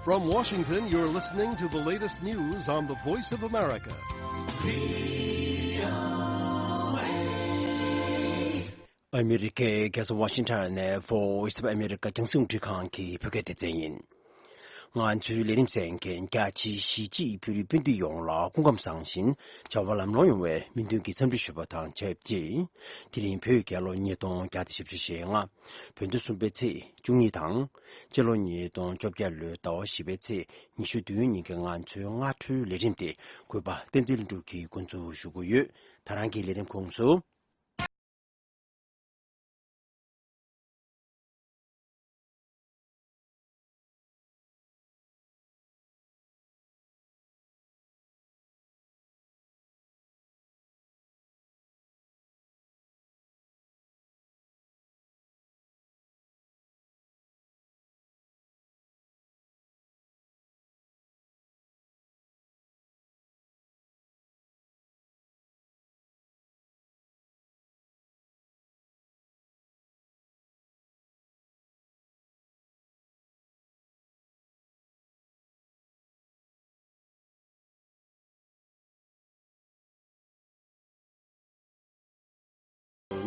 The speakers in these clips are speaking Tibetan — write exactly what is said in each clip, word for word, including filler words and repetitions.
From Washington, you're listening to the latest news on the Voice of America. ཨ་མི་རི་ཀའི་རྒྱལ་ས་ཝ་ཤིང་ཊོན་ནས་Voice of America རྒྱང་སྲིང་རླུང་འཕྲིན་ཁང་གི་བོད་སྐད་སྡེ་ཚན་ཡིན། ང་ཚོའི་ལས་རིམ་གསན་མཁན་རྒྱ་ཆེའི་གཞིས་བྱེས་བོད་རིགས་སྤུན་ཟླ་ཡོངས་ལ་སྐུ་ཁམས་བཟང་ཞིང་བྱ་བ་ལམ་ལྷོང་ཡོང་བའི་སྨོན་འདུན་གྱི་འཚམས་འདྲི་ཞུ་བ་དང་ཆབས་ཅིག་དེ་རིང་བོད་རྒྱལ་ལོ་ཉིས་སྟོང་བརྒྱ་དང་བཞི་བཅུ་ཞེ་ལྔ། བོད་ཟླ་གསུམ་པའི་ཚེས་བཅུ་གཉིས་དང་། སྤྱི་ལོ་ཉིས་སྟོང་བཅོ་བརྒྱད་ལོའི་ཟླ་བ་བཞི་པའི་ཚེས་ཉི་ཤུ་བདུན་ཉིན་གྱི་ང་ཚོའི་སྔ་དྲོའི་ལས་རིམ་དེ་གུས་པ་བསྟན་འཛིན་ལྷུན་གྲུབ་ཀྱིས་འགོ་འཛུགས་ཞུ་གི་ཡོད། ད་རང་གི་ལས་རིམ་ཁོངས་སུ།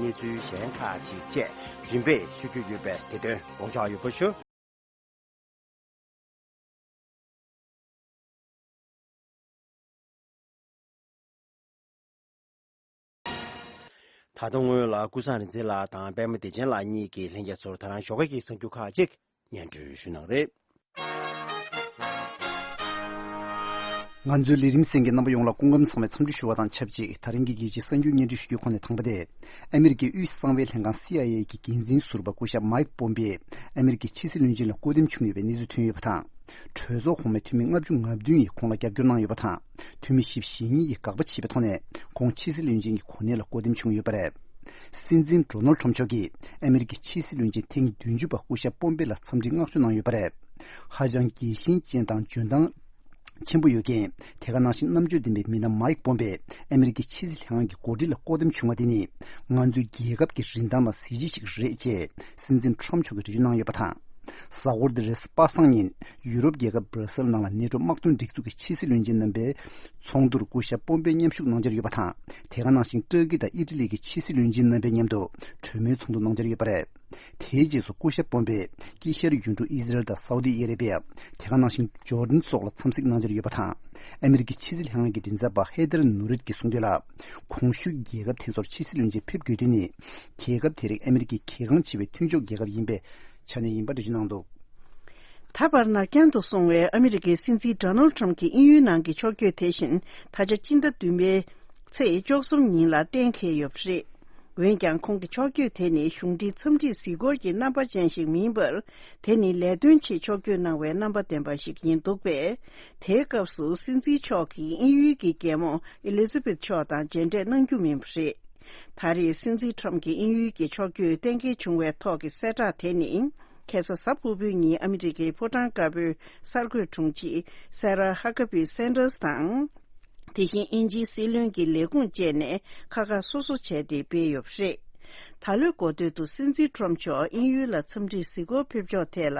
གནས་ཚུལ་གཞན་ཁག་ཅིག་བཅས་རིམ་པས་ཞུ་རྒྱུ་ཡོད་པས་དེ་དོན་དགོངས་འཇགས་ཡོད་པ་ཞུ། ད་དུང་སྔོན་ལ་ཀུན་བཟང་རིག་འཛིན་ལགས་དང་པད་མ་བདེ་ཆེན་ལགས་གཉིས་ཀྱིས་ལྷན་རྒྱས་ཚོར་ད་རང་ཞོགས་ཀས་ཀྱི་གསར་འགྱུར་ཁག་ཅིག་སྙན་སྒྲོན་ཞུ་གནང་རེད། ང་ཚོའི་ལས་རིམ་གསན་མཁན་རྣམ་པ་ཡོངས་ལ་སྐུ་ཁམས་བཟང་བའི་འཚམས་འདྲི་ཞུ་བ་དང་ཆབས་ཅིག་ད་རིང་གི་རྒྱལ་སྤྱིའི་གསར་འགྱུར་སྙན་སྒྲོན་ཞུ་རྒྱུའི་ཁོངས་ནས་དང་པོ་དེ། ཨ་མི་རི་ཀའི་དབུས་གསང་བའི་ལྷན་ཁང་སི་ཨའི་ཨེ་གི་འགན་འཛིན་ཟུར་པ་སྐུ་ཞབས་མའིག་པོམ་པེ་ཨ་མི་རི་ཀའི་ཕྱི་སྲིད་བློན་ཆེན་ལ་བསྐོ་འདེམས་བྱུང་ཡོད་པའི་གནས་ཚུལ་ཐོན་ཡོད་པ་དང་། གྲོས་ཚོགས་གོང་མའི་འཐུས་མི་ལྔ་བཅུ་ང་བདུན་ཡིས་ཁོང་ལ་རྒྱབ་སྐྱོར་གནང་ཡོད་པ་དང་། འཐུས་མི་བཞི་བཅུ་ཞེ་གཉིས་ཀྱིས་དགག་པ་བྱས་པའི་ཐོག་ནས་ཁོང་ཕྱི་སྲིད་བློན་ཆེན་གྱི་གོ་གནས་ལ་བསྐོ་འདེམས་བྱུང་ཡོད་པ་རེད། སྲིད་འཛིན་ཌོ་ནལ་ཁྲོམ་མཆོག་གིས་ཨ་མི་རི་ཀའི་ཕྱི་སྲིད་བློན་ཆེན་ཐེངས་བདུན་ཅུ་པ་སྐུ་ཞབས་པོམ་པེ་ལ་འཚམས་འདྲིའི་བསྔགས་བརྗོད་གནང་ཡོད་པ་རེད། ཧ་ཅང་རྒྱལ་ཞེན་ཅན་དང་འཇོན་ཐང་ཆེན་པོ་ཡོད་མཁན། དེ་ག་ནང་བཞིན་རྣམ་དཔྱོད་ལྡན་པའི་མི་སྣ་མའིག་པོམ་པེ་ཨ་མི་རི་ཀའི་ཕྱི་སྲིད་ལྷན་ཁང་གི་འགོ་ཁྲིད་ལ་བསྐོ་འདེམས་བྱུང་བ་དེ་ནི་ང་ཚོའི་རྒྱལ་ཁབ་ཀྱི་རིན་ཐང་དང་གཟི་བརྗིད་ཞིག་རེད་ཅེས་སྲིད་འཛིན་ཁྲོམ་མཆོག་གིས་འགྲེལ་བརྗོད་གནང་ཡོད་པ་དང་། གཟའ་འཁོར་འདིར་པ་སངས་ཉིན་ཡུ་རོབ་རྒྱལ་ཁབ་སྦྲ་སེལ་ནང་ལ་ནེ་ཊོ་དམག་དོན་སྒྲིག་འཛུགས་ཀྱི་ཕྱི་སྲིད་བློན་ཆེན་རྣམ་པའི་ཚོགས་འདུར་སྐུ་ཞབས་པོམ་པེ་མཉམ་ཞུགས་གནང་འཆར་ཡོད་པ་དང་། དེ་ག་ནང་བཞིན་ཏུར་ཀི་དང་ཨི་ཊ་ལི་གི་ཕྱི་སྲིད་བློན་ཆེན་རྣམ་པའི་མཉམ་དུ་གྲོས་མོལ་ཚོགས་འདུ་གནང་འཆར་ཡོད་པ་རེད། དེའི་རྗེས་སུ་སྐུ་ཞབས་པོམ་པེ་དཀྱིལ་ཤར་ཡུལ་གྲུ་ཨི་ཟི་རལ་དང་སའུ་ཏི་ཨ་རེ་བི་ཡ། དེ་ག་ནང་བཞིན་ཇོར་ཌན་སོགས་ལ་འཚམས་གཟིགས་གནང་འཆར་ཡོད་པ་དང་། ཨ་མི་རི་ཀའི་ཕྱི་སྲིད་ལྷན་ཁང་གི་མགྲིན་ཚབ་པ་ཧེ་དར་ནུ་རིད་ཀྱིས་གསུངས་དོན་ལ། གོང་ཞུས་རྒྱལ་ཁབ་དེ་ཚོར་ཕྱི་སྲིད་བློན་ཆེན་ཕེབས་དགོས་དོན་ནི། རྒྱལ་ཁབ་དེ་རིགས་ཨ་མི་རི་ཀའི་གལ་འགངས་ཆེ་བའི་མཐུན་ཕྱོགས་རྒྱལ་ཁབ་ཡིན་པའི་ཆ་ནས་ཡིན་པ་འགྲེལ་བརྗོད་གནང་འདུག་ད་བར་ནར་འགྱངས་དུ་སོང་བའི་ཨ་མི་རི་ཀའི་སྲིད་འཛིན་ཌོ་ནལ་ཁྲམ་གྱི་དབྱིན་ཡུལ་ནང་གི་ཕྱོགས་བསྐྱོད་དེ་བཞིན་ད་ཆ་སྤྱི་ཟླ་བདུན་པའི་ཚེས་བཅུ་གསུམ་ཉིན་ལ་གཏན་འཁེལ་ཡོད་པ་རེད། འོན་ཀྱང་ཁོང་གི་ཕྱོགས་བསྐྱོད་དེ་ནི་གཞུང་འབྲེལ་འཚམས་འདྲིའི་གཟིགས་སྐོར་གྱི་རྣམ་པ་ཅན་ཞིག་མིན་པར། དེ་ནི་ལས་དོན་ཆེད་ཕྱོགས་བསྐྱོད་གནང་བའི་རྣམ་པ་ལྡན་པ་ཞིག་ཡིན་འདུག་པས། དེའི་སྐབས་སུ་སྲིད་འཛིན་མཆོག་གིས་དབྱིན་ཡུལ་གྱི་རྒྱལ་མོ་ཨེ་ལི་ཛ་བེད་མཆོག་དང་མཇལ་འཕྲད་གནང་རྒྱུ་མིན་པ་རེད། ད་རེས་སྲིད་འཛིན་ཁྲམ་གྱི་དབྱིན་ཡུལ་གྱི་ཕྱོགས་བསྐྱོད་གཏན་འཁེལ་བྱུང་བའི་ཐོག་གི་གསལ་བསྒྲགས་དེ་ནི། ཁ་སང་གཟའ་ཕུར་བུའི་ཉིན་ཨ་མི་རི་ཀའི་ཕོ་བྲང་དཀར་པོའི་གསར་འགོད་དྲུང་ཆེ་སེ་ར་ཧ་ཀ་བི་སན་ཏར་སི་དང་། དེ་བཞིན་དབྱིན་ཇིའི་སྲིད་བློན་གྱི་ལས་ཁུངས་བཅས་ནས་ཁ་ཁ་སོ་སོ་བྱས་ཏེ་སྤེལ་ཡོད་པ་རེད། ད་ལོའི་འགོ་སྟོད་དུ་སྲིད་འཛིན་ཁྲོམ་མཆོག་དབྱིན་ཡུལ་ལ་འཚམས་འདྲིའི་གཟིགས་སྐོར་ཕེབས་ཕྱོགས་ཐད་ལ་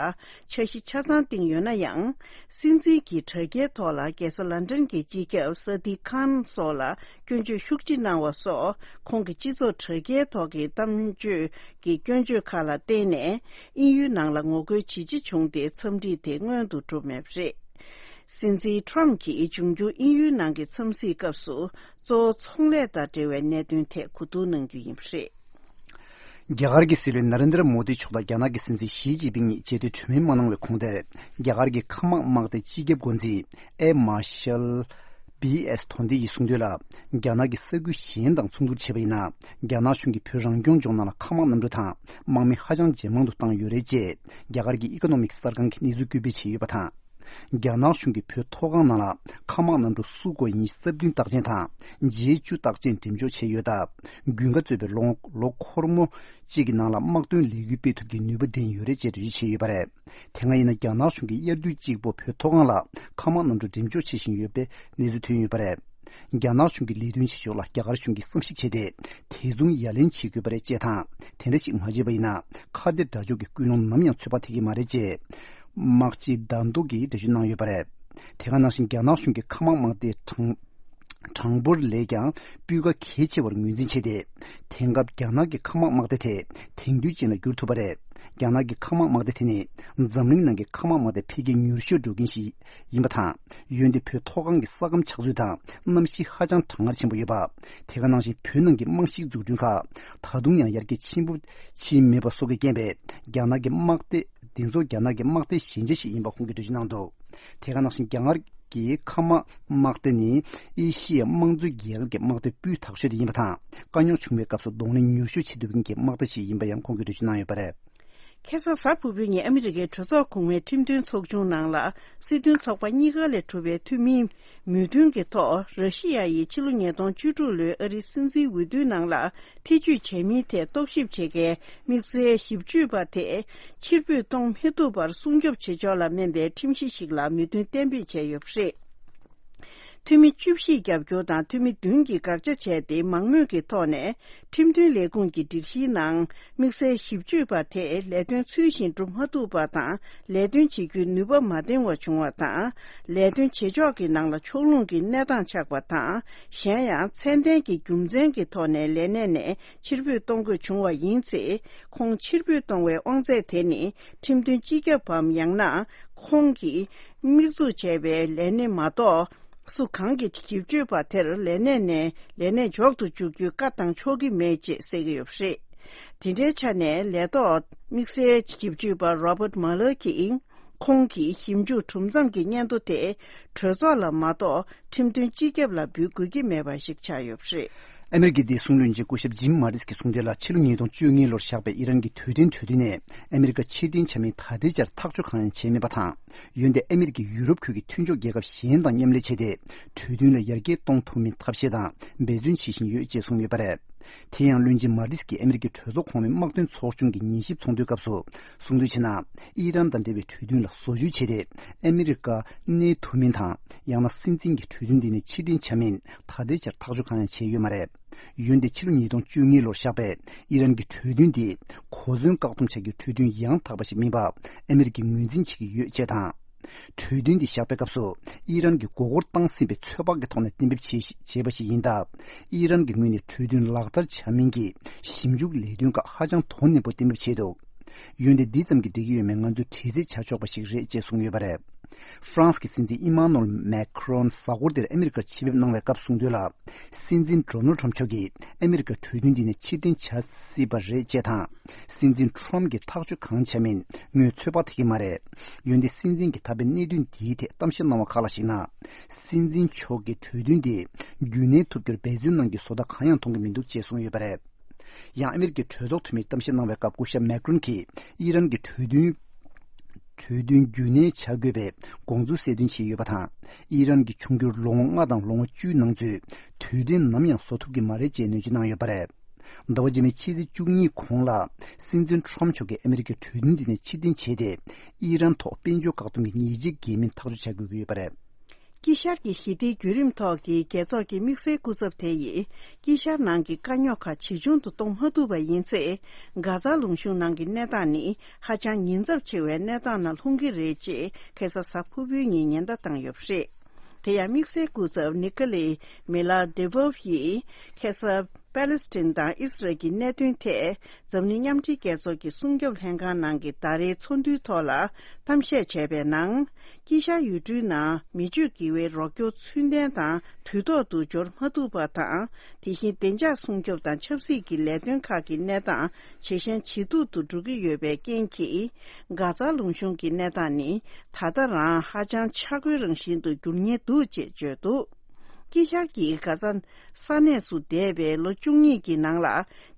འཆར་གཞི་ཆ་ཚང་བཏིང་ཡོད་ན་ཡང་། སྲིད་འཛིན་གྱི་དྲ་རྒྱའི་ཐོག་ལ་རྒྱལ་ས་ལན་ཀྲན་གྱི་སྤྱི་ཁྱབ་ས་དིག་ཁཱན་སོགས་ལ་སྐྱོན་བརྗོད་ཤུགས་ཆེ་གནང་བ་སོགས་ཁོང་གི་སྤྱི་ཚོགས་དྲ་རྒྱའི་ཐོག་གི་གཏམ་བརྗོད་ཀྱི་སྐྱོན་བརྗོད་ཁག་ལ་བརྟེན་ནས་དབྱིན་ཡུལ་ནང་ལ་ངོ་རྒོལ་ཇེ་ཆེ་བྱུང་སྟེ་འཚམས་འདྲི་དེ་སྔོན་དུ་གྲུབ་མེད་པ་རེད། སྲིད་འཛིན་ཁྲོམ་གྱིས་འབྱུང་འགྱུར་དབྱིན་ཡུལ་ནང་གི་འཚམས་གཟིགས་སྐབས་སུ། གཙོ་བོ་ཚོང་ལས་དང་འབྲེལ་བའི་གནད་དོན་ཐད་གོ་བསྡུར་གནང་རྒྱུ་ཡིན་པ་རེད། རྒྱ་གར་གྱི་སྲིད་བློན་ན་རེན་དྲ་མོ་དི་མཆོག་དང་རྒྱ་ནག་གི་སྲིད་འཛིན་ཞི་ཅིན་ཕིང་གཉིས་མཇལ་འཕྲད་གྲོས་མོལ་གནང་བའི་གོང་དེར། རྒྱ་གར་གྱི་མཁའ་དམག་དམག་སྡེ་སྤྱི་ཁྱབ་འགོ་འཛིན་ཨེར་མར་ཤལ་བི་ཨེས་དོན་དི་ཡིས་གསུངས་དོན་ལ། རྒྱ་ནག་གིས་ས་ཁུལ་གཞན་དང་མཚུངས་བསྡུར་བྱས་པ་ཡིན་ན། རྒྱ་ནག་གཞུང་གིས་བོད་རང་སྐྱོང་ལྗོངས་ནང་ལ་མཁའ་དམག་གནམ་གྲུ་དང་དམག་མི་ཧ་ཅང་ཇེ་མང་དུ་བཏང་ཡོད་རེད་ཅེས། རྒྱ་གར་གྱི་ཨི་ཀོ་ནོ་མིག་གསར་ཁང་གིས་གནས་ཚུལ་བཀོད་སྤེལ་བྱས་ཡོད་པ་དང་། རྒྱ་ནག་གཞུང་གིས་བོད་མཐོ་སྒང་ནང་ལ་མཁའ་དམག་གནམ་གྲུ་སུ་ཁོ་ཉི་ཤུ་རྩ་བདུན་རྟགས་ཅན་དང་ཇེ་བཅུ་རྟགས་ཅན་འགྲེམས་འཇོག་བྱས་ཡོད་སྟབས། དགུན་ཁ་གཙོས་པའི་ལོ་ལོ་འཁོར་མོ་གཅིག་གི་ནང་ལ་དམག་དོན་ལས་འགུལ་སྤེལ་ཐུབ་ཀྱི་ནུས་པ་ལྡན་ཡོད་རེད་ཅེས་འགྲེལ་བརྗོད་བྱས་ཡོད་པ་རེད། དེ་སྔ་ཡིན་ན་རྒྱ་ནག་གཞུང་གིས་དབྱར་དུས་གཅིག་པོ་བོད་མཐོ་སྒང་ལ་མཁའ་དམག་གནམ་གྲུ་འགྲེམས་འཇོག་བྱེད་བཞིན་ཡོད་པའི་གནས་ཚུལ་ཐོན་ཡོད་པ་རེད། རྒྱ་ནག་གཞུང་གི་ལས་དོན་བྱེད་ཕྱོགས་ལ་རྒྱ་གར་གཞུང་གིས་བསམ་གཞིག་བྱས་ཏེ། དེ་མཚུངས་ཡ་ལན་བྱེད་དགོས་པ་རེད་ཅེས་དང་། དེ་འདྲ་ཞིག་མ་བྱས་པ་ཡིན་ན། ཁ་གཏད་དགྲ་ཕྱོགས་ཀྱི་ཀུན་སློང་ནམ་ཡང་ཚོད་དཔག་ཐེབས་ཀྱི་མ་རེད་ཅེས། དམག་སྤྱི་ཟླ་མདོ་གིས་འགྲེལ་བརྗོད་གནང་ཡོད་པ་རེད། དེ་ག་ནང་བཞིན་རྒྱ་ནག་གཞུང་གིས་མཁའ་དམག་དམག་སྡེ་གྲངས་གྲངས་འབོར་ལས་ཀྱང་སྤུས་ཀ་གལ་ཆེ་བར་ངོས་འཛིན་བྱས་ཏེ། དེང་སྐབས་རྒྱ་ནག་གི་མཁའ་དམག་དམག་སྡེ་དེ་དེང་དུས་ཅན་ལ་འགྱུར་ཐུབ་པ་རེད། རྒྱ་ནག་གི་མཁའ་དམག་དམག་སྡེ་དེ་ནི་འཛམ་གླིང་ནང་གི་མཁའ་དམག་དམག་སྡེ་འཕེལ་རྒྱས་མྱུར་ཤོས་འགྲོ་མཁན་ཞིག་ཡིན་པ་དང་། འོན་ཏེ་བོད་མཐོ་སྒང་གི་ས་ཁམས་ཆགས་ཚུལ་དང་གནམ་གཤིས་ཧ་ཅང་གྲང་ངར་ཆེན་པོ་ཡོད་པ། དེ་ག་ནང་བཞིན་བོད་ནང་གི་རྨང་གཞིའི་འཛུགས་སྐྲུན་ཁག་ད་དུང་ཡང་ཡར་རྒྱས་ཆེན་པོ་ཕྱིན་མེད་པ་སོགས་ཀྱི་རྐྱེན་པས། རྒྱ་ནག་གི་དམག་སྡེ་འདི་ཚོ་རྒྱ་ནག་གི་དམག་སྡེ་ཞན་ཆ་ཞིག་ཡིན་པ་ཁོང་གིས་འགྲེལ་བརྗོད་གནང་འདུག་དེ་ག་ནང་བཞིན་རྒྱ་གར་གྱི་མཁའ་དམག་དམག་སྡེ་ནི་ཨེ་ཤི་ཡའི་དམངས་གཙོའི་རྒྱལ་ཁབ་ཀྱི་དམག་སྡེ་སྤུས་དག་ཤོས་དེ་ཡིན་པ་དང་། དཀའ་རྙོག་བྱུང་བའི་སྐབས་སུ་གདོང་ལེན་མྱུར་ཤོས་བྱེད་ཐུབ་མཁན་གྱི་དམག་སྡེ་ཞིག་ཡིན་པ་ཡང་ཁོང་གིས་འགྲེལ་བརྗོད་གནང་ཡོད་པ་རེད། ཁ་སང་གཟའ་ཕུར་བུའི་ཉིན་ཨ་མི་རི་ཀའི་གྲོས་ཚོགས་གོང་མའི་ཁྲིམས་དོན་ཚོགས་ཆུང་ནང་ལ་སྲིད་དོན་ཚོགས་པ་གཉིས་ཀ་ལས་གྲུབ་པའི་འཐུས་མིའི་མོས་མཐུན་གྱི་ཐོག་ར་ཤི་ཡ་ཡིས་ཕྱི་ལོ་ཉིས་སྟོང་བཅུ་དྲུག་ལོའི་ཨ་རིའི་སྲིད་འཛིན་འོས་བསྡུའི་ནང་ལ་ཐེ་བྱུས་བྱས་མིན་ཐད་རྟོག་ཞིབ་བྱེད་མཁན་དམིགས་བསལ་ཞིབ་དཔྱོད་པ་དེ་ཕྱིར་འབུད་གཏོང་མི་ཐུབ་པར་སྲུང་སྐྱོབ་བྱེད་ཕྱོགས་ལ་སྨན་པའི་ཁྲིམས་གཞི་ཞིག་ལ་མོས་མཐུན་གཏན་འབེབས་བྱས་ཡོད་པ་རེད། འཐུས་མི་བཅུ་བཞི་རྒྱབ་སྐྱོར་དང་འཐུས་མི་བདུན་གྱིས་དགག་བྱ་བྱས་ཏེ། མང་མོས་ཀྱི་ཐོག་ནས་ཁྲིམས་དོན་ལས་ཁུངས་ཀྱི་སྒྲིག་གཞིའི་ནང་དམིགས་བསལ་ཞིབ་དཔྱོད་པ་དེས་ལས་དོན་ཚུལ་བཞིན་སྒྲུབ་མ་ཐུབ་པ་དང་། ལས་དོན་བྱེད་རྒྱུའི་ནུས་པ་མ་ལྡན་པ་བྱུང་བ་དང་། ལས་དོན་བྱེད་ཕྱོགས་ཀྱི་ནང་ལ་ཕྱོགས་ལྷུང་གི་གནས་སྟངས་ཆགས་པ་དང་། གཞན་ཡང་ཚད་ལྡན་གྱི་རྒྱུ་མཚན་གྱི་ཐོག་ནས་ལས་གནས་ནས་ཕྱིར་འབུད་གཏོང་དགོས་བྱུང་བ་ཡིན་ཚེ། ཁོང་ཕྱིར་འབུད་གཏོང་བའི་དབང་ཚད་དེ་ནི་ཁྲིམས་དོན་སྤྱི་ཁྱབ་བམ། ཡང་ན་ཁོང་གིས་དམིགས་འཛུགས་བྱས་པའི་ལས་གནས་མ་གཏོགས། སུ་གང་གིས་ཞིབ་དཔྱོད་པ་དེར་ལས་གནས་ནས་ལས་གནས་འཇོག་ཏུ་བཅུག་རྒྱུའི་བཀའ་བཏང་ཆོག་གི་མེད་ཅེས་གསལ་གྱི་ཡོད་པ་རེད། དེ་འདྲའི་ཆ་ནས་ལས་ཐོག་དམིགས་བསལ་ཞིབ་དཔྱོད་པ་Robert Mueller གྱིས། ཁོང་གིས་ཞིབ་འཇུག་གྲུབ་མཚམས་ཀྱི་སྙན་ཐོ་དེ་གྲོས་ཚོགས་ལ་མ་གཏོགས་ཁྲིམས་དོན་སྤྱི་ཁྱབ་ལ་འབུལ་དགོས་ཀྱི་མེད་པ་ཞིག་ཆགས་ཡོད་པ་རེད། ཨ་མེ་རི་ཀའི་བདེ་སྲུང་བློན་ཆེན་སྐུ་ཞབས་ཇིམ་མ་ཏིས་ཀྱིས་གསུངས་དོན་ལ། ཕྱི་ལོ་ཉིས་སྟོང་བཅོ་ལྔ་ལོར་བཞག་པའི་ཨི་རན་གྱི་དུས་དྲན་གྲོས་མཐུན་ནས་ཨ་མེ་རི་ཀ་ཕྱིར་འཐེན་བྱ་མིན་ད་ལྟའི་ཆར་ཐག་གཅོད་གང་ཡང་བྱས་མེད་པ་དང་། འོན་ཏེ་ཨ་མེ་རི་ཀས་ཡུ་རོབ་ཁུལ་གྱི་མཐུན་ཕྱོགས་རྒྱལ་ཁབ་གཞན་དང་མཉམ་ལས་བྱས་ཏེ། གྲོས་མཐུན་ལ་ཡར་རྒྱས་གཏོང་ཐུབ་མིན་ཐབས་ཤེས་དང་འབད་བརྩོན་བྱེད་བཞིན་ཡོད་ཅེས་གསུངས་ཡོད་པ་རེད། དེ་ཡང་བློན་ཆེན་མ་ཏིས་ཀྱིས་ཨ་མེ་རི་ཀའི་གྲོས་ཚོགས་གོང་མའི་དམག་དོན་ཚོགས་ཆུང་གི་ཉན་ཞིབ་ཚོགས་འདུའི་སྐབས་སུ་གསུངས་དོན་བྱས་ན། ཨི་རན་དང་འབྲེལ་བའི་གྲོས་མཐུན་ལ་བཟོ་བཅོས་བྱས་ཏེ། ཨ་མེ་རི་ཀ་གནས་ཐུབ་མིན་དང་། ཡང་ན་སྲིད་འཛིན་གྱིས་གྲོས་མཐུན་འདི་ནས་ཕྱིར་འཐེན་བྱ་མིན་ད་ལྟའི་ཆར་ཐག་གཅོད་གང་ཡང་བྱས་ཡོད་མ་རེད། འོན་ཏེ་ཕྱི་ལོ་ཉིས་སྟོང་བཅུ་གཉིས་ལོར་བཞག་པའི་ཨི་རན་གྱི་གྲོས་མཐུན་འདི་གོ་མཚོན་བཀག་སྡོམ་བྱ་རྒྱུའི་གྲོས་མཐུན་ཡང་དག་པ་ཞིག་མིན་པ་ཨ་མེ་རི་ཀས་ངོས་འཛིན་བྱེད་ཀྱི་ཡོད་ཅེས་དང་། གྲོས་མཐུན་འདི་བཞག་པའི་སྐབས་སུ་ཨི་རན་གྱིས་མགོ་སྐོར་བཏང་སྲིད་པའི་ཚོད་དཔག་གི་ཐོག་ནས་གཏན་འབེབས་བྱས་བྱས་པ་ཞིག་ཡིན་སྟབས། ཨི་རན་གྱི་ངོས་ནས་གྲོས་མཐུན་ལག་བསྟར་བྱ་མིན་གྱི་ཞིབ་འཇུག་ལས་དོན་ཁག་ཧ་ཅང་དོ་ནན་པོ་གཏན་འབེབས་བྱས་འདུག་འོན་ཏེ་འདི་ཙམ་གྱིས་འགྲིག་གི་ཡོད་མེད་ང་ཚོས་དྲི་རྩད་བྱ་ཆོག་པ་ཞིག་རེད་ཅེས་གསུངས་ཡོད་པ་རེད། ཧྥ་རན་སི་གི་སྲིད་འཛིན་ཨི་མ་ནུ་ཨེལ་མེ་ཁི་རོན་གཟའ་འཁོར་འདིར་ཨ་མེ་རི་ཀར་ཆེད་ཕེབས་གནང་བའི་སྐབས་གསུངས་དོན་ལ། སྲིད་འཛིན་ཌོ་ནལ་ཁྲམ་མཆོག་གིས་ཨ་མེ་རི་ཀ་གྲོས་མཐུན་འདི་ནས་ཕྱིར་འཐེན་བྱ་སྲིད་པ་རེད་ཅེས་དང་། སྲིད་འཛིན་ཁྲམ་གྱིས་ཐག་གཅོད་གང་བྱ་མིན་ངོས་ཚོད་དཔག་ཐེབས་ཀྱི་མ་རེད། འོན་ཏེ་སྲིད་འཛིན་གྱིས་ད་ཕན་གནད་དོན་འདིའི་ཐད་གཏམ་བཤད་གནང་བ་ཁག་ལ་གཞིགས་ན། སྲིད་འཛིན་མཆོག་གིས་གྲོས་མཐུན་འདི་རྒྱུན་གནས་ཐུབ་རྒྱུར་འབད་བརྩོན་གནང་རྒྱུའི་བཟོ་ལྟ་གང་ཡང་མཐོང་གི་མི་འདུག་ཅེས་གསུངས་ཡོད་པ་རེད། ཡང་ཨ་མེ་རི་ཀའི་གྲོས་ཚོགས་འཐུས་མིས་གཏམ་བཤད་གནང་བའི་སྐབས་སྐུ་ཞབས་མེ་ཀི་རོན་གྱིས་ཨི་རན་གྱི་གྲོས་མཐུན་གྲོས་མཐུན་རྒྱུན་གནས་བྱ་དགོས་པའི་དགོངས་ཚུལ་གསལ་སྟོན་བྱས་ཡོད་པ་དང་། ཨི་རན་གྱི་འབྱུང་འགྱུར་ལོ་ངོ་ལྔ་དང་ལོ་ངོ་བཅུའི་ནང་ཚུད་དུས་དྲན་ནམ་ཡང་བཟོ་ཐུབ་ཀྱི་མ་རེད་ཅེས་ནན་བརྗོད་གནང་ཡོད་པ་རེད། ཟླ་བ་རྗེས་མའི་ཕྱི་ཚེས་བཅུ་གཉིས་གོང་ལ་སྲིད་འཛིན་ཁྲོམ་མཆོག་གིས་ཨ་མེ་རི་ཀའི་གྲོས་མཐུན་འདི་ནས་ཕྱིར་འཐེན་བྱས་ཏེ། ཨི་རན་ཐོག་དཔལ་འབྱོར་བཀག་སྡོམ་གྱི་ཉེས་ཆད་འགེལ་མིན་ཐག་གཅོད་བྱ་དགོས་ཀྱི་ཡོད་པ་རེད། དཀྱིལ་ཤར་གྱི་ཞི་བདེའི་བརྒྱུད་རིམ་ཐོག་གི་རྒྱལ་ཚོགས་ཀྱི་དམིགས་བསལ་སྐུ་ཚབ་དེ་ཡིས་དཀྱིལ་ཤར་ནང་གི་དཀའ་རྙོག་ཁག་ཇི་བྱུང་དུ་གཏོང་མ་ཐུབ་པ་ཡིན་ཚེ། གྷ་ཛ་ལུང་གཤོང་ནང་གི་གནས་སྟངས་ནི་ཧ་ཅང་ཉེན་ཚབས་ཆེ་བའི་གནས་སྟངས་ནང་ལྷུང་གི་རེད་ཅེས་ཁ་སང་གཟའ་ཕུར་བུའི་ཉིན་ཉེན་བརྡ་བཏང་ཡོད་པ་རེད། དེ་ཡང་དམིགས་བསལ་སྐུ་ཚབ་ནི་ཀ་ལི་མི་ལ་ཌེ་ཝོབ་ཡིས་ཁ་སང་པ་ལི་སི་ཐན་དང་ཨི་སི་རལ་གྱི་གནད་དོན་ཐད་འཛམ་གླིང་མཉམ་འབྲེལ་རྒྱལ་ཚོགས་ཀྱི་སྲུང་སྐྱོབ་ལྷན་ཁང་ནང་གི་ཟླ་རེའི་ཚོགས་འདུའི་ཐོག་ལ་གཏམ་བཤད་བྱས་པའི་ནང་། དཀྱིལ་ཤར་ཡུལ་གྲུའི་ནང་མི་སྤྱོད་དགེ་བའི་རོགས་སྐྱོར་ཚུལ་ལྡན་དང་དུས་ཐོག་ཏུ་འབྱོར་མ་ཐུབ་པ་དང་། དེ་བཞིན་བདེ་འཇགས་སྲུང་སྐྱོབ་དང་ཆབ་སྲིད་ཀྱི་ལས་དོན་ཁག་གི་གནས་སྟངས་ཇེ་ཞན་ཇེ་སྡུག་ཏུ་འགྲོ་གི་ཡོད་པའི་རྐྱེན་གྱིས། གྷ་ཛ་ལུང་གཤོང་གི་གནས་སྟངས་ནི་ད་ལྟ་རང་ཧ་ཅང་ཆག་སྒོའི་རང་བཞིན་དུ་འགྱུར་ཉེན་འདུག་ཅེས་བརྗོད་འདུག་དཀྱིལ་ཤར་གྱི་གྷ་ཛ་ས་གནས་སུ་འདས་པའི་ལོ་བཅུ་གཉིས་ཀྱི་ནང་ལ་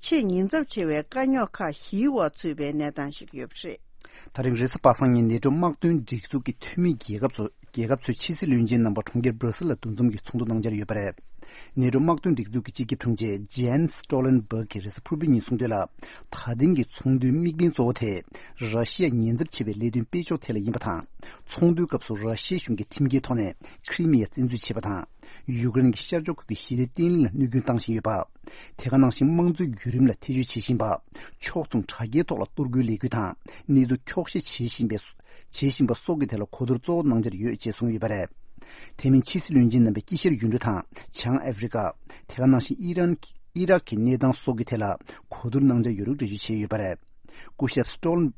ཆེས་ཉེན་ཚབས་ཆེ་བའི་དཀའ་རྙོག་ཁག་བཞིའི་འོག་ཚུད་པའི་གནས་སྟངས་ཤིག་ཡོད་པ་རེད། ད་རིང་རེས་གཟའ་པ་སངས་ཉིན་ནེ་ཊོ་དམག་དོན་སྒྲིག་འཛུགས་ཀྱི་འཐུས་མི་རྒྱལ་ཁབ་ཚོ་རྒྱལ་ཁབ་ཚོའི་ཕྱི་སྲིད་བློན་ཆེན་རྣམ་པ་གྲོང་ཁྱེར་སྦྲ་སིལ་ལ་འདུ་འཛོམས་ཀྱིས་ཚོགས་འདུ་གནང་འཆར་ཡོད་པ་རེད། ནེ་ཏྲོ་དམག་དོན་སྒྲིག་འཛུགས་ཀྱི་སྤྱི་ཁྱབ་དྲུང་ཆེ་ཇན་སི་ཏོ་ལན་སྦརག་གིས་རེས་གཟའ་ཕུར་བུའི་ཉིན་གསུངས་དོན་ལ། ད་ཐེངས་ཀྱི་ཚོགས་འདུའི་དམིགས་འབེན་གཙོ་བོ་དེ། ར་ཤི་ཡ་ཉེན་ཚབས་ཆེ་བའི་ལས་དོན་སྤེལ་ཕྱོགས་ཐད་ལ་ཡིན་པ་དང་། ཚོགས་འདུའི་སྐབས་སུ་ར་ཤི་ཡའི་གཞུང་གིས་ཁྲིམས་འགལ་ཐོག་ནས་ཁི་རི་མི་ཡ་བཙན་འཛུལ་བྱས་པ་དང་། ཡུཀ་རེན་གྱི་ཤར་ཕྱོགས་ཁུལ་གྱི་ཞི་བདེ་བརྟན་ལྷིང་ལ་གནོད་སྐྱོན་བཏང་བཞིན་ཡོད་པ། དེ་ག་ནང་བཞིན་དམངས་གཙོའི་བརྒྱུད་རིམ་ལ་ཐེ་བྱུས་བྱེད་བཞིན་པ། ཕྱོགས་མཚུངས་དྲ་རྒྱའི་ཐོག་ལ་གཏོར་རྒོལ་ལས་འགུལ་དང་གནས་ཚུལ་འཁྱོག་བཤད་བྱེད་བཞིན་པའི་བྱེད་བཞིན་པ་སོགས་ཀྱི་ཐད་ལ་གོ་བསྡུར་གཙོ་བོ་གནང་འཆར་ཡོད་ཅེས་གསུངས་ཡོད་པ་རེད། དེ་མིན་ཕྱི་སྲིད་བློན་ཆེན་རྣམ་པས་དཀྱིལ་ཤར་ཡུལ་གྲུ་དང་བྱང་ཨ་ཧྥེ་རི་ཀ། དེ་ག་ནང་བཞིན་ཨི་རན། ཨི་རག་གི་གནས་སྟངས་སོགས་ཀྱི་ཐད་ལ་གོ་བསྡུར་གནང་འཆར་ཡོད་ལུགས་འགྲེལ་བརྗོད་བྱས་ཡོད་པ་རེད། སྐུ་ཞབས་སི་ཏོ་ལན།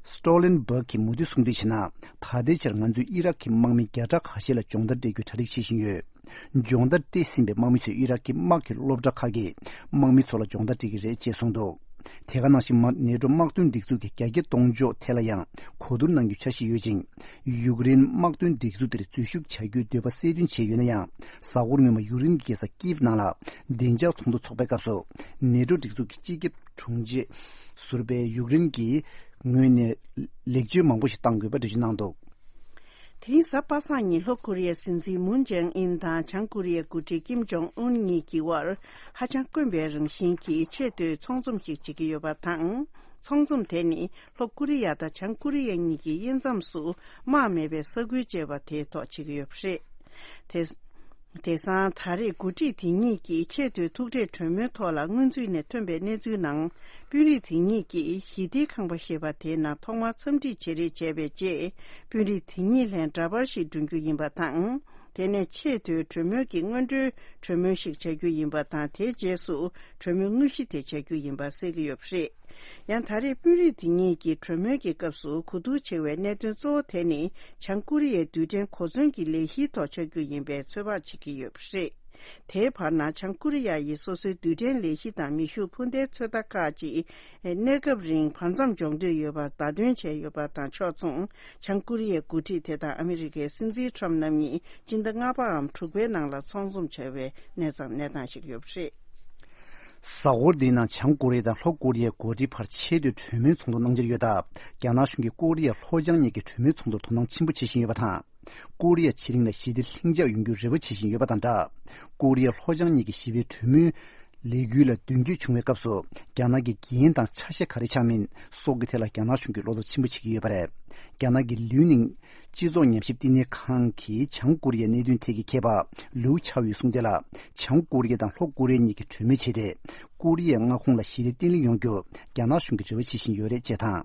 སི་ཏོ་ལན་སྦརག་གིས་མུ་མཐུད་གསུངས་དོན་བྱས་ན། ད་ལྟའི་ཆར་ང་ཚོས་ཨི་རག་གི་དམག་མི་བརྒྱ་ཕྲག་ཁ་ཤས་ལ་སྦྱོང་བརྡར་སྤྲད་རྒྱུའི་གྲ་སྒྲིག་བྱེད་བཞིན་ཡོད། སྦྱོང་བརྡར་སྤྲད་ཟིན་པའི་དམག་མི་ཚོས་ཨི་རག་གི་དམག་གི་སློབ་གྲྭ་ཁག་གི་དམག་མི་ཚོ་ལ་སྦྱོང་བརྡར་སྤྲད་ཀྱི་རེད་ཅེས་གསུངས་འདུག་དེ་ག་ནང་བཞིན་མ་ནེ་ཏྲོ་དམག་དོན་སྒྲིག་འཛུགས་ཀྱི་རྒྱ་སྐྱེད་གཏོང་ཕྱོགས་ཐད་ལ་ཡང་གོ་བསྡུར་གནང་རྒྱུའི་འཆར་གཞི་ཡོད་ཅིང་། ཡུཀ་རེན་དམག་དོན་སྒྲིག་འཛུགས་དེར་འཛུལ་ཞུགས་བྱ་རྒྱུའི་འདོད་པ་གསལ་སྟོན་བྱས་ཡོད་ན་ཡང་། གཟའ་འཁོར་སྔོན་མ་ཡུཀ་རེན་གྱི་རྒྱལ་ས་ཀིབ་ནང་ལ་བདེ་འཇགས་ཚོགས་འདུ་འཚོགས་པའི་སྐབས་སུ། ནེ་ཏྲོ་སྒྲིག་འཛུགས་ཀྱི་སྤྱི་ཁྱབ་དྲུང་ཆེ་ཟུར་པས་ཡུཀ་རེན་གྱི་ངོས་ནས་ལེགས་བཅོས་མང་པོ་ཞིག་གཏང་དགོས་པ་འགྲེལ་བརྗོད་གནང་འདུག་དེ་རིང་གཟའ་པ་སངས་ཉིན་ལྷོ་ཀོ་རི་ཡའི་སྲིད་འཛིན་མུན་ཇེང་ཨིན་དང་བྱང་ཀོ་རི་ཡའི་འགོ་ཁྲིད་ཀིམ་ཇོང་ཨུན་གཉིས་ཀྱི་དབར་ཧ་ཅང་དཀོན་པའི་རང་བཞིན་གྱི་ཆེས་མཐོའི་ཚོགས་འཛོམས་ཤིག་བྱེད་ཀྱི་ཡོད་པ་དང་། ཚོགས་འཛོམས་དེ་ནི་ལྷོ་ཀོ་རི་ཡ་དང་བྱང་ཀོ་རི་ཡ་གཉིས་ཀྱི་དབྱེ་མཚམས་སུ་དམག་མེད་པའི་ས་ཁུལ་བཅས་པ་དེའི་ཐོག་བྱེད་ཀྱི་ཡོད་པ་རེད། དེ། དེང་སང་ད་རེས་འགོ་ཁྲིད་དེ་གཉིས་ཀྱི་ཆེས་མཐོའི་ཐུག་འཕྲད་གྲོས་མོལ་ཐོག་ལ་སྔོན་ཚུད་ནས་ཐོན་པའི་གནས་ཚུལ་ནང་། དཔོན་རིགས་དེ་གཉིས་ཀྱིས་ཞི་བདེའི་ཁང་པ་ཞེས་པ་དེའི་ནང་ཐོག་མར་འཚམས་འདྲི་བྱེད་རེས་བྱས་པའི་རྗེས། དཔོན་རིགས་དེ་གཉིས་ལྷན་འདྲ་པར་ཞིག་བསྐྲུན་རྒྱུ་ཡིན་པ་དང་། དེ་ནས་ཆེས་མཐོའི་གྲོས་མོལ་གྱི་སྔོན་འགྲོའི་གྲོས་མོལ་ཞིག་བྱ་རྒྱུ་ཡིན་པ་དང་། དེའི་རྗེས་སུ་གྲོས་མོལ་དངོས་གཞི་དེ་བྱ་རྒྱུ་ཡིན་པ་གསལ་གྱི་ཡོད་པ་རེད། ཡང་ད་རེས་དཔོན་རིགས་དེ་གཉིས་ཀྱི་གྲོས་མོལ་གྱི་སྐབས་སུ་གོ་བསྡུར་བྱེད་པའི་གནད་དོན་གཙོ་བོ་དེ་ནི་བྱང་ཀོ་རི་ཡའི་རྡུལ་ཕྲན་གོ་མཚོན་གྱི་ལས་གཞིའི་ཐོག་ཆགས་རྒྱུ་ཡིན་པའི་ཚོད་དཔག་བྱེད་ཀྱི་ཡོད་པ་རེད། དེའི་བར་ན་བྱང་ཀོ་རི་ཡ་ཡིས་སོ་སོའི་རྡུལ་ཕྲན་ལས་གཞི་དང་མེ་ཤུགས་འཕུར་མདེལ་ཚོད་ལྟ་ཁག་ཅིག་གནས་སྐབས་རིང་བར་མཚམས་འཇོག་འདོད་ཡོད་པ་བརྡ་སྟོན་བྱས་ཡོད་པ་དང་ཕྱོགས་མཚུངས། བྱང་ཀོ་རི་ཡའི་འགོ་ཁྲིད་དེ་དང་ཨ་མི་རི་ཀའི་སྲིད་འཛིན་ཁྲོམ་རྣམ་གཉིས་སྤྱི་ཟླ་ལྔ་པའམ་དྲུག་པའི་ནང་ལ་ཚོགས་འཛོམས་བྱ་བའི་གནས་སྟངས་ཤིག་ཡོད་པ་རེད། གཟའ་འཁོར་འདིའི་ནང་བྱང་ཀོ་རི་ཡ་དང་ལྷོ་ཀོ་རི་ཡའི་འགོ་ཁྲིད་བར་ཆེས་མཐོའི་གྲོས་མོལ་ཚོགས་འདུ་གནང་འཆར་ཡོད་སྟབས། རྒྱ་ནག་གཞུང་གིས་ཀོ་རི་ཡ་ལྷོ་བྱང་གཉིས་ཀྱི་གྲོས་མོལ་ཚོགས་འདུར་དོ་སྣང་ཆེན་པོ་བྱེད་བཞིན་ཡོད་པ་དང་། ཀོ་རི་ཡ་ཕྱེད་གླིང་ལ་ཞི་བདེ་ལྷིང་འཇགས་ཡོང་རྒྱུའི་རེ་བ་བྱེད་བཞིན་ཡོད་པ་དང་སྦྲགས། ཀོ་རི་ཡ་ལྷོ་བྱང་གཉིས་ཀྱི་ཞི་བའི་གྲོས་མོལ་ལས་འགུལ་ལ་མདུན་སྐྱོད་བྱུང་བའི་སྐབས་སུ། རྒྱ་ནག་གི་འགན་དང་ཆ་ཤས་ག་རེ་ཆགས་མིན་སོགས་ཀྱི་ཐད་ལ་རྒྱ་ནག་གཞུང་གིས་བློ་འཚབ་ཆེན་པོ་བྱེད་ཀྱི་ཡོད་པ་རེད། རྒྱ་ནག་གི་ལིའུ་ནིང་སྤྱི་ཚོགས་ཉམས་ཞིབ་བསྟི་གནས་ཁང་གི་བྱང་ཀོ་རི་ཡའི་གནད་དོན་ཐད་ཀྱི་མཁས་པ་ལིའུ་ཆའོ་ཡིས་གསུངས་དོན་ལ། བྱང་ཀོ་རི་ཡ་དང་ལྷོ་ཀོ་རི་ཡ་གཉིས་ཀྱིས་གྲོས་མོལ་བྱས་ཏེ། ཀོ་རི་ཡའི་མངའ་ཁོངས་ལ་ཞི་བདེ་བརྟན་ལྷིང་ཡོང་རྒྱུར་རྒྱ་ནག་གཞུང་གིས་རེ་བ་བྱེད་བཞིན་ཡོད་རེད་ཅེས་དང་།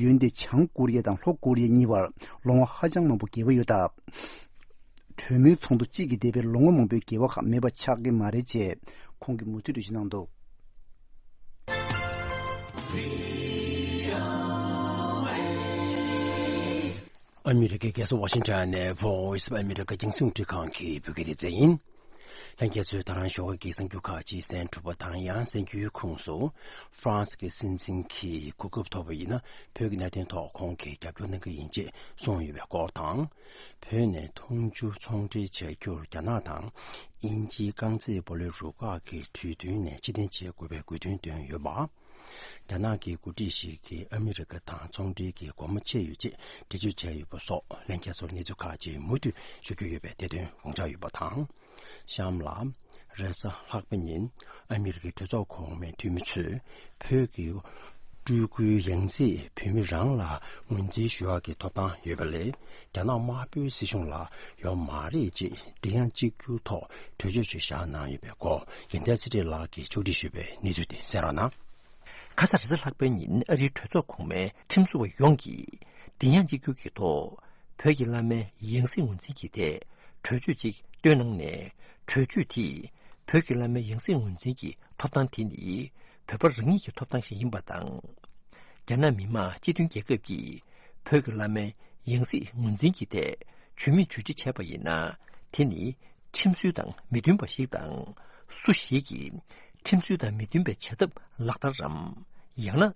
འོན་ཏེ་བྱང་ཀོ་རི་ཡ་དང་ལྷོ་ཀོ་རི་ཡ་གཉིས་བར་ལོ་ངོ་ཧ་ཅང་མང་པོ་འགལ་བ་ཡོད་སྟབས། གྲོས་མོལ་ཚོགས་འདུ་གཅིག་གིས་འདས་པའི་ལོ་ངོ་མང་པོའི་འགལ་བ་ཁག་མེད་པ་ཆགས་ཀྱི་མ་རེད་ཅེས་ཁོང་གིས་མུ་མཐུད་འགྲེལ་བརྗོད་གནང་འདུག་ཨ་མི་རི་ཀའི་རྒྱལ་ས་ཝ་ཤིང་ཊོན་ནས་Voice of America རྒྱང་སྲིང་རླུང་འཕྲིན་ཁང་གི་བོད་སྐད་སྡེ་ཚན་ཡིན། ལྷན་རྒྱས་ཚོས་ད་རང་ཞོགས་ཀས་གསར་འགྱུར་ཁག་ཅིག་གསན་གྲུབ་པ་དང་། ཡང་གསར་འགྱུར་ཁུངས་སུ་ཧྥ་རན་སི་གི་སྲིད་འཛིན་གྱིས་གོ་སྐབས་ཐོབ་པ་ཡིན་ན། བོད་ཀྱི་གནད་དོན་ཐོག་ཁོང་གིས་རྒྱབ་སྐྱོར་གནང་གི་ཡིན་ཅེས་གསུངས་ཡོད་པའི་སྐོར་དང་། བོད་ནས་འཐུང་ཆུ་ཚོང་འབྲེལ་བྱ་རྒྱུར་རྒྱ་ནག་དང་དབྱིན་ཇིའི་རྐང་རྩེད་སྤོ་ལོའི་རུ་ཁག་གི་གྲོས་མཐུན་ནས་ཕྱིར་འཐེན་བྱེད་དགོས་པའི་དགོས་འདུན་བཏོན་ཡོད་པ། རྒྱ་ནག་གི་འགོ་ཁྲིད་ཞིག་གིས་ཨ་མི་རི་ཀ་དང་ཚོང་འབྲེལ་གྱི་སྒོ་མོ་ཕྱེ་ཡོད་ཅེས་འགྲེལ་བརྗོད་བྱས་ཡོད་པ་སོགས། ལྷན་རྒྱས་ཚོར་གནས་ཚུལ་ཁག་ཅིག་མུ་མཐུད་ཞུ་རྒྱུ་ཡོད་པའི་བསྡད་དོན་དགོངས་འཇགས་ཡོད་པ་དང་། གཤམ་ལ། རེས་གཟའ་ལྷག་པའི་ཉིན་ཨ་མི་རི་ཀའི་གྲོས་ཚོགས་གོང་མའི་འཐུས་མི་ཚོས་བོད་ཀྱི་སྤྲུལ་སྐུའི་ཡང་སྲིད་བོད་མི་རང་ལ་ངོས་འཛིན་ཞུ་ཡག་གི་ཐོབ་ཐང་ཡོད་པ་ལས། རྒྱ་ནག་དམར་པོའི་སྲིད་གཞུང་ལ་ཡོད་མ་རེད་ཅེས་མགྲིན་དབྱངས་གཅིག་གྱུར་ཐོག་གྲོས་ཆོད་ཅིག་བཞག་གནང་ཡོད་པའི་སྐོར། རྒྱལ་མཚན་ཚེ་རིང་ལགས་ཀྱིས་ཕྱོགས་སྒྲིག་ཞུས་པའི་གནས་ཚུལ་དེ་གསན་རོགས་གནང་། ཁ་སང་རེས་གཟའ་ལྷག་པའི་ཉིན་ཨ་རིའི་གྲོས་ཚོགས་གོང་མའི་ཁྲིམས་བཟོ་བ་ཡོངས་ཀྱིས་མགྲིན་དབྱངས་གཅིག་གྱུར་གྱི་ཐོག་བོད་ཀྱི་བླ་མའི་ཡང་སྲིད་ངོས་འཛིན་གྱི་ཐད་གྲོས་ཆོད་ཅིག་བཏོན་གནང་ནས། གྲོས་ཆོད་དེས་བོད་ཀྱི་བླ་མའི་ཡང་སྲིད་ངོས་འཛིན་གྱི་ཐོབ་ཐང་དེ་ནི་བོད་པ་རང་ཉིད་ཀྱི་ཐོབ་ཐང་ཞིག་ཡིན་པ་དང་། རྒྱ་ནག་མི་དམངས་སྤྱི་མཐུན་རྒྱལ་ཁབ་ཀྱིས་བོད་ཀྱི་བླ་མའི་ཡང་སྲིད་ངོས་འཛིན་གྱི་ཐད་ཇུས་མེད་ཇུས་སྒྲིག་བྱས་པ་ཡིན་ན། དེ་ནི་ཁྲིམས་སྲོལ་དང་མི་མཐུན་པ་ཞིག་དང་། སུ་ཞིག་གིས་ཁྲིམས་སྲོལ་དང་མི་མཐུན་པའི་བྱ་ཐབས་ལག་བསྟར་རམ། ཡང་ན།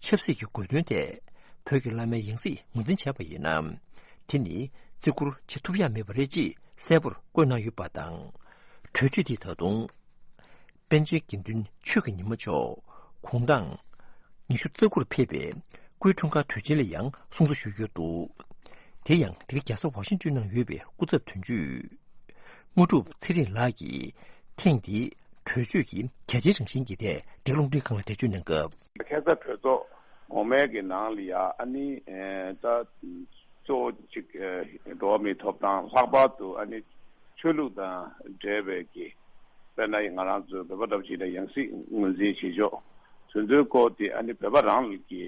ཆབ་སྲིད་ཀྱི་དགོས་དོན་ཐད་བོད་ཀྱི་བླ་མའི་ཡང་སྲིད་ངོས་འཛིན་བྱས་པ་ཡིན་ན། དེ་ནི་བརྩི་བཀུར་བྱེད་ཐུབ་ཡག་མེད་པ་རེད་ཅེས་གསལ་པོར་བཀོད་གནང་ཡོད་པ་དང་། གྲོས་ཆོད་འདི་ད་དུང་པཎ་ཆེན་དགེ་འདུན་ཆོས་ཀྱི་ཉི་མ་མཆོག་དགུང་གྲངས་ཉི་ཤུ་རྩ་དགུར་ཕེབས་པའི་སྐུའི་འཁྲུངས་སྐར་དུས་ཆེན་ལ་ཡང་སྲུང་བརྩི་ཞུ་རྒྱུ་འདུག་དེ་ཡང་འདི་ག་རྒྱལ་ས་ཝ་ཤིང་ཏོན་ནང་ཡོད་པའི་སྐུ་ཚབ་དོན་གཅོད། དངོས་གྲུབ་ཚེ་རིང་ལགས་ཀྱིས་ཐེངས་འདིའི་གྲོས་ཆོད་ཀྱི་གལ་ཆེའི་རང་བཞིན་གྱི་ཐད་འདི་ག་རླུང་འཕྲིན་ཁང་ལ་འགྲེལ་བརྗོད་གནང་སྐབས། ཁ་སང་གྲོས་ཚོགས་གོང་མའི་གི་ནང་ལ་ཡ་ཨ་ནི་ད་གཙོ་བོ་གཅིག་འགྲོ་བ་མིའི་ཐོབ་ཐང་ལྷག་པར་དུ་ཨ་ནི་ཆོས་ལུགས་དང་འབྲེལ་བའི་གི་དཔེར་ན་ང་རང་ཚོའི་བོད་པ་འདྲ་པོ་ཅིག་ལ་ཡང་སྲིད་ངོས་འཛིན་བྱེད་ཕྱོགས་དེ་ཚོའི་སྐོར་དེ་ཨ་ནི་བོད་པ་རང་ལ་གི་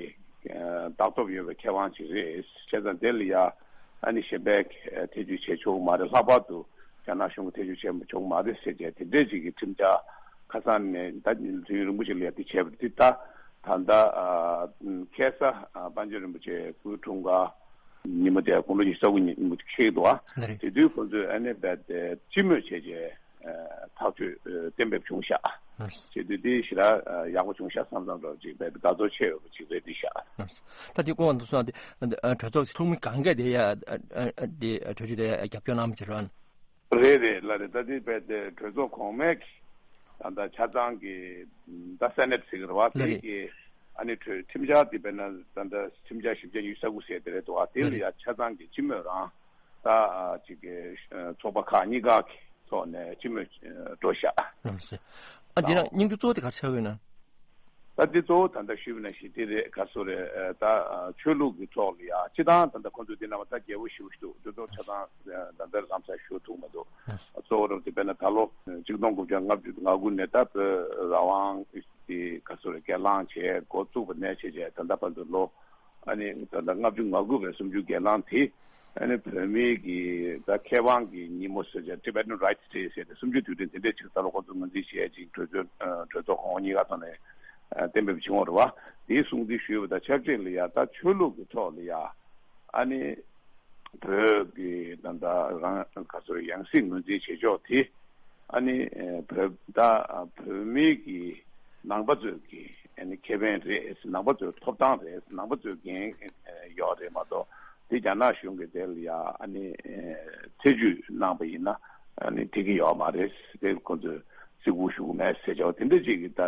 ལྟག་ཐོབ་ཡོད་པའི་ཁེ་དབང་ཅིག་རེད། བྱས་ཙང་དེ་ལ་ཡ་ཨ་ནི་གཞན་པས་ཐེ་ཇུས་བྱེད་ཆོག་གི་མ་རེད། ལྷག་པར་དུ་རྒྱ་ནག་གཞུང་གིས་ཐེ་ཇུས་བྱེད་ཆོག་གི་མ་རེད་ཟེར་བྱས་དེ་འདྲས་ཅིག་གི་ཁྲིམས་འཆར་ཁ་སང་ནས་ད་དུས་ཡུན་རིང་པོ་ཞིག་ལ་ཡ་དེ་བྱས་པ་རེད། དེ་ད་ད་ལྟ་ཁ་སང་པཎ་ཆེན་རིན་པོ་ཆེ་སྐུའི་འཁྲུངས་སྐར་ཉིན་མོ་དེ་དགུང་ལོ་ཉི་ཤུ་རྩ་དགུ་ཉིན་མོ་དེ་འཁེལ་འདུག་ཨ། ལགས་རེད། དེ་དུས་ཁོང་ཚོས་ཨ་ནི་རྦད་དེ་སྤྱི་མོས་བྱས་རྗེས་ཐག་གཅོད་གཏན་འབེབས་བྱུང་ཤག་ཨ། བྱས་དུས་དེ་ཞེ་དྲག་ཡག་པོ་བྱུང་ཤག་བསམ་བསམ་འདྲ་ཅིག་རྦད་དེ་དགའ་ཚོར་ཆེ་ཡོད་པ་ཅིག་རེད་འདི་ཤག་ཨ། ད་དེ་སྐོར་དུ་སོང་དེ་གྲོས་ཚོགས་ཚོགས་མི་གང་གས་དེ་ཡ་དེ་གྲོས་ཆོད་དེ་རྒྱབ་སྐྱོར་གནང་བ་ཅིག་རེད། རེད་རེད་ལགས་རེད། ད་དེ་རྦད་དེ་གྲོས་ཚོགས་གོང་མའི་གི་ད་ལྟ་ཆ་ཚང་གི་ད་སེ་ནེ་ཊི་ཟེར་གི་རེད་བ། ལགས་རེད། དེ་གི་ཨ་ནི་གྲོས་ཁྲིམས་འཆར་དེ་དཔེར་ན་ད་ལྟ་ཁྲིམས་འཆར་བཞི་བརྒྱ་ཉི་ཤུ་རྩ་དགུ་ཟེར་དེ་རེད་འདུག་བ། དེ་ལ་ཡ་ཆ་ཚང་གི་སྤྱི་མོས་རང་ད་ཅིག་གི་ཚོགས་པ་ཁག་གཉིས་ཀ་གི་ཐོག་ནས་སྤྱི་མོས་འགྲོ་ཤག་ཨ་འདི་ན་སྙིང་བསྡུས་གཙོ་བོ་དེ་ག་རེ་ཆགས་ཡོད་ན། ད་འདི་གཙོ་བོ་ད་ལྟ་ཞུས་པ་ནང་བཞིན་དེ་རེད། ག་སོ་རེད། ད་ཆོས་ལུགས་ཀྱི་ཐོག་ལ་ཡ་སྤྱི་བཏང་ད་ལྟ་ཁོང་ཚོ་འདི་ནང་མ་ད་རྒྱལ་པོ་ཞེ་པོ་ཞིག་འདུག་འདི་ཚོ་ཆ་ཚང་ད་ལྟ་ལམ་སང་ཞུ་ཐུབ་མ་འདུག་གཙོ་བོ་རུ་དེ་དཔེར་ན་ད་ལོ་ཆིག་སྟོང་དགུ་བརྒྱ་ལྔ་བཅུ་ང་དགུ་ནས་ད་བོད་རང་དབང་དེ་ག་སོ་རེད་སྒེར་ལངས་བྱས་འགོ་བཙུགས་པ་ནས་བྱས་བྱས་ད་ལྟ་བར་དུ་ལོ་ཨ་ནི་ད་ལྟ་ལྔ་བཅུ་ང་དགུ་བའི་གསུམ་བཅུའི་སྒེར་ལངས་དེ་ཨ་ནི་བོད་མིའི་གི་ད་ཁེ་དབང་གི་ཉིན་མོ་ཟེར་བྱས་Tibetan Rights Day ཟེར་ཏེ་གསུམ་བཅུའི་དུས་དྲན་དེ་འདྲས་ཅིག་ད་ལོ་ཁོང་ཚོ་ངོས་འཛིན་བྱས་ཅིག་གྲོས་ཚོགས་གྲོས་ཚོགས་གོང་འོག་གཉིས་ཀ་ཐོག་ནས་གཏན་འབེབས་བྱུང་བ་རེད་བ། དེའི་གསུང་ཚིག་ཞུས་པ་དང་ཆབས་ཅིག་ལ་ཡ་ད་ཆོས་ལུགས་ཀྱི་ཐོག་ལ་ཡ་ཨ་ནི་བོད་ཀྱི་ད་ལྟ་རང་ག་ཚོད་ཡང་སྲིད་ངོས་འཛིན་བྱེད་ཕྱོགས་དེ་ཨ་ནི་བོད་ད་བོད་མི་གི་ནང་པ་ཚོས་ཀྱི་ཨ་ནི་ཁེ་ཕན་རེད། ནང་པ་ཚོའི་ཐོབ་ཐང་རེད། ནང་པ་ཚོའི་འགན་ཡོད་རེད་མ་གཏོགས་དེ་རྒྱ་ནག་གཞུང་གིས་དེ་ལ་ཡ་ཨ་ནི་ཐེ་ཇུས་གནང་པ་ཡིན་ན་ཨ་ནི་འགྲིག་གི་ཡོད་མ་རེད། དེ་ཁོང་ཚོས་བརྩི་བཀུར་ཞུ་གི་མེད་ཟེར་བྱ་བ་དེ་འདྲ་ཅིག་གི་ད་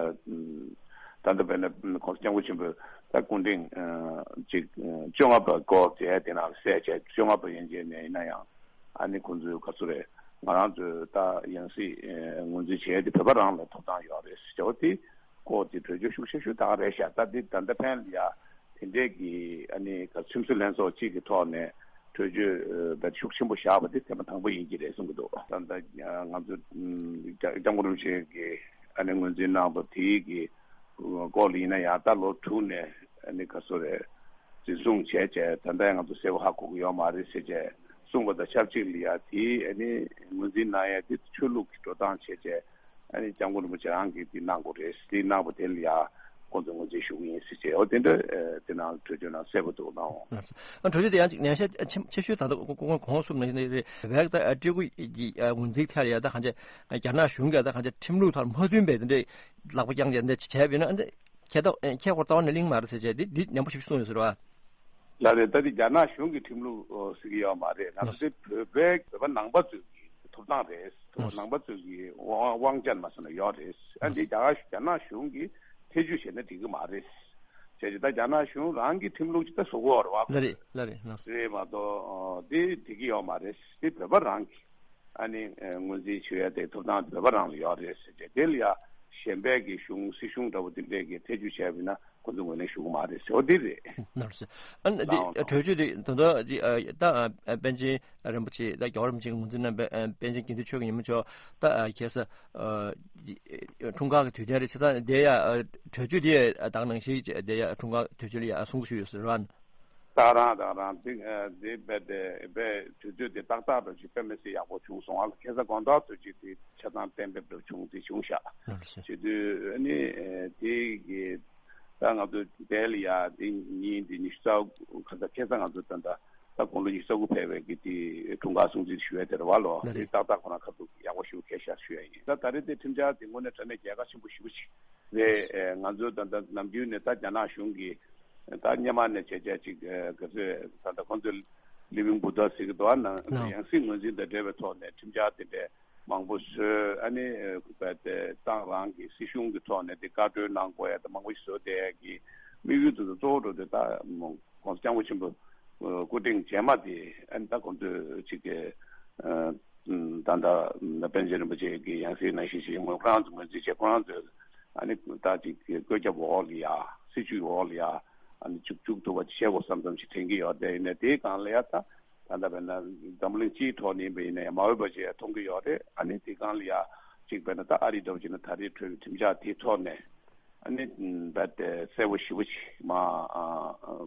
ད་ལྟ་བས་ན་༸གོང་ས་༸སྐྱབས་མགོན་ཆེན་པོས་ད་སྐུ་ཕྲེང་ཅིག་བཅོ་ལྔ་པ་སྐོར་དེ་དེ་ནང་གསལ་བྱས་བཅོ་ལྔ་པ་ཡན་ཆད་ནས་ཡིན་ན་ཡང་ཨ་ནི་ཁོང་ཚོའི་ག་ཚོད་རེད། ང་རང་ཚོས་ད་ཡང་སྲིད་ངོས་འཛིན་བྱས་ཏེ་བོད་པ་རང་ལ་ཐོབ་ཐང་ཡོད་རེད་ཟེར་བ་དེ་སྐོར་དེ་གྲོས་ཆོད་ཤུགས་ཆེ་ཤོས་ད་ག་རེད་ཤག་ད་འདི་ད་ལྟ་ཕན་ལ་ཡ་དེ་འདྲས་ཀྱི་ཨ་ནི་ག་ཁྲིམས་བཟོ་ལྷན་ཚོགས་གཅིག་གི་ཐོག་ནས་གྲོས་ཆོད་ད་ཤུགས་ཆེན་པོ་བཞག་པ་དེ་ཐེངས་མ་དང་པོ་ཡིན་གྱི་རེད་གསུང་གི་འདུག་ད་ལྟ་ང་ཚོ་སྐྱབས་མགོན་རིན་པོ་ཆེ་གིས་ཨ་ནི་ངོས་འཛིན་གནང་པ་དེའི་གི་སྐོར་ལ་ཡིན་ན་ཡང་ད་ལོ་དྲུག་ནས་ཨ་ནི་ག་ཚོད་རེད། འཛིན་བཟུང་བྱས་བྱས་ད་ལྟ་ཡང་ང་ཚོ་གསལ་པོ་ཧ་གོ་གི་ཡོད་མ་རེད་ཟེར་བྱས་གསུངས་པ་དང་ཆབས་ཅིག་ལ་ཡ་དེའི་ཨ་ནི་ངོས་འཛིན་གནང་ཡ་དེ་ཆོས་ལུགས་ཀྱི་འགྲོ་སྟངས་བྱས་བྱས་ཨ་ནི་སྐྱབས་མགོན་རིན་པོ་ཆེ་རང་གིས་དེ་གནང་དགོས་རེད། དེ་གནང་པ་དེ་ལ་ཡ་ཁོང་ཚོས་ངོས་འཛིན་ཞུ་གི་ཡིན་ཟེར་བྱས་འོ་དེ་འདྲ་དེ་ནང་གྲོས་ཆོད་ནང་གསལ་པོ་འདུག་གནང་འོང་། ཨ་གྲོས་ཆོད་དེ་ཡང་ཅིག་ཉན་ཤས་ཆེ་ཆེ་ཤོས་ད་ལྟ་གོང་གསུངས་ནང་བཞིན་རེད། བོད་ཀྱི་ད་སྤྲུལ་སྐུ་ཡི་ངོས་འཛིན་ཐད་ལ་ཡ་ད་གང་ཅི་རྒྱ་ནག་གཞུང་གིས་ད་གང་ཅི་ཁྲིམས་ལུགས་ཐོག་མ་མཐུན་པའི་དེ་འདྲའི་ལག་པ་བརྐྱངས་ཏེ་འདི་བྱས་པ་ཡིན་ན་འདི་ཁྱད་ད་ཁྱད་ཁོ་རྩ་བ་ནས་གླེང་མ་རེད་ཟེར་བྱས་འདི་འདི་ཉམས་པོ་ཞིག་གསུངས་ཡོད་ཟེར་བ། ལགས་རེད། ད་འདི་རྒྱ་ནག་གཞུང་གི་ཁྲིམས་ལུགས་ཟེར་གྱི་ཡོད་མ་རེད། ང་ཚོ་འདི་བོད་པའི་བོད་པ་ནང་པ་ཚོའི་གི་ཐོབ་ཐང་རེད། ནང་པ་ཚོའི་གི་དབང་དབང་ཆ་མ་སོང་ན་ཡོད་རེད། ཨ་འདི་རྒྱ་གར་རྒྱ་ནག་གཞུང་གིས་ཐེ་ཇུས་བྱས་ན་འགྲིག་གི་མ་རེད། བྱས་ཙང་ད་རྒྱ་ནག་གཞུང་རང་གི་ཁྲིམས་ལུགས་ཅིག་ད་བཟོ་དགོས་རེད་བ། ལགས་རེད་ལགས་རེད་ལགས། རེད་མ་གཏོགས་འདི་འགྲིག་གི་ཡོད་མ་རེད། འདི་བོད་པ་རང་གི་ཨ་ནི་ངོས་འཛིན་ཞུ་ཡ་དེ་ཐོབ་ཐང་བོད་པ་རང་ལ་ཡོད་རེད་ཟེར་ཏེ་དེ་ལ་ཡ་གཞན་པའི་གི་གཞུང་སྲིད་གཞུང་འདྲ་བོ་དེ་འདྲས་ཀྱི་ཐེ་ཇུས་བྱས་པ་ཡིན་ན་ཁོ་ཚོ་ངོས་ལེན་ཞུ་གི་མ་རེད་ཟེར་བ་འདི་རེད། ནར་སོ། ཨ་ནི་འདི་ལའང་གྲོས་ཆོད་འདི་ད་ལྟ་འདི་ད་པཎ་ཆེན་རིན་པོ་ཆེ་ད་རྒྱལ་བ་རིན་པོ་ཆེ་ངོས་འཛིན་གནང་པའི་པཎ་ཆེན་དགེ་འདུན་ཆོས་ཀྱི་ཉིན་མོ་མཆོག་ད་ཁ་སང་འཁྲུངས་སྐར་གྱི་དུས་དྲན་རེད། བྱས་ཙང་འདི་ཡ་གྲོས་ཆོད་འདི་ད་ག་ནང་བཞིན་འདི་ཡ་འཁྲུངས་སྐར་དུས་ཆེན་ལ་ཡ་གསུང་གི་ཞུས་ཡོད་ཟེར་བ། ད་རང་ད་རང་དེ་དེ་རྦད་དེ་རྦད་དུས་ཚོད་དེ་ཏག་ཏག་འདྲ་ཅིག་དཔེ་མི་སྲིད་ཡག་པོ་བྱུང་སོང་ཨ། ཁ་སང་དགོང་དག་དུས་ཅིག་དེ་ཆ་ཚང་གཏན་འབེབས་འདྲ་བྱུང་དེ་བྱུང་ཤག་ལགས་སོ། བྱེད་དུས་ཨ་ནི་དེ་གི་ད་ང་ཚོ་དེ་ལ་ཡ་དེ་ཉིན་དེ་ཉི་ཤུ་རྩ་དགུ་ཁ་ས་ཁ་སང་ང་ཚོ་ད་ད་ད་དགུང་ལོ་ཉི་ཤུ་རྩ་དགུ་ཕེབས་པའི་གི་དེ་འཁྲུངས་སྐར་སྲུང་བརྩི་ཞུ་ཡ་དེ་རེད་བ་ལོ། ལགས་དེ་རེད། ཏག་ཏག་ཁོ་རང་ཁ་ཐུག་ཡག་པོ་ཞིག་ཁེལ་ཤག་ཞུ་ཡ་ཡིན། ད་ད་རེས་དེ་ཁྲིམས་འཆར་དེ་དངོས་གནས་དྲང་གནས་རྒྱལ་ཁ་ཆེན་པོ་ཞེ་པོ་ཅིག་རེད། ང་ཚོ་ད་ད་ནམ་རྒྱུན་ནས་ད་རྒྱ་ནག་གཞུང་གི་ད་སྔོན་མ་ནས་བྱས་བྱས་ཅིག་ག་ཚོད་ད་ལྟ་ཁོང་ཚོས་Living Buddha ཟེར་གི་འདུག་ཨ་ནང་ནང་ཡང་སྲིད་ངོས་འཛིན་དང་འབྲེལ་བའི་ཐོག་ནས་ཁྲིམས་འཆར་དེ་འདྲའི་མང་པོ་བཟོས། ཨ་ནི་ཁོ་པའི་དེ་ཏང་རང་གི་སྲིད་གཞུང་གི་ཐོག་ནས་དེ་བཀའ་འཁྲོལ་གནང་དགོས་ཡ་དེ་མང་པོ་ཞིག་བཟོས་བསྡད་ཡ་གི་དམིགས་ཡུལ་དེ་ཚོ་གཙོ་བོ་འགྲོ་དེ་ད་༸གོང་ས་༸སྐྱབས་མགོན་ཆེན་པོ་སྐུ་ཕྲེང་རྗེས་མ་དེ་ཨ་ནི་ད་ཁོང་ཚོས་ཅིག་གི་ད་ལྟ་པཎ་ཆེན་རིན་པོ་ཆེ་གི་ཡང་སྲིད་ནང་བཞིན་ཞིག་ངོས་ཁོ་རང་ཚོ་ངོས་འཛིན་བྱས། ཁོ་རང་ཚོས་ཨ་ནི་ད་ཅིག་བཀོད་ཁྱབ་འོག་ལ་ཡ་སྲིད་བྱུས་འོག་ལ་ཡ་ཨ་ནི་བཅུག་བཅུག་ཐུབ་པ་བྱེད་དགོས་བསམ་བསམ་ཞིག་དྲན་གྱི་ཡོད། དེ་ཡིན་ན་དེའི་སྒང་ལ་ཡ་ད་ད་ལྟ་བས་ན་འཛམ་གླིང་སྤྱིའི་ཐོག་ནས་ཡིན་པ་ཡིན་ན་ཡང་མ་འོས་པ་ཞིག་མཐོང་གི་ཡོད་རེད། ཨ་ནི་དེའི་སྒང་ལ་ཡ་ཅིག་བས་ན་ད་ཨ་རི་འདྲ་བོ་ཅིག་ན་ད་རེས་གྲོས་པའི་ཁྲིམས་འཆར་དེའི་ཐོག་ནས། ཨ་ནི་རྦད་དེ་གསལ་པོ་ཞེ་པོ་ཅིག་མ་ཨ་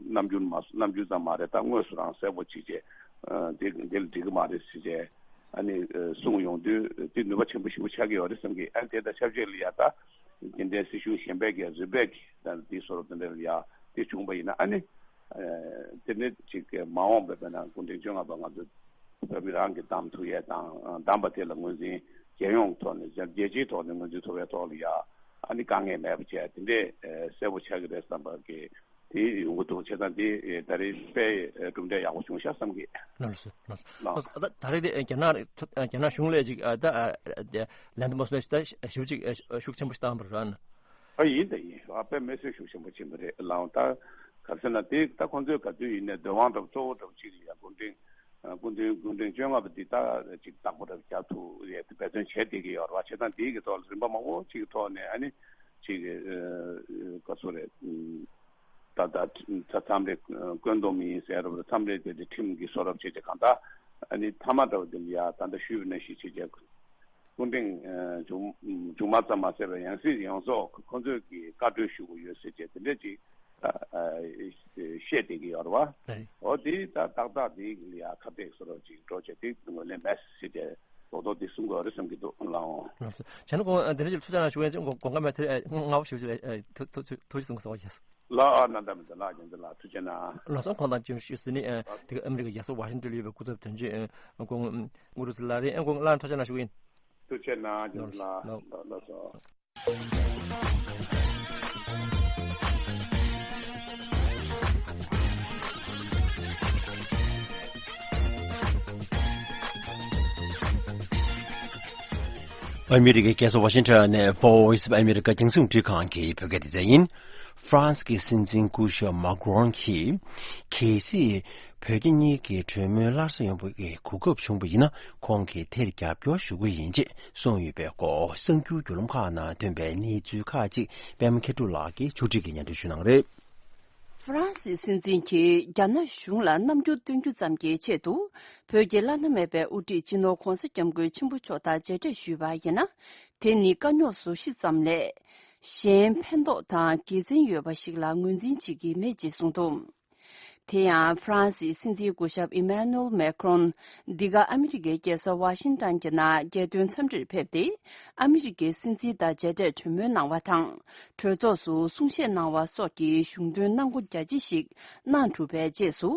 རྣམ་འགྱུར་མ་རྣམ་འགྱུར་ཙམ་མ་རེད། ད་དངོས་སུ་རང་གསལ་པོ་ཅིག་བྱས། ཨ་དེ་འདི་ལ་འགྲིག་གི་མ་རེད་ཟེར་བྱས། ཨ་ནི་ཨ་གསུངས་ཡོང་དུས་དེ་ནུས་པ་ཆེན་པོ་ཞེ་པོ་ཆགས་ཀྱི་ཡོད་རེད་བསམ་གི། ཨ་ནི་དེ་དང་ཆབས་ཅིག་ལ་ཡ་ད་རྒྱུན་ལྡན་སྲིད་གཞུང་གཞན་པའི་གི་རིམ་པས་ཀྱི་ད་དེ་བཟོ་འདྲ་དེ་འདྲ་ལ་ཡ་དེ་བྱུང་པ་ཡིན་ན། ཨ་ནི་ཨ་དེ་ནི་ཅིག་གི་མ་འོངས་པའི་བོད་ནང་སྐུ་ཕྲེང་བཅོ་ལྔ་པ་ང་ཚོ་བོད་མི་རང་གིས་བདམས་ཐུབ་ཡས་དང་བདམས་པ་དེ་ལ་ངོས་འཛིན་རྒྱལ་ཡོངས་ཐོག་ནས་རྒྱལ་སྤྱིའི་ཐོག་ནས་ངོས་འཛིན་ཐུབ་པའི་ཐོག་ལ་ཡ་ཨ་ནི་དཀའ་ངལ་མེད་པ་བྱས་དེ་འདྲས་ཨ་གསལ་པོ་ཆགས་ཀྱི་རེད་བསམ་པ་གི་དེ་ཡོང་གི་འདུག་བྱས་ཙང་དེ་ཨ་ད་རེས་དཔེ་ཨ་གྲུབ་འབྲས་ཡག་པོ་བྱུང་ཤག་བསམ་གི། ལགས་སོ། ལགས་སོ། ལགས། ལགས་སོ། ད་ད་རེས་དེ་རྒྱ་ནག་རྒྱ་ནག་གཞུང་ལས་ཅིག་ཨ་ད་ཨ་ལན་དུ་མོ་སོ་ད་ཞིབ་ཅིག་ཨ་ཤུགས་ཆེན་པོ་ཞིག་བཏང་བ་རེད་ན། ཨ་ཡིན་ད་ཡིན། ཨ་དཔེ་མི་སྲིད་ཤུགས་ཆེན་པོ་ཕྱིན་པ་རེད་ལགས། ད་ག་རེ་ཟེར་ན་དེ་ད་ཁོང་ཚོས་ག་དུས་ཡིན་ནའི་འདོད་དབང་འདྲ་བོ་གཙོ་བོ་འདྲ་བོ་ཅིག་ལ་ཡ་སྐུ་ཕྲེང་ཨ་སྐུ་མདུན་སྐུ་ཕྲེང་བཅོ་ལྔ་པ་འདི་ད་ཅིག་བདག་པོ་འདྲ་བོ་རྒྱག་ཐུབ་ཡས་དེ་འབད་བརྩོན་བྱས་བསྡད་ཀྱི་ཡོད་རེད་བ། བྱས་ཙང་དེའི་གི་ཐོག་ལ་རིམ་པ་མང་པོ་ཅིག་གི་ཐོག་ནས་ཨ་ནི་ཅིག་གི་ཨ་ག་སོ་རེད། ད་ལྟ་ད་མཚམས་རེ་བཀོད་འདོམས་ཡིན་ཟེར་རབས་མཚམས་རེ་དེ་དེ་ཁྲིམས་ཀྱི་བཟོ་འདྲ་བྱས་ཏེ་གང་ལྟར་ཨ་ནི་མཐའ་མ་འདྲ་བོ་དེ་ལ་ཡ་ད་ལྟ་ཞུས་པ་ནང་བཞིན་བྱས་རྗེས། སྐུ་ཕྲེང་ཨ་མཇུག་མཇུག་མ་ཙམ་མ་ཟད་པར་ཡང་སྲིད་ཡོངས་རྫོགས་ཁོ་ཚོས་ཀྱི་བཀའ་འཁྲོལ་ཞུ་དགོས་ཡོད་ཟེར་བྱས་དེ་འདྲ་ཅིག་ཨ་ཨ་བཤད་བསྡད་ཀྱི་ཡོད་རེད་བ། ཨེ། འོ་དེ་ད་ཏག་ཏག་དེ་ལ་ཡ་ཁ་གཏད་བཟོ་འདྲ་ཅིག་འགྲོ་བྱས་དེ་ངོས་ལེན་མེད་ཟེར་བྱས་རྡོག་རྡོག་དེ་གསུང་དགོས་རེད་བསམ་གྱི་འདུག་ལགས། ལགས་སོ། བྱས་ན་ཁོང་དེ་འདྲ་ཅིག་ཐུགས་ཅག་གནང་ཞུ་མཁན་ཅིག་དགོངས་དགོངས་ཀ་མེད་ཐུགས་ཨ་སྔ་པོ་ཞུ་ཞུ་ཨ་ཐུགས་ཐུགས་ཐུགས་ཐུགས་རྗེ་གསུང་གི་སོང་བ་ཡིན། ལགས་ཨ་ན་ད་མི་ད་ལགས་རྒྱལ་མཚན་ལགས་ཐུགས་རྗེ་གནང་། ལགས་སོ། ཁོང་དང་མཇལ་ཞུས་ཟིན་ནི་ཨ་དེ་ག་ཨ་མི་རི་ཀའི་རྒྱལ་ས་ཝ་ཤིང་ཏོན་ལ་ཡོད་པའི་སྐུ་ཚབ་དོན་གཅོད་ཨ་ཁོང་དངོས་གྲུབ་ཟེར་ལགས་རེད། ཨ་ཁོང་ལགས་ཐུགས་རྗེ་གནང་ཞུ་གི་ཡིན། ཐུགས་རྗེ་གནང་རྒྱལ་མཚན་ལགས། ལགས་ལགས་སོ། ཨ་མི་རི་ཀའི་རྒྱལ་ས་ཝ་ཤིང་ཊོན་ནས་Voice of America རྒྱང་སྲིང་རླུང་འཕྲིན་ཁང་གི་བོད་སྐད་སྡེ་ཚན་ཡིན། ཧྥ་རན་སི་གི་སྲིད་འཛིན་སྐུ་ཞབས་མཱ་ཀྲོན་གྱིས། གལ་སྲིད་བོད་རྒྱ་གཉིས་ཀྱི་གྲོས་མོལ་སླར་གསོ་ཡོང་བའི་གོ་སྐབས་བྱུང་བ་ཡིན་ན། ཁོང་གིས་དེར་རྒྱབ་སྐྱོར་ཞུ་གི་ཡིན་ཅེས་གསུངས་ཡོད་པའི་སྐོར་གསར་འགྱུར་བརྒྱུད་ལམ་ཁག་ནང་ཐོན་པའི་གནས་ཚུལ་ཁག་ཅིག་པད་མ་མཁས་གྲུབ་ལགས་ཀྱིས་ཕྱོགས་སྒྲིག་གིས་སྙན་སྒྲོན་ཞུ་གནང་རེད། ཧྥ་རན་སིའི་སྲིད་འཛིན་གྱིས་རྒྱ་ནག་གཞུང་ལ་རྣམ་འགྱུར་སྟོན་རྒྱུ་ཙམ་གྱི་ཆེད་དུ། བོད་ཀྱི་བླ་ན་མེད་པའི་དབུ་ཁྲིད་སྤྱི་ནོར་༧གོང་ས་༧སྐྱབས་མགོན་ཆེན་པོ་མཆོག་དང་མཇལ་འཕྲད་ཞུས་པ་ཡིན་ན། དེ་ནི་དཀའ་རྙོག་བཟོ་གཞི་ཙམ་ལས། གཞན་ཕན་ཐོགས་དང་དགེ་མཚན་ཡོད་པ་ཞིག་ལ་ངོས་འཛིན་བྱེད་ཀྱི་མེད་ཅེས་གསུངས་འདུག་དེ་ཡང་ཧྥ་རན་སིའི་སྲིད་འཛིན་སྐུ་ཞབས་ཨི་མཱ་ནུ་ཨེལ་མེ་ཁྲོན། འདི་ག་ཨ་མི་རི་ཀའི་རྒྱལ་ས་ཝ་ཤིང་ཏོན་གྱི་ནང་རྒྱལ་དོན་འཚམས་འདྲིར་ཕེབས་ཏེ། ཨ་མི་རི་ཀའི་སྲིད་འཛིན་དང་མཇལ་འཕྲད་གྲོས་མོལ་གནང་བ་དང་། གྲོས་ཚོགས་སུ་གསུང་བཤད་གནང་བ་སོགས་ཀྱི་གཞུང་དོན་གནང་སྒོ་རྒྱ་ཆེ་ཞིག་གནང་གྲུབ་པའི་རྗེས་སུ།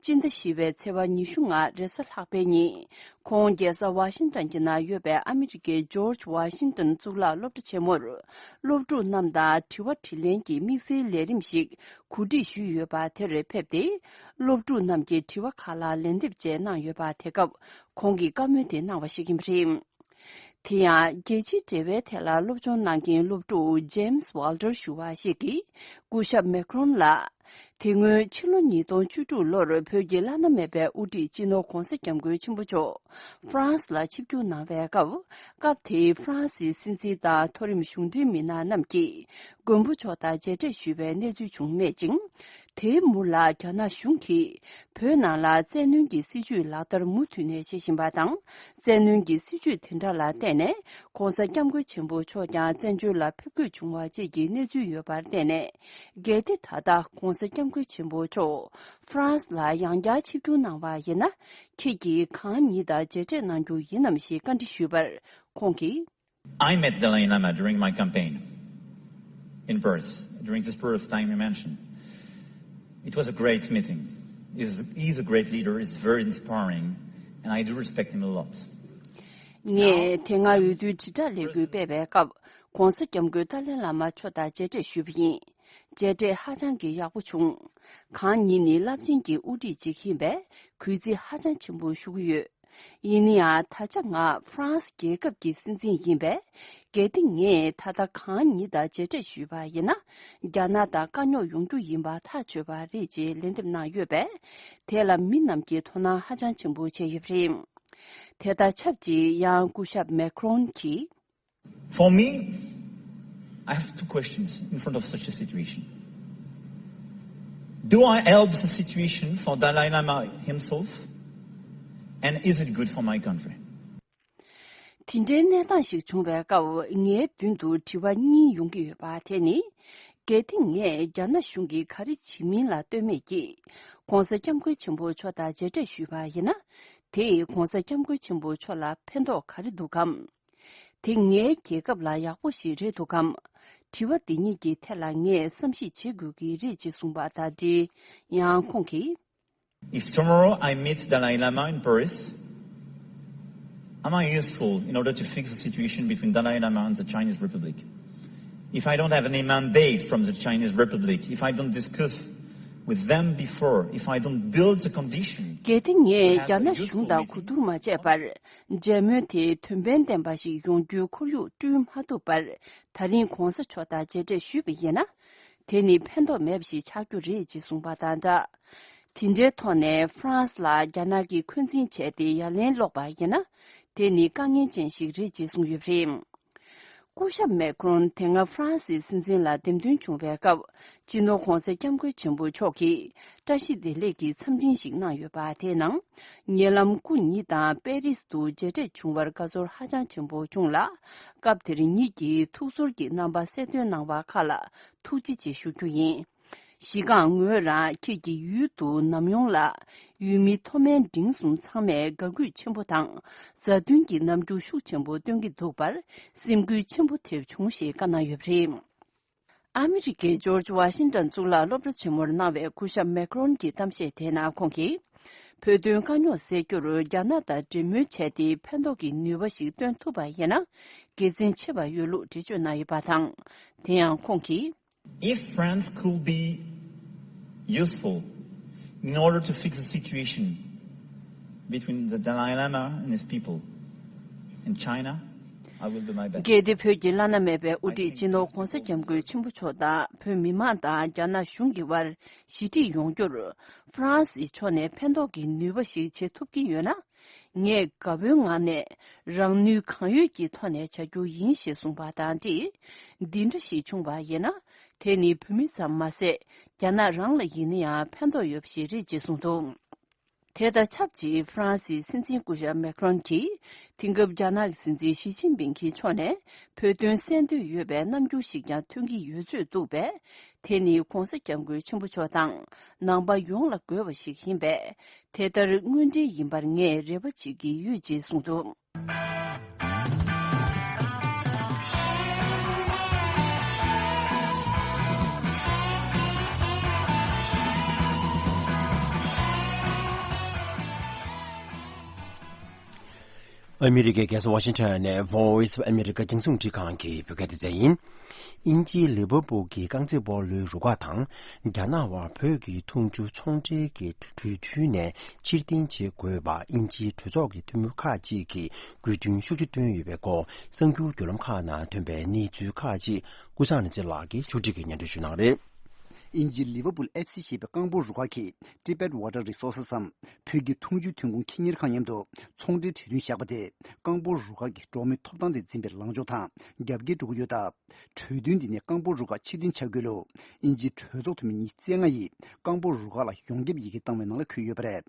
སྤྱི་ཟླ་བཞི་པའི་ཚེས་པ་ཉི་ཤུ་ལྔ་རེས་གཟའ་ལྷག་པའི་ཉིན། ཁོང་རྒྱལ་ས་ཝ་ཤིང་ཏོན་གྱི་ནང་ཡོད་པའི་ཨ་མི་རི་ཀའི་ཇོརྗ་ཝ་ཤིང་ཏོན་གཙུག་ལག་སློབ་གྲྭ་ཆེན་མོར། སློབ་ཕྲུག་རྣམས་དང་དྲི་བ་དྲིས་ལན་གྱི་དམིགས་བསལ་ལས་རིམ་ཞིག་གོ་སྒྲིག་ཞུས་ཡོད་པ་དེར་ཕེབས་ཏེ། སློབ་ཕྲུག་རྣམས་ཀྱི་དྲི་བ་ཁག་ལ་ལན་འདེབས་བཅས་གནང་ཡོད་པ་དེ་སྐབས་ཁོང་གིས་བཀའ་མོལ་དེ་གནང་བ་ཞིག་ཡིན་པ་རེད། དེ་ཡང་རྒྱལ་སྤྱིའི་འབྲེལ་བའི་ཐད་ལ་སློབ་སྦྱོང་གནང་མཁན་སློབ་ཕྲུག་ཇེམ་སི་ཝལ་ཏར་ཞུ་བ་ཞིག་གིས་སྐུ་ཞབས་མེ་ཁྲོན་ལ། དེ་སྔོན་ཕྱི་ལོ་ཉིས་སྟོང་བཅུ་དྲུག་ལོར་བོད་ཀྱི་བླ་ན་མེད་པའི་དབུ་ཁྲིད་སྤྱི་ནོར་༧གོང་ས་༧སྐྱབས་མགོན་ཆེན་པོ་མཆོག་ཧྥ་རན་སི་ལ་ཆིབས་བསྒྱུར་གནང་བའི་སྐབས། སྐབས་དེའི་ཧྥ་རན་སིའི་སྲིད་འཛིན་དང་མཐོ་རིམ་གཞུང་འབྲེལ་མི་སྣ་རྣམས་ཀྱིས་མགོན་པོ་མཆོག་དང་མཇལ་འཕྲད་ཞུས་པའི་གནས་ཚུལ་བྱུང་མེད་ཅིང་། དེའི་མུར་ལ་རྒྱ་ནག་གཞུང་གིས་བོད་ནང་ལ་བཙན་གནོན་གྱི་སྲིད་བྱུས་ལག་བསྟར་མུ་མཐུད་ནས་བྱེད་བཞིན་པ་དང་། བཙན་གནོན་གྱི་སྲིད་བྱུས་དེ་འདྲ་ལ་བརྟེན་ནས་༧གོང་ས་༧སྐྱབས་མགོན་ཆེན་པོ་མཆོག་ཀྱང་བཙན་བྱོལ་ལ་ཕེབས་དགོས་བྱུང་བ་བཅས་ཀྱི་གནས་ཚུལ་ཡོད་པར་བརྟེན་ནས། གལ་ཏེ་ད་ལྟ་༧གོང་ས་༧སྐྱབས་མགོན་ཆེན་པོ་མཆོག་ཧྥ་རན་སི་ལ་ཡང་བསྐྱར་ཆིབས་བསྒྱུར་གནང་བ་ཡིན་ན། ཁྱེད་ཀྱིས་གང་ཉིད་དང་མཇལ་འཕྲད་གནང་རྒྱུ་ཡིན་ནམ་ཞེས་བཀའ་འདྲི་ཞུས་པར་ཁོང་གིས། I met Dalai Lama during my campaign in Perth, during this period of time you mentioned. It was a great meeting. He's, he's a great leader, he's very inspiring, and I do respect him a lot. ངས་དེ་སྔ་འོས་བསྡུའི་དྲིལ་བསྒྲགས་ལས་འགུལ་སྤེལ་བའི་སྐབས། ༧གོང་ས་༧སྐྱབས་མགོན་ཏཱ་ལའི་བླ་མ་མཆོག་དང་མཇལ་འཕྲད་ཞུས་པ་ཡིན། མཇལ་འཕྲད་ཧ་ཅང་གི་ཡག་པོ་བྱུང་། གང་ཉིད་ནི་རླབས་ཆེན་གྱི་དབུ་ཁྲིད་ཅིག་ཡིན་པས་གུས་བརྩི་ཧ་ཅང་ཆེན་པོ་ཞུ་གི་ཡོད། ཡིན་ན་ཡང་ད་ཆ་ང་ཧྥ་རན་སི་རྒྱལ་ཁབ་ཀྱི་སྲིད་འཛིན་ཡིན་པས། གལ་ཏེ་ངས་ད་ལྟ་གང་ཉིད་དང་མཇལ་འཕྲད་ཞུས་པ་ཡིན་ན། རྒྱ་ནག་དང་དཀའ་རྙོག་ཡོང་རྒྱུ་ཡིན་པ་ཐག་ཆོད་པ་རེད་ཅེས་ལན་འདེབས་གནང་ཡོད་པས། དེ་ལ་མི་རྣམས་ཀྱིས་དོ་སྣང་ཧ་ཅང་ཆེན་པོ་བྱས་ཡོད་པ་རེད། དེ་དང་ཆབས་ཅིག་ཡང་སྐུ་ཞབས་མེ་ཁྲོན་གྱིས། For me, I have two questions in front of such a situation. Do I help the situation for Dalai Lama himself? And is it good for my country? དེ་འདྲའི་གནས་སྟངས་ཤིག་བྱུང་བའི་སྐབས་ངའི་མདུན་དུ་དྲི་བ་གཉིས་ཡོང་གི་ཡོད་པ་དེ་ནི། གལ་ཏེ་ངས་རྒྱ་ནག་གཞུང་གིས་ག་རེ་བྱེད་མིན་ལ་ལྟོས་མེད་ཀྱིས་༧གོང་ས་༧སྐྱབས་མགོན་ཆེན་པོ་མཆོག་དང་མཇལ་འཕྲད་ཞུས་པ་ཡིན་ན། དེས་༧གོང་ས་༧སྐྱབས་མགོན་ཆེན་པོ་མཆོག་ལ་ཕན་ཐོགས་ག་རེ་འདུག་གམ། དེ་ངའི་རྒྱལ་ཁབ་ལ་ཡག་པོ་ཞིག་རེད་འདུག་གམ། དྲི་བ་འདི་གཉིས་ཀྱི་ཐད་ལ་ངས་བསམ་གཞིག་བྱེད་དགོས་ཀྱི་རེད་ཅེས་གསུངས་པ་དང་འབྲེལ། ཡང་ཁོང་གིས། If tomorrow I meet Dalai Lama in Paris, am I useful in order to fix the situation between Dalai Lama and the Chinese Republic? If I don't have any mandate from the Chinese Republic, if I don't discuss with them before, if I don't build the condition གལ་ཏེ་ངས་རྒྱ་ནག་གཞུང་དང་གོ་བསྡུར་མ་བྱས་པར། མཇལ་མོལ་དེ་དོན་ཕན་ལྡན་པ་ཞིག་ཡོང་རྒྱུའི་ཁོར་ཡུག་བསྐྲུན་མ་ཐུབ་པར། ད་རིང་༧གོང་ས་མཆོག་དང་མཇལ་འཕྲད་ཞུས་པ་ཡིན་ན། དེ་ནི་ཕན་ཐོགས་མེད་པ་ཞིག་ཆགས་རྒྱུ་རེད་ཅེས་གསུངས་པ་དང་སྦྲགས། དེ་འདྲའི་ཐོག་ནས་ཧྥ་རན་སི་ལ་རྒྱ་ནག་གིས་འཁོན་འཛིན་བྱས་ཏེ་ཡ་ལན་སློག་པ་ཡིན་ན། དེ་ནི་དཀའ་ངལ་ཅན་ཞིག་རེད་ཅེས་གསུངས་ཡོད་པ་རེད། སྐུ་ཞབས་མེ་ཁྲོན་དེ་སྔ་ཧྥ་རན་སིའི་སྲིད་འཛིན་ལ་འདེམས་ཐོན་བྱུང་བའི་སྐབས། སྤྱི་ནོར་༧གོང་ས་༧སྐྱབས་མགོན་ཆེན་པོ་མཆོག་གིས་བཀྲ་ཤིས་བདེ་ལེགས་ཀྱི་འཚམས་འཕྲིན་ཞིག་གནང་ཡོད་པ་དེའི་ནང་། ཉེ་ལམ་སྐུ་ཉིད་དང་པེ་རིས་དུ་མཇལ་འཕྲད་བྱུང་བར་དགའ་ཚོར་ཧ་ཅང་ཆེན་པོ་བྱུང་ལ། སྐབས་དེར་ཉིད་ཀྱིས་ཐུགས་ཚོར་གྱི་རྣམ་པ་གསལ་སྟོན་གནང་བ་ཁག་ལ་ཐུགས་རྗེ་ཆེ་ཞུ་རྒྱུ་ཡིན། གཞི་རྐང་ངོས་རང་ཁྱེད་ཀྱི་ཡུལ་དུ་ནམ་ཡོང་ལ། ཡུལ་མི་མཐོ་དམན་འབྲིང་གསུམ་ཚང་མས་དགའ་གུས་ཆེན་པོ་དང་། མཛའ་མཐུན་གྱི་རྣམ་འགྱུར་ཤུགས་ཆེན་པོ་སྟོན་གྱི་འདུག་པར། སེམས་འགུལ་ཆེན་པོ་ཐེབས་བྱུང་ཞེས་བཀའ་གནང་ཡོད་པ་རེད། ཨ་མི་རི་ཀའི་ཇོར་ཇི་ཝ་ཤིང་ཏོན་གཙུག་ལག་སློབ་གྲྭ་ཆེན་མོར་གནང་བའི་སྐུ་ཞབས་མེ་ཁྲོན་གྱི་གཏམ་བཤད་དེའི་ནང་ཁོང་གིས། བོད་དོན་དཀའ་རྙོག་སེལ་རྒྱུར་རྒྱ་ནག་དང་འབྲེལ་མོལ་བྱས་ཏེ་ཕན་ཐོགས་ཀྱི་ནུས་པ་ཞིག་སྟོན་ཐུབ་པ་ཡིན་ན། དགེ་མཚན་ཆེ་བ་ཡོད་ལུགས་འགྲེལ་བརྗོད་གནང་ཡོད་པ་དང་། དེ་ཡང་ཁོང་གིས། If France could be useful in order to fix the situation between the Dalai Lama and his people in China, I will do my best. གལ་ཏེ་བོད་ཀྱི་བླ་ན་མེད་པའི་དབུ་ཁྲིད་སྤྱི་ནོར་༧གོང་ས་༧སྐྱབས་མགོན་ཆེན་པོ་མཆོག་དང་བོད་མི་མང་དང་རྒྱ་ནག་གཞུང་གི་དབར་ཞི་འགྲིག་ཡོང་རྒྱུར་ཧྥ་རན་སིའི་ཕྱོགས་ནས་ཕན་ཐོགས་ཀྱི་ནུས་པ་ཞིག་བྱེད་ཐུབ་ཀྱི་ཡོད་ན། ངས་དགའ་པོའི་ངང་ནས་རང་ནུས་གང་ཡོད་ཀྱི་ཐོག་ནས་བྱ་རྒྱུ་ཡིན་ཞེས་གསུངས་པ་དང་འབྲེལ། འདི་འདྲ་ཞིག་བྱུང་བ་ཡིན་ན། དེ་ནི་བོད་མི་ཙམ་མ་ཟད། རྒྱ་ནག་རང་ལ་ཡིན་ན་ཡང་ཕན་ཐོགས་ཡོད་པ་ཞིག་རེད་ཅེས་གསུངས་འདུག་དེ་དང་ཆབས་ཅིག་ཧྥ་རན་སིའི་སྲིད་འཛིན་སྐུ་ཞབས་མེ་ཁྲོན་གྱིས། དེང་སྐབས་རྒྱ་ནག་གི་སྲིད་འཛིན་ཞི་ཅིན་ཕིང་གི་ཕྱོགས་ནས་བོད་དོན་གསན་འདོད་ཡོད་པའི་རྣམ་འགྱུར་ཞིག་ཀྱང་ཐོན་གྱི་ཡོད་ཚོད་འདུག་པས། དེ་ནི་༧གོང་ས་༧སྐྱབས་མགོན་ཆེན་པོ་མཆོག་དང་ནང་པ་ཡོངས་ལ་དགོས་པ་ཞིག་ཡིན་པས། དེ་ལྟར་དངོས་འབྲེལ་ཡིན་པར་ངས་རེ་བ་བྱེད་ཀྱི་ཡོད་ཅེས་གསུངས་འདུག་ཨ་མི་རི་ཀའི་རྒྱལ་ས་ཝ་ཤིང་ཊོན་ནས་Voice of America རྒྱང་སྲིང་འཕྲིན་ཁང་གི་བོད་སྐད་སྡེ་ཚན་ཡིན། དབྱིན་ཇིའི་ལི་ཝར་པུལ་གྱི་རྐང་རྩེད་སྤོ་ལོའི་རུ་ཁག་དང་རྒྱ་ནག་དབར་བོད་ཀྱི་འཐུང་ཆུ་ཚོང་འབྲེལ་གྱི་གྲོས་མཐུན་ནས་ཕྱིར་འཐེན་བྱེད་དགོས་པ་དབྱིན་ཇིའི་གྲོས་ཚོགས་ཀྱི་འཐུས་མི་ཁག་ཅིག་གིས་དགོས་འདུན་ཤུགས་ཆེ་བཏོན་ཡོད་པའི་སྐོར་གསར་འགྱུར་བརྒྱུད་ལམ་ཁག་ནང་ཐོན་པའི་གནས་ཚུལ་ཁག་ཅིག་ཀུན་བཟང་ལགས་ཀྱིས་ཕྱོགས་སྒྲིག་གིས་སྙན་སྒྲོན་ཞུ་གནང་རེད། དབྱིན་ཇིའི་ལི་ཝར་པུལ་ཨེཕ་སི་ཞེས་པའི་རྐང་སྤོལ་རུ་ཁག་གིས་Tibet Water Resources འམ་བོད་ཀྱི་འཐུང་ཆུའི་ཐོན་ཁུངས་ཁེ་གཉེར་ཁང་མཉམ་དུ་ཚོང་འབྲེལ་གྲོས་མཐུན་བཞག་པ་དེ་རྐང་སྤོལ་རུ་ཁག་གི་འགྲོ་བ་མིའི་ཐོབ་ཐང་དང་འཛིན་པའི་ལངས་ཕྱོགས་དང་རྒྱབ་འགལ་འགྲོ་གི་ཡོད་སྟབས། གྲོས་མཐུན་འདི་ནས་རྐང་སྤོལ་རུ་ཁག་ཕྱིར་འཐེན་བྱ་དགོས་ལུགས་དབྱིན་ཇིའི་གྲོས་ཚོགས་འཐུས་མི་ཉི་ཤུ་རྩ་ལྔ་ཡིས་རྐང་སྤོལ་རུ་ཁག་ལ་ཡོངས་ཁྱབ་ཡི་གེ་བཏང་བའི་ནང་ལ་འཁོད་ཡོད་པ་རེད།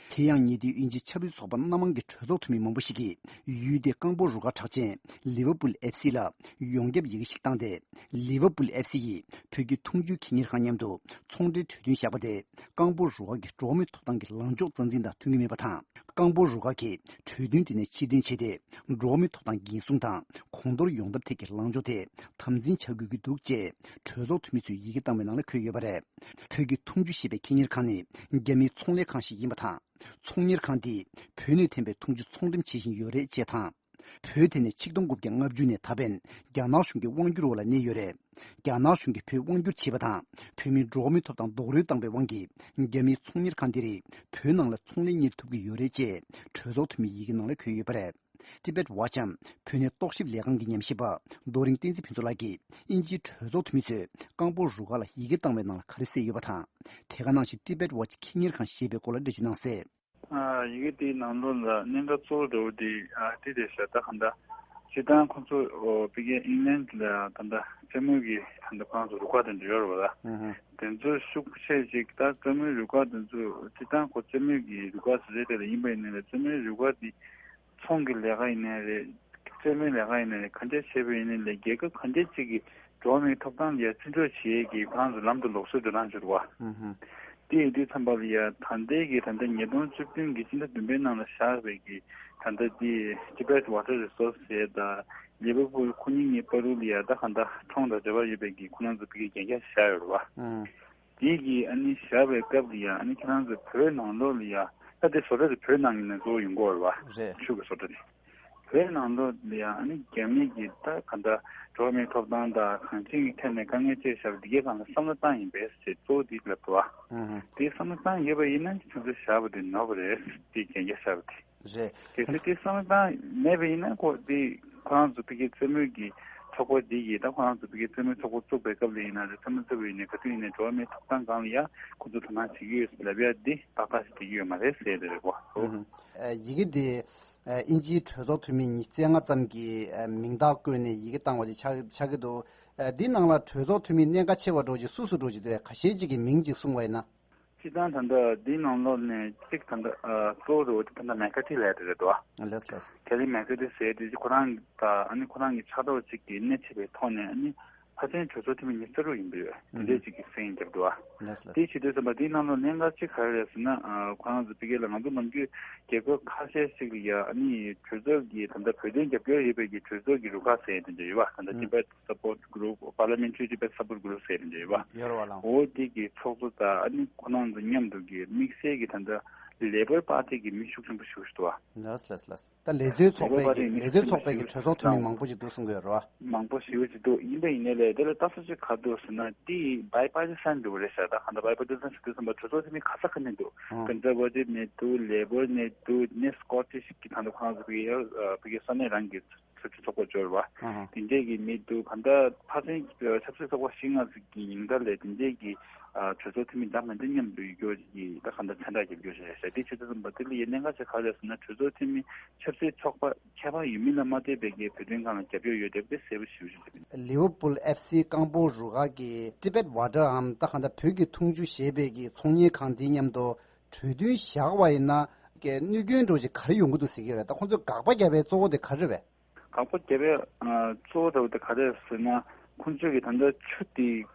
དེ་ཡང་ཉེ་དུས་དབྱིན་ཇི་ཆབ་སྲིད་ཚོགས་པ་སྣ་མང་གི་གྲོས་ཚོགས་འཐུས་མི་མང་པོ་ཞིག་གིས་ཡུལ་དེའི་རྐང་སྤོལ་རུ་ཁག་གྲགས་ཅན་ལི་ཝར་པུལ་ཨེཕ་སི་ལ་ཡོངས་ཁྱབ་ཡི་གེ་ཞིག་བཏང་སྟེ། ལི་ཝར་པུལ་ཨེཕ་སི་ཡིས་བོད་ཀྱི་འཐུང་ཆུའི་ཁེ་གཉེར་ཁང་མཉམ་དུ་ཚོང་འབྲེལ་གྲོས་མཐུན་བཞག་པ་དེ་རྐང་སྤོལ་རུ་ཁག་གི་འགྲོ་བ་མིའི་ཐོབ་ཐང་གི་ལངས་ཕྱོགས་རྩ་འཛིན་དང་མཐུན་གྱི་མེད་པ་དང་། རྐང་སྤོལ་རུ་ཁག་གིས་གྲོས་མཐུན་དེ་ནས་ཕྱིར་འཐེན་བྱས་ཏེ། འགྲོ་བ་མིའི་ཐོབ་ཐང་འགན་སྲུང་དང་གོང་མཐོར་ཡོང་ཐབས་ཐད་ཀྱི་ལངས་ཕྱོགས་དེ་དམ་འཛིན་བྱ་དགོས་ཀྱི་འདུག་ཅེས་གྲོས་ཚོགས་འཐུས་མི་ཚོས་ཡི་གེ་བཏང་བའི་ནང་ལ་འཁོད་ཡོད་པ་རེད། བོད་ཀྱི་འཐུང་ཆུ་ཞེས་པའི་ཁེ་གཉེར་ཁང་ནི་རྒྱ་མིའི་ཚོང་ལས་ཁང་ཞིག་ཡིན་པ་དང་། ཚོང་གཉེར་ཁང་འདིས་བོད་ནས་ཐོན་པའི་འཐུང་ཆུ་ཚོང་འགྲེམས་བྱེད་བཞིན་ཡོད་རེད་ཅེས་དང་། བོད་དེ་ནས་ཆིག་སྟོང་དགུ་བརྒྱ་ལྔ་བཅུ་ནས་ད་ཕན་རྒྱ་ནག་གཞུང་གི་དབང་སྒྱུར་འོག་ལ་གནས་ཡོད་རེད། རྒྱ་ནག་གཞུང་གིས་བོད་དབང་བསྒྱུར་བྱས་པ་དང་། བོད་མིའི་འགྲོ་བ་མིའི་ཐོབ་ཐང་རྡོག་རོལ་བཏང་བའི་དབང་གིས། རྒྱ་མིའི་ཚོང་གཉེར་ཁང་འདི་རིགས་བོད་ནང་ལ་ཚོང་ལས་གཉེར་ཐུབ་ཀྱི་ཡོད་རེད་ཅེས་གྲོས་ཚོགས་འཐུས་མིའི་ཡི་གེ་ནང་ལ་འཁོད་ཡོད་པ་རེད། Tibet Watch འམ་བོད་གནས་རྟོག་ཞིབ་ལས་ཁང་གི་ཉམས་ཞིབ་པ་རྡོ་རིང་བསྟན་འཛིན་ཕུན་ཚོགས་ལགས་ཀྱིས་དབྱིན་ཇིའི་གྲོས་ཚོགས་འཐུས་མི་ཚོས་རྐང་སྤོལ་རུ་ཁག་ལ་ཡི་གེ་བཏང་བའི་ནང་ལ་ག་རེ་གསལ་ཡོད་པ་དང་། དེ་ག་ནང་བཞིན་Tibet Watch ཁེ་གཉེར་ཁང་ཞེས་པའི་སྐོར་ལ་འགྲེལ་བརྗོད་གནང་གསལ། ཨ། ཡི་གེ་དེའི་ནང་ལོགས་ལ་གནད་འགག་གཙོ་བོ་འདྲ་བོ་དེ་ཨ་དེ་རེད་ཤག་ད་གང་ལྟར་སྤྱིར་བཏང་ཁོང་ཚོ་ཨོ་ཕ་གིའི་ཨིང་ལན་ལ་ད་ལྟ་རྩེད་མོའི་གི་ད་ལྟ་ཁོ་རང་ཚོ་རུ་ཁག་དེ་འདྲ་ཡོད་རེད་བ་ད། ཨུ་ཧུ། དེ་ཚོ་ཤུགས་ཆེ་ཅིག་ད་རྩེད་མོའི་རུ་ཁག་དེ་ཚོ་སྤྱིར་བཏང་ཁོ་རྩེད་མོའི་གི་རུ་ཁག་ཅིག་རེད། དེ་ལ་ཡིན་པ་ཡིན་ནའི་རེད། རྩེད་མོའི་རུ་ཁག་དེ་ཚོང་གི་ལས་ཀ་ཡིན་ནའི་རེད། རྩེད་མོའི་ལས་ཀ་ཡིན་ནའི་རེད། གང་འདྲ་བྱས་པ་ཡིན་ནའི་རེད། རྒྱལ་ཁབ་གང་འདྲ་ཅིག་གི་འགྲོ་བ་མིའི་ཐོབ་ཐང་ལ་ཡ་བརྩི་འཇོག་བྱེད་ཡས་ཀྱི་ཁོ་རང་ཚོ་ལམ་དུ་ལོག་སྲོལ་འགྲོ་སྟངས་ཅིག་རེད་བ། ཨུ་ཧུ། དེ་ཡིན་དུས་ཙམ་པ་ལ་ཡ་ད་ལྟའི་གི་ད་ལྟ་ཉིས་སྟོང་བཅུ་བདུན་གྱི་སྤྱི་ཟླ་བདུན་པའི་ནང་ལ་བཞག་པའི་གི་ད་ལྟ་དེ་Tibet Water Resource ཟེར་ད་ལི་ཝར་ཕུལ་ཁོ་གཉིས་གཉིས་བར་དུ་ལ་ཡ་ད་གང་ལྟར་ཁྲོམ་དང་འབྲེལ་བ་ཡོད་པའི་གི་ཁོ་རང་ཚོ་ཕ་གིའི་གན་རྒྱ་བཞག་ཡོད་རེད་བ། ཨུ། དེ་གི་ཨ་ནི་བཞག་པའི་སྐབས་ལ་ཡ་ཨ་ནི་ཁྱེད་རང་ཚོ་བོད་ནང་ལོགས་ལ་ཡ་ད་དེ་བཟོ་གྲྭ་དེ་བོད་ནང་ཡིན་ན་གཙོ་བོ་ཡོང་གི་ཡོད་རེད་བ། རེད། ཆུ་གི་བཟོ་གྲྭ་དེ། བོད་ནང་ལོགས་ལ་ཡང་ཨ་ནི་རྒྱ་མི་གིས་ད་ག་འདྲ་འགྲོ་བ་མིའི་ཐོབ་ཐང་དང་གང་ཅིའི་ཐད་ནས་དཀའ་ངལ་ཅིག་བཞག་པ་འདི་གའི་སྒང་ལ་བསམ་བློ་བཏང་ཡིན་པས་ཞེས་གཙོ་བོ་འདི་ལབ་འདུག་བ། ཨུ་ཧུ། དེ་བསམ་བློ་བཏང་ཡོད་པ་ཡིན་ན་ཁྱོད་ཚོས་བཞག་པ་དེ་ནོར་བ་རེད། དེ་གན་རྒྱ་བཞག་པ་དེ། རེད། གལ་སྲིད་དེ་བསམ་བློ་བཏང་མེད་པ་ཡིན་ན་ཁོ་དེ་ཁོ་རང་ཚོ་ཕ་གིའི་རྩེད་མོའི་གི་ཚོགས་པ་འདི་གིས་ད་ཁོ་རང་ཚོ་ཕ་གིའི་རྩེད་མོའི་ཚོགས་པ་བཙུགས་པའི་སྐབས་ལ་ཡིན་ན་རེད། རྩེད་མོ་རྩེ་བ་ཡིན་ནའི་ག་དུས་ཡིན་ནའི་འགྲོ་བ་མིའི་ཐོབ་ཐང་སྒང་ལ་ཡང་ཁོ་ཚོ་དོ་སྣང་བྱེད་ཀྱི་ཡོད་ལབ་ཡ་འདི་ཏག་ཏག་ཞིག་བྱེད་ཀྱི་ཡོད་མ་རེད་ཟེར་ཡ་དེ་རེད་གོ། ཨུ་ཧུ། ཨ། ཡི་གེ་འདི་ཨ་དབྱིན་ཇིའི་གྲོས་ཚོགས་འཐུས་མི་ཉི་ཤུ་རྩ་ལྔ་ཙམ་གྱིས་ཨ་མིང་རྟགས་བཀོད་ནས་ཡི་གེ་བཏང་བ་ཅིག་ཆགས་ཆགས་ཀྱི་འདུག་ཨ། འདིའི་ནང་ལ་གྲོས་ཚོགས་འཐུས་མི་གནད་འགག་ཆེ་བ་འདྲ་བོ་ཅིག་སུ་སུ་འདྲ་བོ་ཅིག་འདུག་ཁ་ཤས་ཅིག་གིས་མིང་ཅིག་གསུངས་པ་ཡིན་ན། སྤྱིར་བཏང་ད་ལྟ་འདིའི་ནང་ལོགས་ནས་གཅིག་ད་ལྟ་ཨ་གཙོ་བོ་འདྲ་བོ་དེ་ད་ལྟ་མེ་ཀ་ཐི་ལབ་ཡ་དེ་རེད་འདུག་ཨ། ལགས་ལགས། ཁེ་ལི་མེ་ཀ་ཐི་ཟེར་དེ་ཁོ་རང་གི་ད་ཨ་ནི་ཁོ་རང་གི་ཕྱག་རོགས་གཅིག་གིས་སྣེ་ཁྲིད་པའི་ཐོག་ནས་ཨ་ནི། ཕ་ཚན་གྲོས་ཚོགས་འཐུས་མི་ཉི་ཤུ་རྩ་དྲུག་ཡིན་པས། དེ་ཨུ་འདྲས་ཅིག་གི་སེམས་རྒྱབ་འདུག་ཨ། ལགས་ལགས། དེ་བྱེད་དུས་ཙམ་པ་དེའི་ནང་ལ་གནད་འགག་ཅིག་ག་རེ་རེད་ཟེར་ན། ཨ་ཁོ་རང་ཚོ་ཕ་གི་ལ་ང་ཚོ་ནམ་རྒྱུན་རྒྱལ་ཁབ་ཁ་ཤས་ཤིག་ལ་ཡ་ཨ་ནི་གྲོས་ཚོགས་ཀྱི་ད་ལྟ་བོད་དོན་རྒྱབ་སྐྱོར་ཡོད་པའི་གི་གྲོས་ཚོགས་ཀྱི་རུ་ཁག་ཟེར་དེ་འདྲ་ཡོད་པ། ད་ལྟ་ཨུ། Tibet Support Group Parliamentary Tibet Support Group ཟེར་དེ་འདྲ་ཡོད་པ། ཡོད་རེད་བ་ལགས། འོ་དེ་གི་ཚོགས་གཙོ་དང་ཨ་ནི་ཁོ་རང་ཚོ་མཉམ་དུ་གི་དམིགས་བསལ་གྱི་ད་ལྟ་Labour Party གི་མི་ཤུགས་ཆེན་པོ་ཞིག་འདུག་ཨ། ལགས་ལགས་ལགས། ད་ལས་བཟོའི་ཚོགས་པའི་གི་ལས་བཟོའི་ཚོགས་པའི་གི་གྲོས་ཚོགས་འཐུས་མི་མང་པོ་ཞིག་འདུག་གསུང་གི་ཡོད་རེད་བ། མང་པོ་ཞེ་པོ་ཅིག་འདུག་ཡིན་པ་ཡིན་ནའི་ལས་དེ་ལ་ལྟ་ས་ཅིག་ག་འདུག་ཟེར་ན། དེ་bipartisan འདུག་རེད་ཤག་ད་གང་ལྟར་bipartisan ཞིག་འདུག་བསམ་པ་གྲོས་ཚོགས་འཐུས་མི་ག་ས་ག་ནས་འདུག་ཨང་། Conservative ནས་འདུག Labour ནས་འདུག་ནས་Scottish གི་ད་ལྟ་ཁོ་རང་ཚོ་ཕ་གི་ཡ་ཕ་གི་ས་གནས་རང་གི་ཆབ་སྲིད་ཚོགས་པ་འབྱོར་བ། ཨང་། དེ་འདྲས་ཀྱི་མི་འདུག་གང་ལྟར་ཕ་ཚན་ཆབ་སྲིད་ཚོགས་པ་བཞི་ལྔ་ཟིག་གི་ཡིན་ད་ལས་དེ་འདྲས་ཀྱི་ཨ་གྲོས་ཚོགས་འཐུས་མི་ད་མི་འདི་མཉམ་དུ་ཡོད་རྒྱུ་གི་ད་གང་ལྟར་མཚན་རྟགས་རྒྱབ་རྒྱུ་རེད་ཤག་དེ་བྱེད་དུས་ཙམ་པ་དེ་ལ་ཡི་གནད་འགག་ཆེ་ག་རེ་རེད་ཟེར་ན། གྲོས་ཚོགས་འཐུས་མི་ཆབ་སྲིད་ཚོགས་པ་ཁྱད་པར་ཡོད་མིན་ལ་མ་ལྟོས་པའི་གི་བོད་དོན་སྒང་ལ་རྒྱབ་སྐྱོར་ཡོད་བསྡད་པ་དེ་གསལ་པོ་ཞེ་པོ་ཅིག་རེད། Liverpool FC རྐང་སྤོལ་རུ་ཁག་གིས་Tibet Water འམ་ད་གང་ལྟར་བོད་ཀྱི་འཐུང་ཆུ་ཞེས་པའི་གི་ཚོང་གཉེར་ཁང་དེ་མཉམ་དུ་གྲོས་མཐུན་བཞག་པ་ཡིན་ན་གི་གནོད་སྐྱོན་འདྲ་བོ་ཅིག་ག་རེ་ཡོང་གི་འདུག་ཟེར་གྱི་རེད། ད་ཁོང་ཚོས་དགག་པ་བརྒྱབ་པའི་གཙོ་བོ་དེ་ག་རེ་རེད་པས། དང་པོ་རྒྱལ་བའི་ཨ་གཙོ་བོ་འདྲ་བོ་དེ་ག་རེ་ཟེར་ན། ཁོང་ཚོས་ཀྱི་ད་ལྟ་ཆུ་དེ་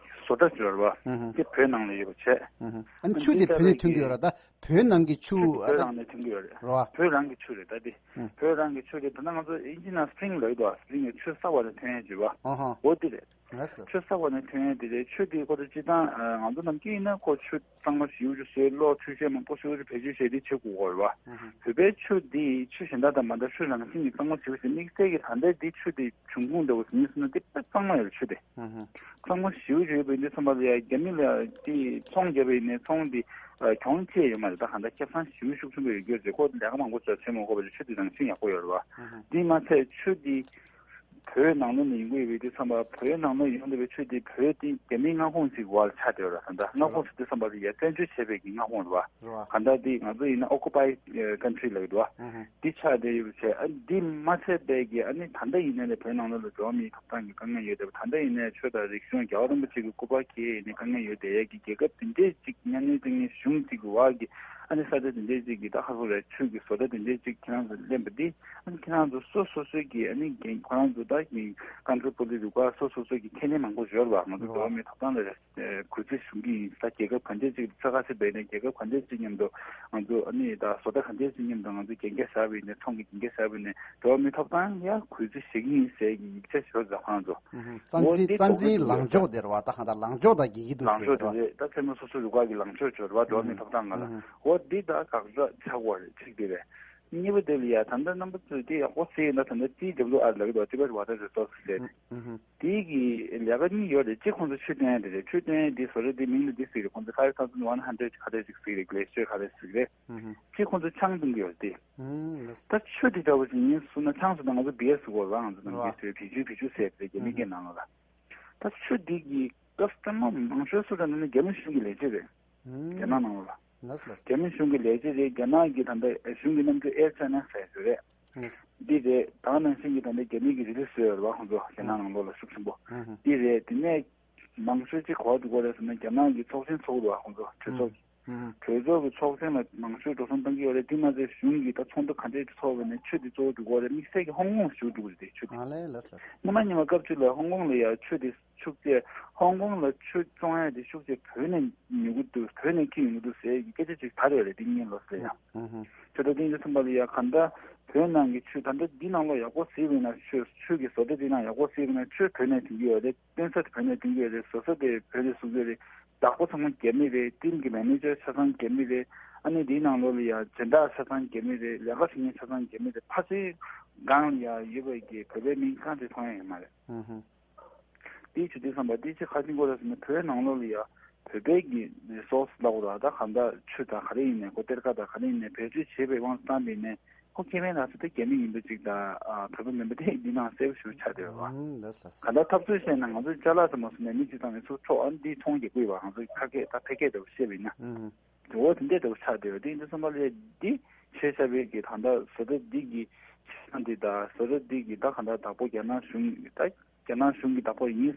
བཟོ་གྲྭ་ཅིག་ཡོད་རེད་བ། ཨུ་ཧུ། དེ་བོད་ནང་ལ་ཡོད་པ་བྱས། ཨུ་ཧུ། ཨ་ནི་ཨ་ཆུ་དེ་དེ་བོད་ནས་ལྟ་ཐོན་གྱི་ཡོད་རེད། ད་བོད་ནང་གི་ཆུ། ཆུ་དེ་ཨ་བོད་ད་རང་ནས་ཐོན་གྱི་ཡོད་རེད། རེད་བ། བོད་རང་གི་ཆུ་རེད་ད་དེ། ཨུ། བོད་རང་གི་ཆུ་རེད། ད་ལྟ་ང་ཚོ་དབྱིན་ཇི་ནང་spring ལབ་ཀྱི་འདུག་བ། spring ཆུ་ས་འོག་ནས་ཐོན་ཡས་ཅིག་ཡོད་བ། ཨ་ཧ། འོ་དེ་རེད། ལགས་སོ། ཆུ་ས་འོག་ནས་ཐོན་ཡས་དེ་རེད། ཆུ་དེ་ཁོ་ཚོ་སྤྱིར་བཏང་ང་ཚོ་ནམ་རྒྱུན་ཡིན་ན་ཁོ་ཆུ་གཙང་མ་ཞེ་པོ་ཅིག་བཟོས། གློག་འཕྲུལ་ཆས་མང་པོ་ཞེ་པོ་ཅིག་བེད་སྤྱོད་བྱས་ཏེ་བྱེད་དགོས་ཀྱི་ཡོད་རེད་བ། ཨུ་ཧུ། བོད་པའི་ཆུ་འདི་ཆུ་གཞན་དག་དང་མ་འདྲ། ཆུ་རང་བཞིན་གྱིས་གཙང་མ་ཞེ་པོ་ཅིག། དམིགས་བསལ་གྱི་ད་ལྟའི་འདི་ཆུ་འདི་འབྱུང་ཁུངས་འདྲ་བོ་ཡིན་ཟེར་ན་དེ་དཔེ་གཙང་མ་ཡོད་རེད་ཆུ་དེ། ཨུ་ཧུ། གཙང་མ་ཞེ་པོ་ཅིག་ཡོད་པ་ཡིན་དུས་ཙམ་པ་ལ་ཡ་རྒྱ་མི་ལ་དེ་ཚོང་བརྒྱབ་པ་ཡིན་ནའི་ཚོང་འདི་གྱོང་ཅི་ཡང་ཡོད་མ་རེད། ད་གང་ལྟར་ཁེ་བཟང་ཞེ་པོ་ཤུགས་ཆེན་པོ་ཡོད་རྒྱུ་རེད། ཁོ་ལས་ཀ་མང་པོ་བྱས་བྱེད་མ་དགོས་པ་རེད། ཆུ་དེ་རང་བཞིན་ཡག་པོ་ཡོད་རེད་བ། ཨུ་ཧུ། དེ་མ་ཚད་ཆུ་དེ་བོད་ནང་ལོགས་ནས་ཡོང་གི་ཡོད་པའི་དུས་ཙམ་པ། བོད་ནང་ལོགས་ཡོང་བསྡད་པའི་ཆུ་དེ་བོད་དེ་རྒྱ་མིའི་མངའ་ཁོངས་ཤིག་འོག་ལ་ཆགས་བསྡད་ཡོད་རེད། ད་ལྟ་མངའ་ཁོངས་ཟེར་དུས་ཙམ་པ་དེ་ཡ་བཙན་བྱོལ་བྱས་པའི་གི་མངའ་ཁོངས་རེད་བ། རེད་བ། གང་ལྟར་དེ་ང་ཚོ་ཡིན་ན་occupied country ལབ་ཀྱི་འདུག་བ། ཨུ་ཧུ། དེ་ཆགས་བསྡད་ཡོད་པ་བྱས། ཨ་དེ་མ་ཚད་པའི་གི་ཨ་ནི་ད་ལྟ་ཡིན་ནའི་ལས་བོད་ནང་ལོགས་ལ་འགྲོ་བ་མིའི་ཐོབ་ཐང་གི་དཀའ་ངལ་ཡོད་བསྡད་པ། ད་ལྟ་ཡིན་ནའི་ཆོས་དང་རིག་གཞུང་རྒྱལ་བ་རིན་པོ་ཆེ་གི་སྐུ་པར་འཁྱེར་ཡས་ཡིན་ནའི་དཀའ་ངལ་ཡོད་བསྡད་ཡས་ཀྱི་རྒྱལ་ཁབ་དེ་འདྲས་ཅིག་མཉམ་གནས་བཙན་གནས་གཞུང་ཅིག་གི་འོག་གི་ཨ་ནི་ས་ཆ་དེ་འདྲས་ཅིག་གི་ད་ཧ་གོ་རེད། ཆུ་གི་བཟོ་གྲྭ་དེ་འདྲས་ཅིག་ཁྱེད་རང་ཚོ་ལེན་པ་འདི། ཨ་ནི་ཁྱེད་རང་ཚོ་སོ་སོ་སོའི་གི་ཨ་ནི་འགན། ཁོ་རང་ཚོ་ད་གི་country policy རུ་ཁག་སོ་སོ་སོའི་གི་ཁས་ལེན་མང་པོ་ཡོད་རེད་བ། ང་ཚོ་འགྲོ་བ་མིའི་ཐོབ་ཐང་ལ་ཨེ་གུས་བརྩི་ཞུ་གི་ཡིན། ད་རྒྱལ་ཁབ་ག་འདྲས་ཅིག་ཚ་ཁ་སི་བས་ནས་རྒྱལ་ཁབ་ག་འདྲས་ཅིག་མཉམ་དུ་ང་ཚོ་ཨ་ནི་ད་བཟོ་ལྟ་ག་འདྲས་ཅིག་མཉམ་དུ་ང་ཚོ་གན་རྒྱ་བཞག་པ་ཡིན་ནས་ཚོང་གི་གན་རྒྱ་བཞག་པ་ཡིན་ནས་འགྲོ་བ་མིའི་ཐོབ་ཐང་ཡ་གུས་བརྩི་ཞུ་གི་ཡིན་ཟེར་གི་ཡིག་ཆ་ཞོར་ཛ་ཁང་ཚོ། ཨུ་ཧུ། རྩ་འཛིན་རྩ་འཛིན་ལངས་ཕྱོགས་དེ་རེད་བ། ད་གང་ལྟར་ལངས་ཕྱོགས་དང་འགལ་གྱི་འདུག་ཟེར་ལངས་ཕྱོགས་དེ་རེད། ད་ཚད་མ་སོ་སོའི་རུ་ཁག་གི་ལངས་ཕྱོགས་ཅིག་རེད་བ། འགྲོ་བ་མིའི་ཐོབ་ཐང་སྒང་ལ། ཨུ་ཧུ། འོ་འདི་ད་དགག་བྱ་ཆགས་པ་རེད། གཅིག་དེ་རེད། གཉིས་པ་དེ་ལ་ཡ་ད་ལྟ་རྣམ་པ་ཚོས་དེ་ཡག་པོ་གཟིགས་ཡོད་ན། ད་ལྟ་ཊི་ཌབ་ལིའུ་ཨར་ལབ་ཀྱི་འདུག Tibet Water Resources ཟེར། ཨུ་ཧུ། དེ་གི་ལས་ཀ་གཉིས་ཡོད་རེད། གཅིག་ཁོང་ཚོ་ཆུ་བཏོན་ཡ་དེ་རེད། ཆུ་བཏོན་ཡ་དེ་བཟོ་གྲྭ་དེ་མིང་ལ་དེ་ཟེར་གི་རེད། ཁོང་ཚོ་five thousand one hundred ག་རེ་ཞིག་ཟེར་གི་རེད། Glacier ག་རེ་ཟེར་གི་རེད། ཨུ་ཧུ། གཅིག་ཁོང་ཚོ་ཆང་བཏུང་གི་ཡོད་རེད་དེ། ཨུ་ལགས། ད་ཆུ་དེ་འདྲ་བོ་ཞིག་ཡིན་སོང་ན་ཆང་ཟེར་ན་ང་ཚོ་བི་ཡར་ཟེར་གོ་རང་། ང་ཚོ་ནང་གི་ཟེར་བི་ཇུ་བི་ཇུ་ཟེར་རེད་རྒྱ་མི་སྐད་ནང་ལ། ད་ཆུ་འདི་གི་སྐབས་དེ་མ་མང་ཤོས་སུ་ད་ནི་རྒྱ་མི་གཞུང་གི་ལས་བྱེད་རེད། ཨུ། རྒྱ་ནག་ནང་ལ། ལགས་ལགས། རྒྱ་མི་གཞུང་གི་ལས་བྱེད་རེད། རྒྱ་ནག་གི་ད་ལྟ་གཞུང་གི་རྣམ་འགྱུར་ཨེར་ཅ་ན་ཟེར་ཞུ་རེད། ལགས། འདི་རེད། ད་ནང་བཞིན་གྱི་ད་ལྟ་རྒྱ་མི་གི་རི་ལི་བཟོས་ཡོད་རེད་བ། ཁོང་ཚོ་རྒྱ་ནག་ནང་ལོགས་ལ་ཤུགས་ཆེན་པོ། ཨུ་ཧུ། འདི་རེད། དེ་ནས་མང་ཤོས་ཅིག་ག་པར་འགྲོ་གི་རེད་ཟེར་ན་རྒྱ་ནག་གི་ཚོགས་ཆེན་ཚོགས་འདུག་བ། ཁོང་ཚོ་གྲོས་ཚོགས། ཨུ་ཧུ། གྲོས་ཚོགས་ཀྱི་ཚོགས་ཆེན་ལ་མང་ཤོས་འགྲོ་སོང་བཏང་གི་ཡོད་རེད། དེ་མ་ཟད་གཞུང་གིས་ད་ཚོགས་འདུ་ག་འདྲས་ཚོགས་པ་ནས་ཆུ་དེ་གཙོ་བོ་འགྲོ་གི་ཡོད་རེད། དམིགས་བསལ་གྱི་ཧོང་ཀོང་ཞུ་འགྲོ་གི་རེད། ཆུ་དེ། ཨ་ལས་ལགས་ལགས། སྔོན་མ་ཉི་མ་སྐབས་བཅུ་ལ་ཧོང་ཀོང་ལ་ཡ་ཆུ་དེ་ཤུགས་ཆེ། ཧོང་ཀོང་ལ་ཆུ་བཙོང་ཡ་དེ་ཤུགས་ཆེ་བོད་ནས་ཉོ་གི་འདུག་བོད་ནས་འཁྱེར་ཡོང་གི་འདུག་ཟེར་གྱི་སྐད་ཆ་ཅིག་དར་ཡོད་རེད། དེ་སྔོན་ལོ་ཟེར་ཡ། ཨུ་ཧུ། ཆུ་དེ་དེ་འདྲ་ཚང་པ་ལ་ཡ་ག་འདྲ་བོད་ནང་གི་ཆུ་ད་ལྟ་འདི་ནང་ལོགས་ཡག་པོ་གཟིགས་པ་ཡིན་ན། ཆུ་ཆུ་གི་བཟོ་གྲྭ་འདི་ནང་ཡག་པོ་གཟིགས་པ་ཡིན་ན་ཆུ་བོད་ནས་ཐོན་གྱི་ཡོད་རེད། སྟོན་ས་དེ་བོད་ནས་ཐོན་གྱི་ཡོད་རེད། བཟོ་ས་དེ་བོད་ནས་བཟོ་གི་ཡོད་རེད། བདག་པོ་ཚང་མ་རྒྱ་མི་རེད། ཊིམ་གྱི་མེ་ནེ་ཇར་ཆ་ཚང་རྒྱ་མི་རེད། ཨ་ནི་འདིའི་ནང་ལོགས་ལ་ཡ་སྦྱིན་བདག་ཆ་ཚང་རྒྱ་མི་རེད། ལས་ཀ་བྱེད་མཁན་ཆ་ཚང་རྒྱ་མི་རེད། ཕལ་ཆེར་སྒང་ལ་ཡ་ཡོད་པའི་གི་བོད་པའི་མིང་གང་དེ་མཐོང་ཡ་ཡོད་མ་རེད། ཨུ་ཧུ། དེའི་ཆུ་དེ་བསམ་པ་དེ་ཆེ་ཁ་ཅིག་གོ་ར་ཟེར་ན་བོད་ནང་ལོགས་ལ་ཡ་བོད་པའི་གི་རི་སོར་སི་ལབ་དགོས་ར། ད་གང་ལྟར་ཆུ་དང་ག་རེ་ཡིན་ནའི་ཁོ་གཏེར་ཁ་དང་ག་རེ་ཡིན་ནའི་བེད་སྤྱོད་བྱེད་པའི་དབང་དུ་བཏང་པ་ཡིན་ནའི་ཁོ་ཁེ་ཕན་རག་ས་དེ་རྒྱ་མི་ཡིན་པ་ཅིག་དང་། ཨ། བོད་པ་མིན་པ་དེ་འདི་ནང་གསལ་པོ་ཞེ་པོ་ཆགས་བསྡད་ཡོད་པ། ཨང་། ལགས་ལགས། གང་ལྟར་འཐབ་རྩོད་བྱས་ན་ང་ཚོ་ཅ་ལག་ཟེར་མ་སོང་ནས་མི་གཅིག་ཚང་མས་ཚུར་འཕྲོག་ཨ་འདི་ཚོང་རྒྱག་དགོས་པ། ང་ཚོ་ཁ་སྐད་ད་ཕལ་སྐད་འདྲ་པོ་བཤད་པ་ཡིན་ན། ཨང་། འོ་དེ་འདྲ་འདྲ་པོ་ཆགས་བསྡད་ཡོད། དེ་ཡིན་དུས་ཙམ་པ་ལ་འདི་བྱས་བཞག་པའི་གི་ད་ལྟ་བཟོ་གྲྭ་འདི་གི་ཆ་ཚང་འདི་དང་བཟོ་གྲྭ་འདི་གི་ད་གང་ལྟར་བདག་པོ་རྒྱ་ནག་གཞུང་ད། རྒྱ་ནག་གཞུང་གི་བདག་པོ་ཡིན་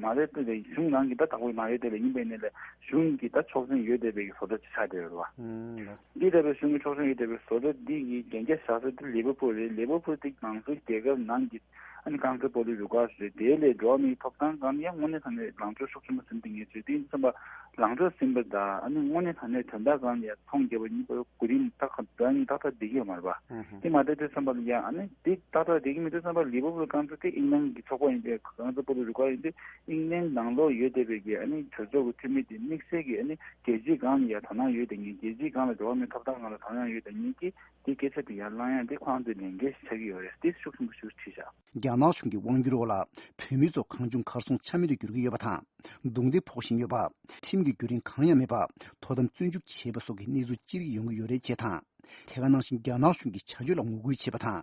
མ་རེད་དེ་ལས་གཞུང་རང་གི་ད་བདག་པོ་མ་རེད་དེ་ལས་ཡིན་པའི་ནས་ལས་གཞུང་གི་ད་ཆོག་མཆན་ཡོད་བསྡད་པའི་བཟོ་གྲྭ་ཅིག་ཆགས་བསྡད་ཡོད་རེད་བ། ཨུམ། འདི་ལྟ་བུའི་གཞུང་གི་ཆོག་མཆན་ཡོད་བསྡད་པའི་བཟོ་གྲྭ་འདི་གི་གན་རྒྱ་བཞག་ས་དེ་ལི་ཝར་ཕུལ་རེད། ལི་ཝར་ཕུལ་དེ་ང་ཚོའི་རྒྱལ་ཁབ་ནང་གི་ཨ་ནི་རྐང་རྩེད་སྤོ་ལོའི་རུ་ཁག་རེད། དེ་ལས་འགྲོ་བ་མིའི་ཐོབ་ཐང་སྒང་ཡང་དངོས་གནས་དྲང་གནས་ལངས་ཕྱོགས་ཤུགས་ཆེན་པོ་ཟིན་བསྡད་མཁན་ཚོས་དེ་ཡིན་དུས་ཙམ་པ་ལངས་ཕྱོགས་ཟིན་པ་དང་ཨ་ནི་དངོས་གནས་དྲང་གནས་དོན་དག་སྒང་ལ་ཡང་ཚོང་རྒྱག་པ་གཉིས་པོ་གོ་རིམ་ཏག་ཏག་བསྡད་ཀྱི་ཡོད་མ་རེད་པ། ཨུ་ཧུ། དེ་མ་གཏོགས་དེ་བསམ་པ་ལ་ཡ་ཨ་ནི་དེ་ཏག་ཏག་བསྡད་ཀྱི་མི་འདུག་བསམ་པ། ལི་ཝར་ཕུལ་རྐང་རྩེད་དེ་ཨིང་ལན་གྱི་ཚོགས་པ་ཡིན་ཏེ། རྐང་རྩེད་སྤོ་ལོ་རུ་ཁག་ཡིན་ཏེ་ཨིང་ལན་ནང་ལོགས་ཡོད་བསྡད་པའི་གི་ཨ་ནི་གྲོས་ཚོགས་ཀྱི་འཐུས་མི་དེ་དམིགས་བསལ་གྱི་ཨ་ནི་རྒྱལ་སྤྱིའི་སྒང་ལ་ཡ་དོ་སྣང་ཡོད་བསྡད་མཁན། རྒྱལ་སྤྱིའི་སྒང་ལ་འགྲོ་བ་མིའི་ཐོབ་ཐང་སྒང་ལ་དོ་སྣང་ཡོད་བསྡད་མཁན་གྱི་དེ་སྐད་ཆ་དེ་ཡར་བསླང་ཡ་དེ་ཁོ་རང་ཚོའི་ལས་འགན་ཞིག་ཆགས་ཀྱི་ཡོད་རེད། དེ་ཤུགས་ཆེན་པོ་ཞིག་བྲིས་བཞག་རྒྱ་ནག་གཞུང་གི་དབང་སྒྱུར་འོག་ལ་བོད་མི་ཚོ་གང་བྱུང་གར་སོང་ཆ་མེད་དུ་འགྱུར་གྱི་ཡོད་པ་དང་། རྡུང་རྡེག་ཕོག་བཞིན་ཡོད་པ། ཁྲིམས་ཀྱི་བརྒྱུད་རིམ་གང་ཡང་མེད་པར་དོ་དམ་བཙོན་འཇུག་བྱས་པ་སོགས་ཀྱི་གནས་ཚུལ་ཅི་རིགས་ཡོང་གི་ཡོད་རེད་ཅེས་དང་། དེ་ག་ནང་བཞིན་རྒྱ་ནག་གཞུང་གི་བྱ་སྤྱོད་ལ་ངོ་རྒོལ་བྱས་པ་དང་།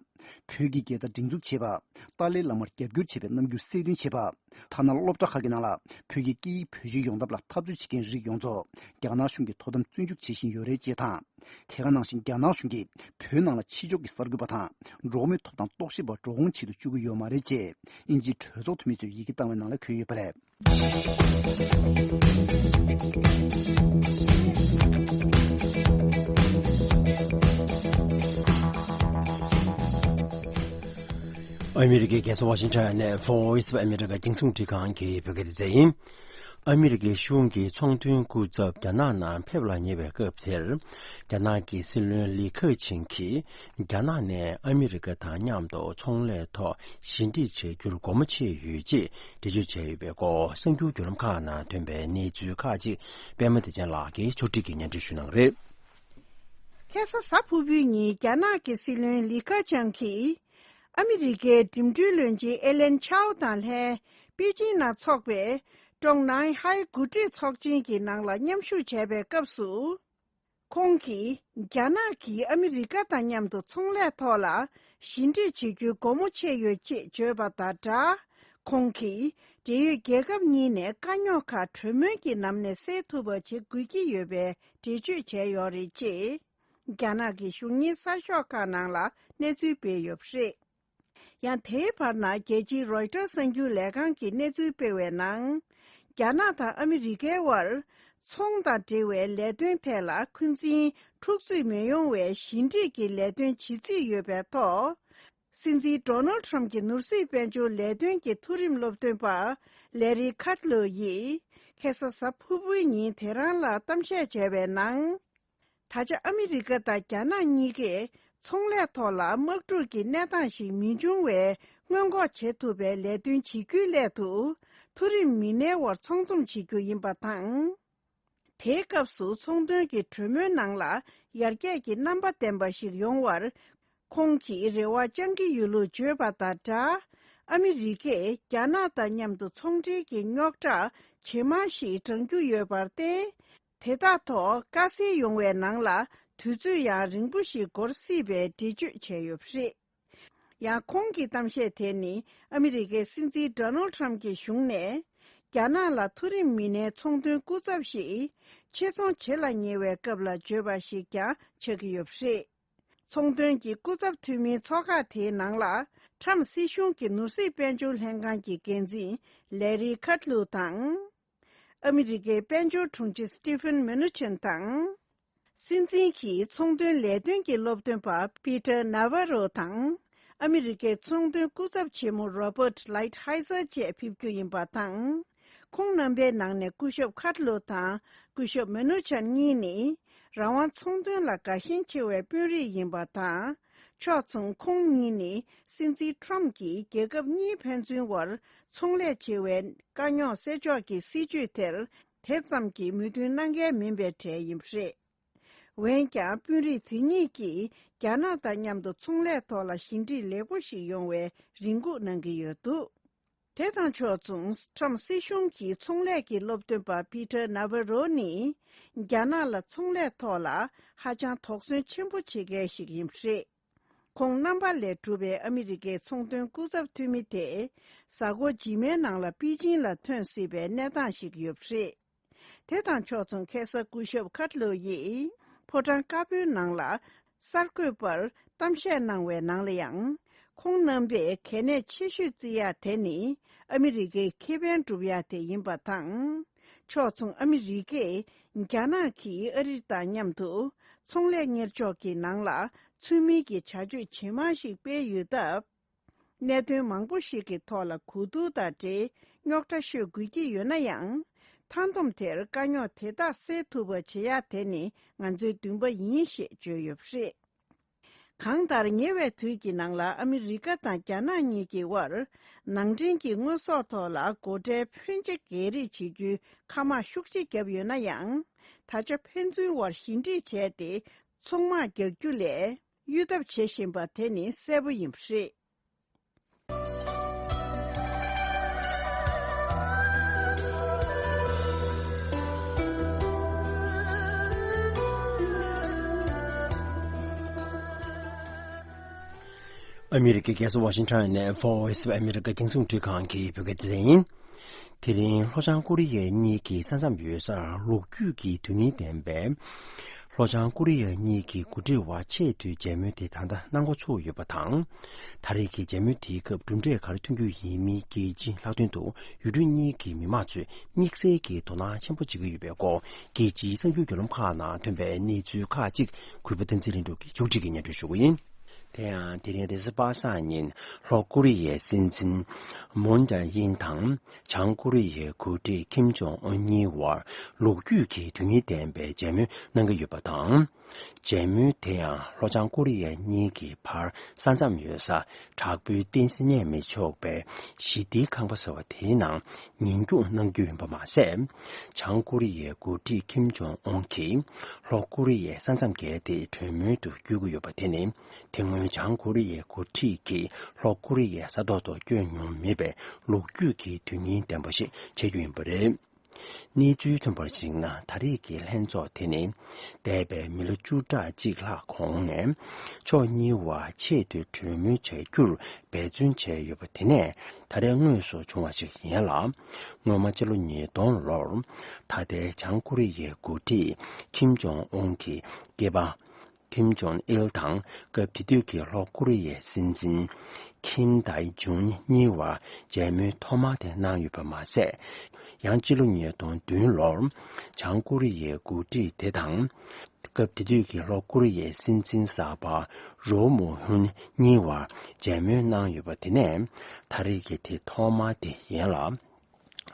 བོད་ཀྱི་རྒྱལ་དར་སྒྲེང་འཛུགས་བྱས་པ། ཏཱ་ལའི་བླ་མར་རྒྱབ་སྐྱོར་བྱས་པའི་རྣམ་འགྱུར་གསལ་སྟོན་བྱས་པ། ཐ་ན་སློབ་གྲྭ་ཁག་གི་ནང་ལ་བོད་ཀྱི་སྐད་ཡིག་བེད་སྤྱོད་ཡོང་ཐབས་ལ་འཐབ་རྩོད་བྱེད་མཁན་རིགས་ཡོངས་རྫོགས་རྒྱ་ནག་གཞུང་གིས་དོ་དམ་བཙོན་འཇུག་བྱེད་བཞིན་ཡོད་རེད་ཅེས་དང་། དེ་ག་ནང་བཞིན་རྒྱ་ནག་གཞུང་གིས་བོད་ནང་ལ་ཕྱི་ཕྱོགས་ཀྱི་གསར་འགོད་པ་དང་འགྲོ་བ་མིའི་ཐོབ་ཐང་རྟོག་ཞིབ་པ་འགྲོ་འོང་བྱེད་དུ་བཅུག་གི་ཡོད་མ་རེད་ཅེས་དབྱིན་ཇིའི་གྲོས་ཚོགས་འཐུས་མི་ཚོས་ཡི་གེ་བཏང་བའི་ནང་ལ་འཁོད་ཡོད་པ་རེད། ཨ་མི་རི་ཀའི་རྒྱལ་ས་ཝ་ཤིང་ཊོན་ནས་Voice of America་རྒྱང་སྲིང་རླུང་འཕྲིན་ཁང་གི་བོད་སྐད་སྡེ་ཚན་ཡིན། ཨ་མི་རི་ཀའི་གཞུང་གི་ཚོང་དོན་སྐུ་ཚབ་རྒྱ་ནག་ནང་ཕེབས་ལ་ཉེ་བའི་སྐབས་དེར། རྒྱ་ནག་གི་སྲིད་བློན་ལི་ཁེ་ཆིང་གིས་རྒྱ་ནག་ནས་ཨ་མི་རི་ཀ་དང་མཉམ་དུ་ཚོང་ལས་ཐོག་ཞི་འགྲིག་བྱ་རྒྱུར་སྒོ་མོ་ཕྱེ་ཡོད་ཅེས་འགྲེལ་བརྗོད་བྱས་ཡོད་པའི་སྐོར་གསར་འགྱུར་བརྒྱུད་ལམ་ཁག་ནང་ཐོན་པའི་གནས་ཚུལ་ཁག་ཅིག་པད་མ་བདེ་ཆེན་ལགས་ཀྱིས་ཕྱོགས་སྒྲིག་གིས་སྙན་སྒྲོན་ཞུ་གནང་གི་རེད། ཁ་སང་གཟའ་ཕུར་བུའི་ཉིན་རྒྱ་ནག་གི་སྲིད་བློན་ལི་ཁེ་ཆང་གིས་ཨ་མི་རི་ཀའི་འགྲིམ་འགྲུལ་བློན་ཆེན་ཨེ་ལན་ཆའོ་དང་ལྷན་པེ་ཅིང་ནང་འཚོགས་པའི་ཀྲོང་ནན་ཧའེ་འགོ་ཁྲིད་ཚོགས་ཆེན་གྱི་ནང་ལ་མཉམ་ཞུགས་བྱས་པའི་སྐབས་སུ། ཁོང་གིས་རྒྱ་ནག་གིས་ཨ་མི་རི་ཀ་དང་མཉམ་དུ་ཚོང་ལས་ཐོག་ལ་ཞི་འགྲིག་བྱེད་རྒྱུའི་སྒོ་མོ་ཕྱེ་ཡོད་ཅེས་བརྗོད་པ་དང་སྦྲགས། ཁོང་གིས་འབྲེལ་ཡོད་རྒྱལ་ཁབ་གཉིས་ནས་དཀའ་རྙོག་ཁག་གྲོས་མོལ་གྱི་ལམ་ནས་སེལ་ཐུབ་པ་བྱེད་དགོས་ཀྱི་ཡོད་པའི་འགྲེལ་བརྗོད་བྱས་ཡོད་རེད་ཅེས། རྒྱ་ནག་གི་གཞུང་གཉེར་གསར་ཤོག་ཁག་ནང་ལ་གནས་ཚུལ་སྤེལ་ཡོད་པ་རེད། ཡང་དེའི་བར་ན་རྒྱལ་སྤྱིའི་རོའི་ཊར་གསར་འགྱུར་ལས་ཁང་གིས་གནས་ཚུལ་སྤེལ་བའི་ནང་། རྒྱ་ནག་དང་ཨ་མི་རི་ཀའི་དབར་ཚོང་དང་འབྲེལ་བའི་ལས་དོན་ཐད་ལ་འཁོན་འཛིན་འཁྲུག་རྩོད་མི་ཡོང་བའི་ཞི་འགྲིག་གི་ལས་དོན་བྱེད་རྩིས་ཡོད་པའི་ཐོག་སྲིད་འཛིན་ཌོ་ནལ་ཊམ་གྱི་ནོར་སྲིད་དཔལ་འབྱོར་ལས་དོན་གྱི་མཐོ་རིམ་སློབ་སྟོན་པ་ལེ་རི་ཁཱ་ལོ་ཡིས་ཁ་སང་གཟའ་ཕུར་བུའི་ཉིན་དེ་རང་ལ་གཏམ་བཤད་བྱས་པའི་ནང་། ད་ཆ་ཨ་མི་རི་ཀ་དང་རྒྱ་ནག་གཉིས་ཀས་ཚོང་ལས་ཐོག་ལ་དམག་འཁྲུག་གི་གནས་སྟངས་ཤིག་མི་འབྱུང་བའི་སྔོན་འགོག་བྱེད་ཐུབ་པའི་ལས་དོན་བྱེད་རྒྱུའི་སླད་དུ་མཐོ་རིམ་མི་སྣའི་དབར་ཚོགས་འཛོམས་བྱེད་རྒྱུ་ཡིན་པ་དང་། དེའི་སྐབས་སུ་ཚོང་དོན་གྱི་གྲོས་མོལ་ནང་ལ་ཡར་རྒྱས་ཀྱི་རྣམ་པ་ལྡན་པ་ཞིག་ཡོང་བར་ཁོང་གིས་རེ་བ་བཅང་གི་ཡོད་ལུགས་བརྗོད་པ་དང་སྦྲགས། ཨ་མི་རི་ཀས་རྒྱ་ནག་དང་མཉམ་དུ་ཚོང་འབྲེལ་གྱི་རྙོག་དྲ་ཇེ་མང་ཞིག་འགྲང་རྒྱུ་ཡོད་པར་བརྟེན། དེ་དག་ཐོག་དཀའ་སེལ་ཡོང་བའི་ནང་ལ་དུས་ཚོད་ཡང་རིང་པོ་ཞིག་འགོར་སྲིད་པའི་འགྲེལ་བརྗོད་བྱས་ཡོད་པ་རེད། ཡང་ཁོང་གི་གཏམ་བཤད་དེ་ནི་ཨ་མི་རི་ཀའི་སྲིད་འཛིན་ཌོ་ནལ་ཊམ་གྱི་གཞུང་ནས་རྒྱ་ནག་ལ་མཐོ་རིམ་མི་སྣའི་ཚོང་དོན་སྐུ་ཚབ་ཞིག་ ཆེད་ཚོང་བྱེད་ལ་ཉེ་བའི་སྐབས་ལ་བརྗོད་པ་ཞིག་ཀྱང་ཆགས་ཀྱི་ཡོད་པ་རེད། ཚོང་དོན་གྱི་སྐུ་ཚབ་འཐུས་མིའི་ཚོགས་ཁག་དེའི་ནང་ལ། ཁྲམ་སྲིད་གཞུང་གི་ནོར་སྲིད་དཔལ་འབྱོར་ལྷན་ཁང་གི་འགན་འཛིན་ལེ་རི་ཁཱ་ལུ་དང་། ཨ་མི་རི་ཀའི་དཔལ་འབྱོར་དྲུང་ཆེ་སི་ཏི་ཕན་མེ་ནུ་ཆན་དང་། སྲིད་འཛིན་གྱི་ཚོང་དོན་ལས་དོན་གྱི་སློབ་སྟོན་པ་པི་ཏར་ནཱ་ཝ་རོ་དང་། ཨ་མི་རི་ཀའི་ཚོང་དོན་སྐུ་ཚབ་ཆེན་མོ་རོ་པར་ལའིཊ་ཧའི་ཟར་བཅས་ཕེབས་རྒྱུ་ཡིན་པ་དང་། ཁོང་རྣམ་པའི་ནང་ནས་སྐུ་ཞབས་ཁཱ་ལོ་དང་སྐུ་ཞབས་མེ་ནོ་ཆན་གཉིས་ནི་རང་དབང་ཚོང་དོན་ལ་དགའ་ཞེན་ཆེ་བའི་དཔོན་རིགས་ཡིན་པ་དང་། ཕྱོགས་མཚུངས་ཁོང་གཉིས་ནི་སྲིད་འཛིན་ཁྲོམ་གྱིས་རྒྱལ་ཁབ་གཉིས་ཕན་ཚུན་དབར་ཚོང་ལས་བྱེད་པའི་དཀའ་རྙོག་སེལ་ཕྱོགས་ཀྱི་སྲིད་བྱུས་དེར་དེ་ཙམ་གྱིས་མོས་མཐུན་གནང་མཁན་མིན་པའི་གྲས་ཡིན་པ་རེད། འོན་ཀྱང་དཔོན་རིགས་དེ་གཉིས་ཀྱིས་རྒྱ་ནག་དང་མཉམ་དུ་ཚོང་ལས་ཐོག་ལ་ཞི་འགྲིག་ལེགས་པོ་ཞིག་ཡོང་བའི་རེ་སྒུག་གནང་གི་ཡོད་འདུག་དེ་དང་ཕྱོགས་མཚུངས་ཁྲམ་སྲིད་གཞུང་གི་ཚོང་ལས་ཀྱི་སློབ་སྟོན་པ་པི་ཏར་ནཱ་ཝ་རོ་ནི་རྒྱ་ནག་ལ་ཚོང་ལས་ཐོག་ལ་ཧ་ཅང་དོགས་ཟོན་ཆེན་པོ་བྱེད་མཁན་ཞིག་ཡིན་པ་རེད། ཁོང་རྣམ་པ་ལས་གྲུབ་པའི་ཨ་མི་རི་ཀའི་ཚོང་དོན་སྐུ་ཚབ་འཐུས་མི་དེ་གཟའ་འཁོར་རྗེས་མའི་ནང་ལ་པེ་ཅིང་ལ་ཐོན་སྲིད་པའི་གནས་སྟངས་ཤིག་ཡོད་པ་རེད། དེ་དང་ཕྱོགས་མཚུངས་ཁ་སང་སྐུ་ཞབས་ཁཱ་ལོ་ཡིས་ཕོ་བྲང་དཀར་པོའི་ནང་ལ་གསར་འགོད་པར་གཏམ་བཤད་གནང་བའི་ནང་ལ་ཡང་། ཁོང་རྣམ་པས་གལ་གནད་ཆེ་ཤོས་བརྩི་ཡག་དེ་ནི་ཨ་མི་རི་ཀའི་ཁེ་ཕན་སྒྲུབ་ཡག་དེ་ཡིན་པ་དང་། ཕྱོགས་མཚུངས་ཨ་མི་རི་ཀས་རྒྱ་ནག་གིས་ཨ་རི་དང་མཉམ་དུ་ཚོང་ལས་གཉེར་ཕྱོགས་ཀྱི་ནང་ལ་ཚུལ་མིན་གྱི་བྱ་སྤྱོད་ཇེ་མང་ཞིག་སྤེལ་ཡོད་སྟབས། གནད་དོན་མང་པོ་ཞིག་གི་ཐོག་ལ་གོ་བསྡུར་དང་འབྲེལ་རྙོག་དྲ་ཤོད་དགོས་ཀྱི་ཡོད་ན་ཡང་། མཐའ་སྡོམ་དེར་དཀའ་རྙོག་དེ་དག་སེལ་ཐུབ་པ་བྱེད་ཡག་དེ་ནི་ང་ཚོའི་འདུན་པ་ཡིན་ཞེས་བརྗོད་ཡོད་པ་རེད། གང་ལྟར་ཉེ་བའི་དུས་ཀྱི་ནང་ལ་ཨ་མི་རི་ཀ་དང་རྒྱ་ནག་གཉིས་ཀྱི་དབར་ནང་འདྲེན་གྱི་དངོས་ཟོག་ཐོག་ལ་སྒོ་ཁྲལ་ཕོན་ཆེ་སྒེར་རེས་བྱེད་རྒྱུའི་ཁ་དམག་ཤུགས་ཆེ་བརྒྱབ་ཡོད་ན་ཡང་། ད་ཆ་ཕན་ཚུན་དབར་ཞི་འགྲིག་བྱས་ཏེ་ཚོང་དམག་རྒྱག་རྒྱུ་ལས་གཡོལ་ཐབས་བྱེད་བཞིན་པ་དེ་ནི་གསལ་པོ་ཡིན་པ་རེད། ཨ་མི་རི་ཀའི་རྒྱལ་ས་ཝ་ཤིང་ཊོན་ནས་Voice of America རྒྱང་སྲིང་རླུང་འཕྲིན་ཁང་གི་བོད་སྐད་སྡེ་ཚན་ཡིན། དེ་རིང་ལྷོ་བྱང་ཀོ་རི་ཡ་གཉིས་ཀྱི་ས་མཚམས་ཡོད་སར་ལོ་རྒྱུས་ཀྱི་དོན་སྙིང་ལྡན་པའི་ལྷོ་བྱང་ཀོ་རི་ཡ་གཉིས་ཀྱི་འགོ་ཁྲིད་དབར་ཆེས་མཐོའི་མཇལ་མོལ་དེ་ད་ལྟ་གནང་འགོ་ཚུགས་ཡོད་པ་དང་། ད་རེས་ཀྱི་མཇལ་མོལ་དེའི་སྐབས་གྲུབ་འབྲས་ག་རེ་ཐོན་རྒྱུ་ཡིན་མིན་རྒྱལ་སྤྱིའི་ལྷག་དོན་དུ་ཡུལ་གྲུ་གཉིས་ཀྱི་མི་མང་ཚོས་དམིགས་བསལ་གྱི་དོ་སྣང་ཆེན་པོ་བྱེད་ཀྱི་ཡོད་པའི་སྐོར་རྒྱལ་སྤྱིའི་གསར་འགྱུར་བརྒྱུད་ལམ་ཁག་ནང་ཐོན་པའི་གནས་ཚུལ་ཁག་ཅིག་གུས་པ་བསྟན་འཛིན་ལྷུན་གྲུབ་ཀྱིས་མཇུག་སྒྲིལ་གྱིས་སྙན་སྒྲོན་ཞུ་གི་ཡིན། དེ་ཡང་དེ་རིང་རེས་གཟའ་པ་སངས་ཉིན་ལྷོ་ཀོ་རི་ཡའི་སྲིད་འཛིན་མུན་ཇེ་ཨིན་དང་བྱང་ཀོ་རི་ཡའི་འགོ་ཁྲིད་ཁིམ་ཇོང་ཨུན་གཉིས་དབར་ལོ་རྒྱུས་ཀྱི་དོན་སྙིང་ལྡན་པའི་མཇལ་མོལ་གནང་གི་ཡོད་པ་དང་། མཇལ་མོལ་དེ་ཡང་ལྷོ་བྱང་ཀོ་རི་ཡ་གཉིས་ཀྱི་བར་ས་མཚམས་ཡོད་ས་དྲག་པོའི་བསྟན་སྲིད་གནས་མི་ཆོག་པའི་ཞི་བདེའི་ཁང་པ་ཟེར་བ་དེའི་ནང་ཉིན་རྒྱུགས་གནང་རྒྱུ་ཡིན་པ་མ་ཟད། བྱང་ཀོ་རི་ཡའི་འགོ་ཁྲིད་ཁིམ་ཇོང་ཨུན་གྱིས་ལྷོ་ཀོ་རི་ཡའི་ས་མཚམས་བརྒལ་ཏེ་གྲོས་མོལ་དུ་བསྐྱོད་ཀྱི་ཡོད་པ་དེ་ནི། དེ་སྔོན་བྱང་ཀོ་རི་ཡའི་འགོ་ཁྲིད་ཀྱིས་ལྷོ་ཀོ་རི་ཡའི་ས་ཐོག་ཏུ་བསྐྱོད་མྱོང་མེད་པའི་ལོ་རྒྱུས་ཀྱི་དོན་སྙིང་ལྡན་པ་ཞིག་ཆགས་རྒྱུ་ཡིན་པ་རེད། གནས་ཚུལ་ཐོན་པར་གཞིགས་ན། ད་རེས་ཀྱི་ལྷན་ཚོགས་དེ་ནི་འདས་པའི་མི་ལོ་བཅུ་ཕྲག་གཅིག་ལྷག་གོང་ནས་ཕྱོགས་གཉིས་བར་ཆེད་དུ་གྲོས་མོལ་བྱ་རྒྱུར་འབད་བརྩོན་བྱས་ཡོད་པ་དེ་ནས་ད་རེས་དངོས་སུ་བྱུང་བ་ཞིག་ཡིན་ལ། སྔོན་མ་ཕྱི་ལོ་ཉིས་སྟོང་ལོར་ད་ལྟའི་བྱང་ཀོ་རི་ཡའི་འགོ་ཁྲིད་ཁིམ་ཇོང་ཨུན་གྱི་སྐྱེས་པ། ཁིམ་ཇོང་ཨིལ་དང་སྐབས་དེ་དུས་ཀྱི་ལྷོ་ཀོ་རི་ཡའི་སྲིད་འཛིན་ཁིམ་དཱི་ཇུང་གཉིས་བར་མཇལ་མོལ་ཐོག་མ་དེ་གནང་ཡོད་པ་མ་ཟད། ཡང་སྤྱི་ལོ་ཉིས་སྟོང་བདུན་ལོར་བྱང་ཀོ་རི་ཡའི་འགོ་ཁྲིད་དེ་དང་། སྐབས་དེ་དུས་ཀྱི་ལྷོ་ཀོ་རི་ཡའི་སྲིད་འཛིན་གསར་པ་རོ་མུ་ཧུན་གཉིས་བར་མཇལ་མོལ་གནང་ཡོད་པ་དེ་ནས་ད་རེས་ཀྱི་དེ་ཐོག་མ་དེ་ཡིན་ལ།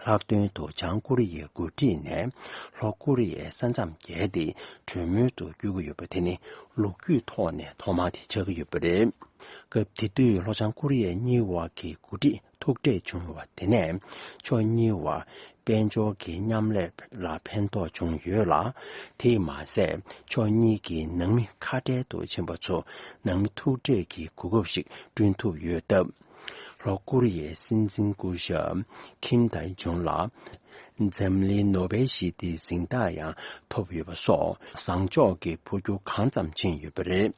ལྷག་དོན་དུ་བྱང་ཀོ་རི་ཡའི་འགོ་ཁྲིད་ནས་ལྷོ་ཀོ་རི་ཡའི་ས་མཚམས་བརྒལ་ཏེ་གྲོས་མོལ་དུ་བསྐྱོད་ཀྱི་ཡོད་པ་དེ་ནི་ལོ་རྒྱུས་ཐོག་ནས་ཐོག་མ་དེ་ཆགས་ཀྱི་ཡོད་པ་རེད། སྐབས་དེ་དུས་ལྷོ་བྱང་ཀོ་རི་ཡ་གཉིས་བར་གྱི་འགོ་ཁྲིད་ཐུག་འཕྲད་བྱུང་ཡོད་པ་དེ་ནས་ཕྱོགས་གཉིས་བར་དཔལ་འབྱོར་གྱི་མཉམ་ལས་ལ་ཕན་ཐོགས་བྱུང་ཡོད་ལ། དེས་མ་ཟད་ཕྱོགས་གཉིས་ཀྱི་ནང་མི་ཁ་བྲལ་དུ་ཕྱིན་པ་ཚོ་ནང་མི་ཐུག་འཕྲད་ཀྱི་གོ་སྐབས་ཤིག་བསྐྲུན་ཐུབ་ཡོད་སྟབས། ལྷོ་ཀོ་རི་ཡའི་སྲིད་འཛིན་སྐུ་ཞབས་ཁིམ་དཱི་ཇུང་ལ་འཛམ་གླིང་ནོ་བེལ་ཞི་བདེའི་གཟེངས་རྟགས་ཡང་ཐོབ་ཡོད་པ་སོགས་བཟང་ཕྱོགས་ཀྱི་འཕོ་འགྱུར་གང་ཙམ་ཕྱིན་ཡོད་པ་རེད།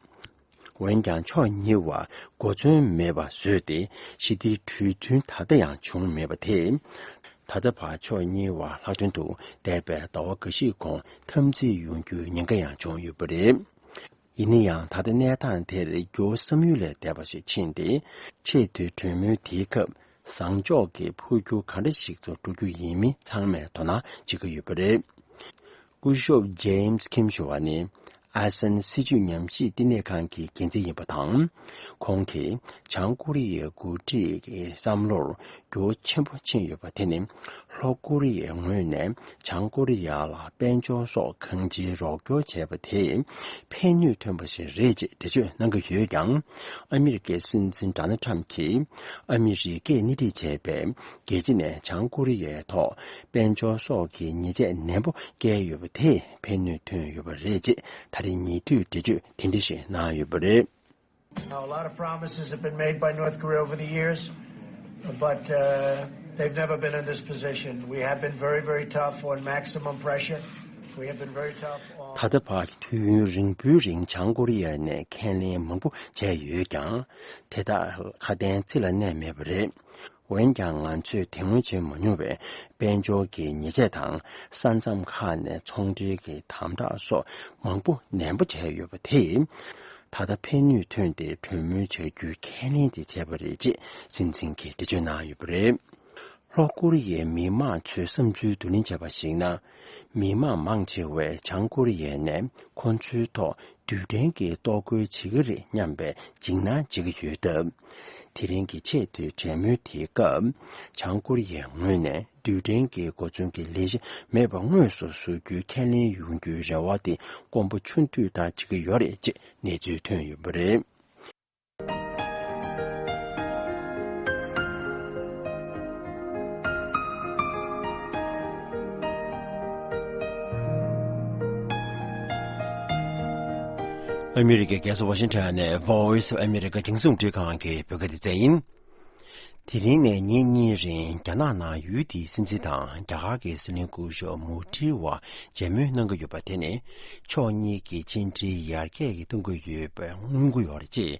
འོན་ཀྱང་ཕྱོགས་གཉིས་བར་གོ་མཚོན་མེད་པ་བཟོས་ཏེ་ཞི་བདེའི་གྲོས་མཐུན་ད་ལྟ་ཡང་བྱུང་མེད་པ་དེས། ད་ལྟ་བར་ཕྱོགས་གཉིས་བར་ལྷག་དོན་དུ་འདས་པའི་ཟླ་བ་འགའ་ཞིག་གོང་འཐབ་འཛིང་ཡོང་རྒྱུའི་ཉེན་ཁ་ཡང་བྱུང་ཡོད་པ་རེད། ཡིན་ན་ཡང་ད་ལྟ་གནས་སྟངས་དེར་འགྱུར་བ་བསམ་ཡུལ་ལས་འདས་པ་ཞིག་ཕྱིན་ཏེ། ཆེས་མཐོའི་གྲོས་མོལ་དེའི་སྐབས་བཟང་ཕྱོགས་ཀྱི་འཕོ་འགྱུར་ག་འདྲ་ཞིག་ཏུ་འགྲོ་རྒྱུ་ཡིན་མིན་ཚང་མས་དོ་སྣང་བྱེད་ཀྱི་ཡོད་པ་རེད། སྐུ་ཞབས་ཇེ་ཨེམ་སི་ཁིམ་ཞུ་བ་ནི་ཨ་སན་སྲིད་བྱུས་ཉམས་ཞིབ་བསྟི་གནས་ཁང་གི་འགན་འཛིན་ཡིན་པ་དང་། ཁོང་གིས་བྱང་ཀོ་རི་ཡའི་འགོ་ཁྲིད་ཀྱི་བསམ་བློར་འགྱུར་བ་ཆེན་པོ་ཕྱིན་ཡོད་པ་དེ་ནི། ལྷོ་ཀོ་རི་ཡའི་ངོས་ནས་བྱང་ཀོ་རི་ཡ་ལ་དཔལ་འབྱོར་སོགས་གང་ཅིའི་རོགས་སྐྱོར་བྱས་པ་དེས་ཕན་ནུས་ཐོན་པ་ཞིག་རེད་ཅེས་འགྲེལ་བརྗོད་གནང་གི་ཡོད་ཀྱང་། ཨ་མི་རི་ཀའི་སྲིད་འཛིན་ཌོ་ནལ་ཊམ་གྱིས་ཨ་མི་རི་ཀས་སྣེ་ཁྲིད་བྱས་པའི་རྒྱལ་སྤྱི་ནས་བྱང་ཀོ་རི་ཡའི་ཐོག་དཔལ་འབྱོར་སོགས་ཀྱི་ཉེས་ཆད་ནན་པོ་བཀལ་ཡོད་པ་དེས་ཕན་ནུས་ཐོན་ཡོད་པ་རེད་ཅེས་ད་རེས་ཉེ་དུས་འགྲེལ་བརྗོད་དེ་འདྲ་ཞིག་གནང་ཡོད་པ་རེད། Now, a lot of promises have been made by North Korea over the years, but uh, they've never been in this position. We have been very, very tough on maximum pressure. We have been very tough on. ད་ལྟ་བར་དུས་ཡུན་རིང་པོའི་རིང་བྱང་ཀོ་རི་ཡ་ནས་ཁས་ལེན་མང་པོ་བྱས་ཡོད་ཀྱང་། དེ་དག་ཁ་དན་རྩིས་ལ་གནས་མེད་པ་རེད། འོན་ཀྱང་ང་ཚོས་དེ་སྔོན་བྱེད་མ་མྱོང་བའི་དཔལ་འབྱོར་གྱི་ཉེས་ཆད་དང་ས་མཚམས་ཁག་ནས་ཚོང་འབྲེལ་གྱི་དམ་དྲག་སོགས་མང་པོ་ནན་པོ་བྱས་ཡོད་པ་དེས། ད་ལྟ་ཕན་ནུས་ཐོན་ཏེ་གྲོས་མོལ་བྱ་རྒྱུའི་ཁས་ལེན་དེ་བྱས་པ་རེད་ཅེས་སྲིད་འཛིན་གྱིས་འགྲེལ་བརྗོད་གནང་ཡོད་པ་རེད། ལྷོ་ཀོ་རི་ཡའི་མི་མང་ཚོའི་བསམ་ཚུལ་བསྡུ་ལེན་བྱས་པར་གཞིགས་ན། མི་མང་མང་ཆེ་བས་བྱང་ཀོ་རི་ཡ་ནས་ཁོ་ཚོའི་ཐོག་རྡུལ་ཕྲན་གྱི་གཏོར་རྒོལ་བྱེད་ཀྱི་རེད་སྙམ་པའི་འཇིགས་སྣང་བྱེད་ཀྱི་ཡོད་སྟབས། དེ་རིང་གི་ཆེས་མཐོའི་གྲོས་མོལ་དེའི་སྐབས། བྱང་ཀོ་རི་ཡའི་ངོས་ནས་རྡུལ་ཕྲན་གྱི་གོ་མཚོན་གྱི་ལས་གཞི་མེད་པ་དངོས་སུ་བཟོ་རྒྱུའི་ཁས་ལེན་ཡོང་རྒྱུའི་རེ་བ་དེ་དཀོན་པོ་ཆུང་དུས་ལྟར་བྱེད་ཀྱི་ཡོད་རེད་ཅེས་གནས་ཚུལ་ཐོན་ཡོད་པ་རེད། ཨ་མི་རི་ཀའི་རྒྱལ་ས་ཝ་ཤིང་ཊོན་ནས་Voice of America་རྒྱང་སྲིང་རླུང་འཕྲིན་ཁང་གི་བོད་སྐད་སྡེ་ཚན་ཡིན། དེ་རིང་ནས་ཉིན་གཉིས་རིང་རྒྱ་ནག་ནང་ཡུལ་དེའི་སྲིད་འཛིན་དང་རྒྱ་གར་གྱི་སྲིད་བློན་སྐུ་ཞབས་མོ་དྷི་བར་མཇལ་མོལ་གནང་གི་ཡོད་པ་དེ་ནི་ཕྱོགས་གཉིས་ཀྱི་མཆན་འགྲིལ་ཡར་རྒྱས་ཀྱི་གཏོང་གི་ཡོད་པའི་སྔོན་འགོ་ཡོད་རེད་ཅེས་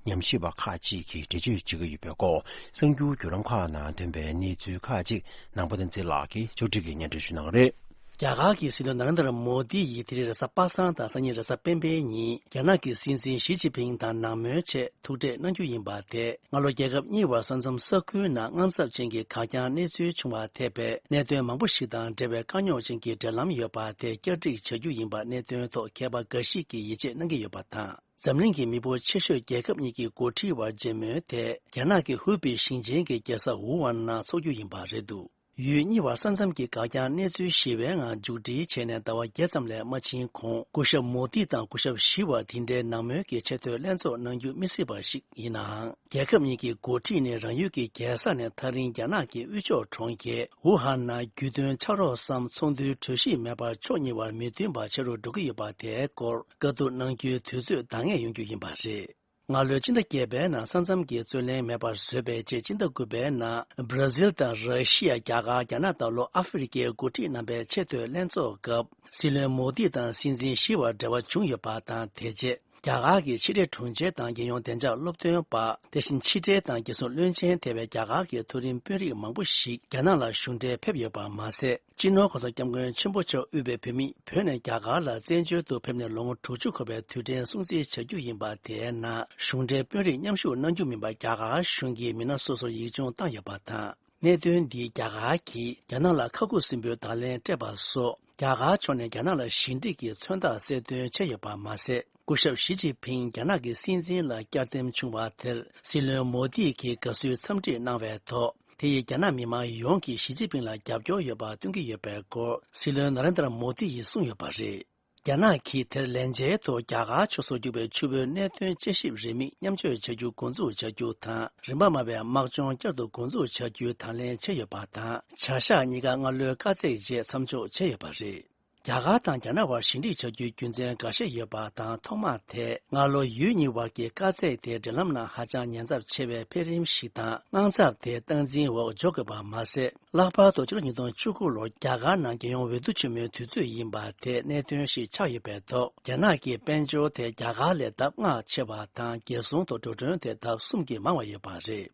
ཉམས་ཞིབ་པ་ཁག་ཅིག་གིས་འགྲེལ་བརྗོད་བྱེད་ཀྱི་ཡོད་པའི་སྐོར་གསར་འགྱུར་བརྒྱུད་ལམ་ཁག་ནང་ཐོན་པའི་གནས་ཚུལ་ཁག་ཅིག་ནང་པ་དང་ཚེ་ལགས་ཀྱིས་ཕྱོགས་སྒྲིག་གིས་སྙན་སྒྲོན་ཞུ་གནང་རེད། རྒྱ་གར་གྱི་སྲིད་བློན་ན་རེན་དྲ་མོ་དི་ཡིས་དེ་རིང་རེས་གཟའ་པ་སངས་དང་སང་ཉིན་རེས་གཟའ་སྤེན་པའི་ཉིན་རྒྱ་ནག་གི་སྲིད་འཛིན་ཞི་ཅིན་ཕིང་དང་ནང་མོལ་ཆེད་ཐུག་འཕྲད་གནང་རྒྱུ་ཡིན་པ་དེ་སྔ་ལོ་རྒྱལ་ཁབ་གཉིས་བར་ས་མཚམས་ས་ཁུལ་ནང་དངངས་འཚབ་ཅན་གྱི་གར་རྐྱང་གནས་ཚུལ་བྱུང་བ་ཐེ་བའི་གནད་དོན་མང་པོ་ཞིག་དང་འབྲེལ་བའི་དཀའ་རྙོག་ཅན་གྱི་འབྲེལ་ལམ་ཡོད་པ་དེ་བསྐྱར་སྒྲིག་བྱ་རྒྱུ་ཡིན་པ་གནད་དོན་ཐོག་མཁས་པ་འགའ་ཞིག་གིས་ཡིད་ཆེས་གནང་གི་ཡོད་པ་དང་། འཛམ་གླིང་གི་མི་འབོར་ཆེ་ཤོས་རྒྱལ་ཁབ་གཉིས་ཀྱི་འགོ་ཁྲིད་བར་མཇལ་མོལ་དེ་རྒྱ་ནག་གི་ཧུའུ་པེ་ཞིང་ཆེན་གྱི་རྒྱལ་ས་ཝུ་ཧན་ནང་འཚོགས་རྒྱུ་ཡིན་པ་རེད་འདུག་ཡུལ་གཉིས་བར་ས་མཚམས་ཀྱི་གར་རྐྱང་གནས་ཚུལ་ཞི་བའི་ངང་མཇུག་སྒྲིལ་བྱས་ནས་ཟླ་བ་བརྒྱད་ཙམ་ལས་མ་ཕྱིན་གོང་སྐུ་ཞབས་མོ་དི་དང་སྐུ་ཞབས་ཞི་བར་དེ་འདྲའི་ནང་མོལ་གྱི་ཆེས་མཐོའི་ལྷན་ཚོགས་གནང་རྒྱུ་མི་སྲིད་པ་ཞིག་ཡིན་ནའང་། རྒྱལ་ཁབ་གཉིས་ཀྱི་འགོ་ཁྲིད་ནི་རང་ཡུལ་གྱི་རྒྱལ་ས་ནས་ཐག་རིང་རྒྱ་ནག་གི་དབུས་ཕྱོགས་གྲོང་ཁྱེར་ཝུ་ཧན་ནང་རྒྱུས་སྟོན་ཕྱག་རོགས་སམ་ཚོགས་འདུའི་གྲོས་གཞི་མེད་པར་ཕྱོགས་གཉིས་བར་མི་མཐུན་པ་ཆེ་རུ་འགྲོ་གི་ཡོད་པ་དེའི་སྐོར་བཀའ་བསྡུར་གནང་རྒྱུའི་དུས་ཚོད་འདང་ངེས་ཡོང་རྒྱུ་ཡིན་པ་རེད། སྔ་ལོའི་སྤྱི་ཟླ་བརྒྱད་པའི་ནང་ས་མཚམས་ཀྱི་རྩོད་གླེང་མེད་པར་བཟོས་པའི་རྗེས་སྤྱི་ཟླ་དགུ་པའི་ནང་བྷ་ར་ཟིལ་དང་ར་ཤི་ཡ། རྒྱ་གར། རྒྱ་ནག་ལྟ་ལོ་ཨ་ཧྥེ་རི་ཁའི་འགོ་ཁྲིད་རྣམ་པའི་ཆེས་མཐོའི་ལྷན་ཚོགས་སྐབས་སྲིད་བློན་མོ་དི་དང་སྲིད་འཛིན་ཞི་བར་འབྲེལ་བ་བྱུང་ཡོད་པ་དང་། དེ་རྗེས་རྒྱ་གར་གྱི་ཕྱི་དྲིལ་དྲུང་ཆེ་དང་རྒྱལ་ཡོངས་བདེ་འཇགས་སློབ་སྟོན་པ། དེ་བཞིན་ཕྱི་འབྲེལ་དང་རྒྱལ་སྲུང་བློན་ཆེན་ཐེ་བའི་རྒྱ་གར་གྱི་མཐོ་རིམ་དཔོན་རིགས་མང་པོ་ཞིག་རྒྱ་ནག་ལ་གཞུང་འབྲེལ་ཕེབས་ཡོད་པ་མ་ཟད། སྤྱི་ནོར་གོང་ས་སྐྱབས་མགོན་ཆེན་པོ་མཆོག་དབུས་པའི་བོད་མིས་བོད་ནས་རྒྱ་གར་ལ་བཙན་བྱོལ་དུ་ཕེབས་ནས་ལོ་ངོ་དྲུག་ཅུ་འཁོར་བའི་དུས་དྲན་སྲུང་བརྩི་བྱ་རྒྱུ་ཡིན་པ། དེའི་ནང་གཞུང་འབྲེལ་དཔོན་རིགས་མཉམ་ཞུགས་གནང་རྒྱུ་མིན་པ་རྒྱ་གར་གཞུང་གིས་མི་སྣ་སོ་སོར་ཡིག་ཆུང་བཏང་ཡོད་པ་དང་། གནད་དོན་འདིས་རྒྱ་གར་གྱིས་རྒྱ་ནག་ལ་ཁ་ཁུ་སིམ་པོའི་བརྡ་ལན་སྤྲད་པ་སོགས་རྒྱ་གར་ཕྱོགས་ནས་རྒྱ་ནག་ལ་ཞི་འགྲིག་གི་མཚོན་རྟགས་གསལ་སྟོན་བྱས་ཡོད་པ་མ་ཟད། སྐུ་ཞབས་ཞི་ཅིན་ཕིང་རྒྱ་ནག་གི་སྲིད་འཛིན་ལ་བསྐྱར་འདེམས་བྱུང་བ་དེར་སྲིད་བློན་མོ་དི་གིས་དགའ་བསུའི་འཚམས་འདྲི་གནང་བའི་ཐོག་དེ་ཡིས་རྒྱ་ནག་མི་མང་ཡོངས་ཀྱིས་ཞི་ཅིན་ཕིང་ལ་རྒྱབ་སྐྱོར་ཡོད་པ་སྟོན་གྱི་ཡོད་པའི་སྐོར་སྲིད་བློན་ན་རེན་དྲ་མོ་དི་ཡིས་གསུངས་ཡོད་པ་རེད། རྒྱ་ནག་གིས་དེར་ལན་འཇལ་ཐོག་རྒྱ་གར་ཕྱོགས་སུ་རྒྱུག་པའི་ཆུ་བོའི་གནད་དོན་དཔྱད་ཞིབ་རེའུ་མིག་མཉམ་སྤྱོད་བྱ་རྒྱུ་འགོ་འཛུགས་བྱ་རྒྱུ་དང་། རིན་པ་དམའ་བའི་དམག་སྦྱོང་བསྐྱར་དུ་འགོ་འཛུགས་བྱ་རྒྱུའི་དང་ལེན་བྱས་ཡོད་པ་དང་། བྱ་གཞག་གཉིས་ཀ་སྔ་ལོའི་དཀའ་ཚེགས་རྗེས་མཚམས་འཇོག་བྱས་ཡོད་པ་རེད། རྒྱ་གར་དང་རྒྱ་ནག་དབར་ཞི་འགྲིག་བྱ་རྒྱུའི་རྒྱུ་མཚན་འགའ་ཤས་ཡོད་པ་དང་། ཐོག་མ་དེ་སྔ་ལོ་ཡུལ་གཉིས་དབར་གྱི་དཀའ་ཚེགས་དེ་འབྲེལ་ལམ་ནང་ཧ་ཅང་ཉེན་ཚབས་ཆེ་བའི་འཕེལ་རིམ་ཞིག་དང་། དངངས་འཚབ་དེ་སྟངས་འཛིན་འོག་འཇོག་དགོས་པ་མ་ཟད། ལྷག་པར་དུ་ཕྱི་ལོ་ཉིས་སྟོང་བཅུ་དགུ་ལོར་རྒྱ་གར་ནང་རྒྱལ་ཡོངས་འོས་བསྡུ་ཆེན་མོའི་དུས་ཚོད་ཡིན་པ་དེ་གནད་དོན་ཞིག་ཆགས་ཡོད་པའི་ཐོག་རྒྱ་ནག་གི་དཔལ་འབྱོར་དེ་རྒྱ་གར་ལས་ལྡབ་ལྔ་ཆེ་བ་དང་། རྒྱལ་སྲུང་ཐོག་འགྲོ་གྲོན་དེ་ལྡབ་གསུམ་གྱིས་མང་བ་ཡོད་པ་རེད།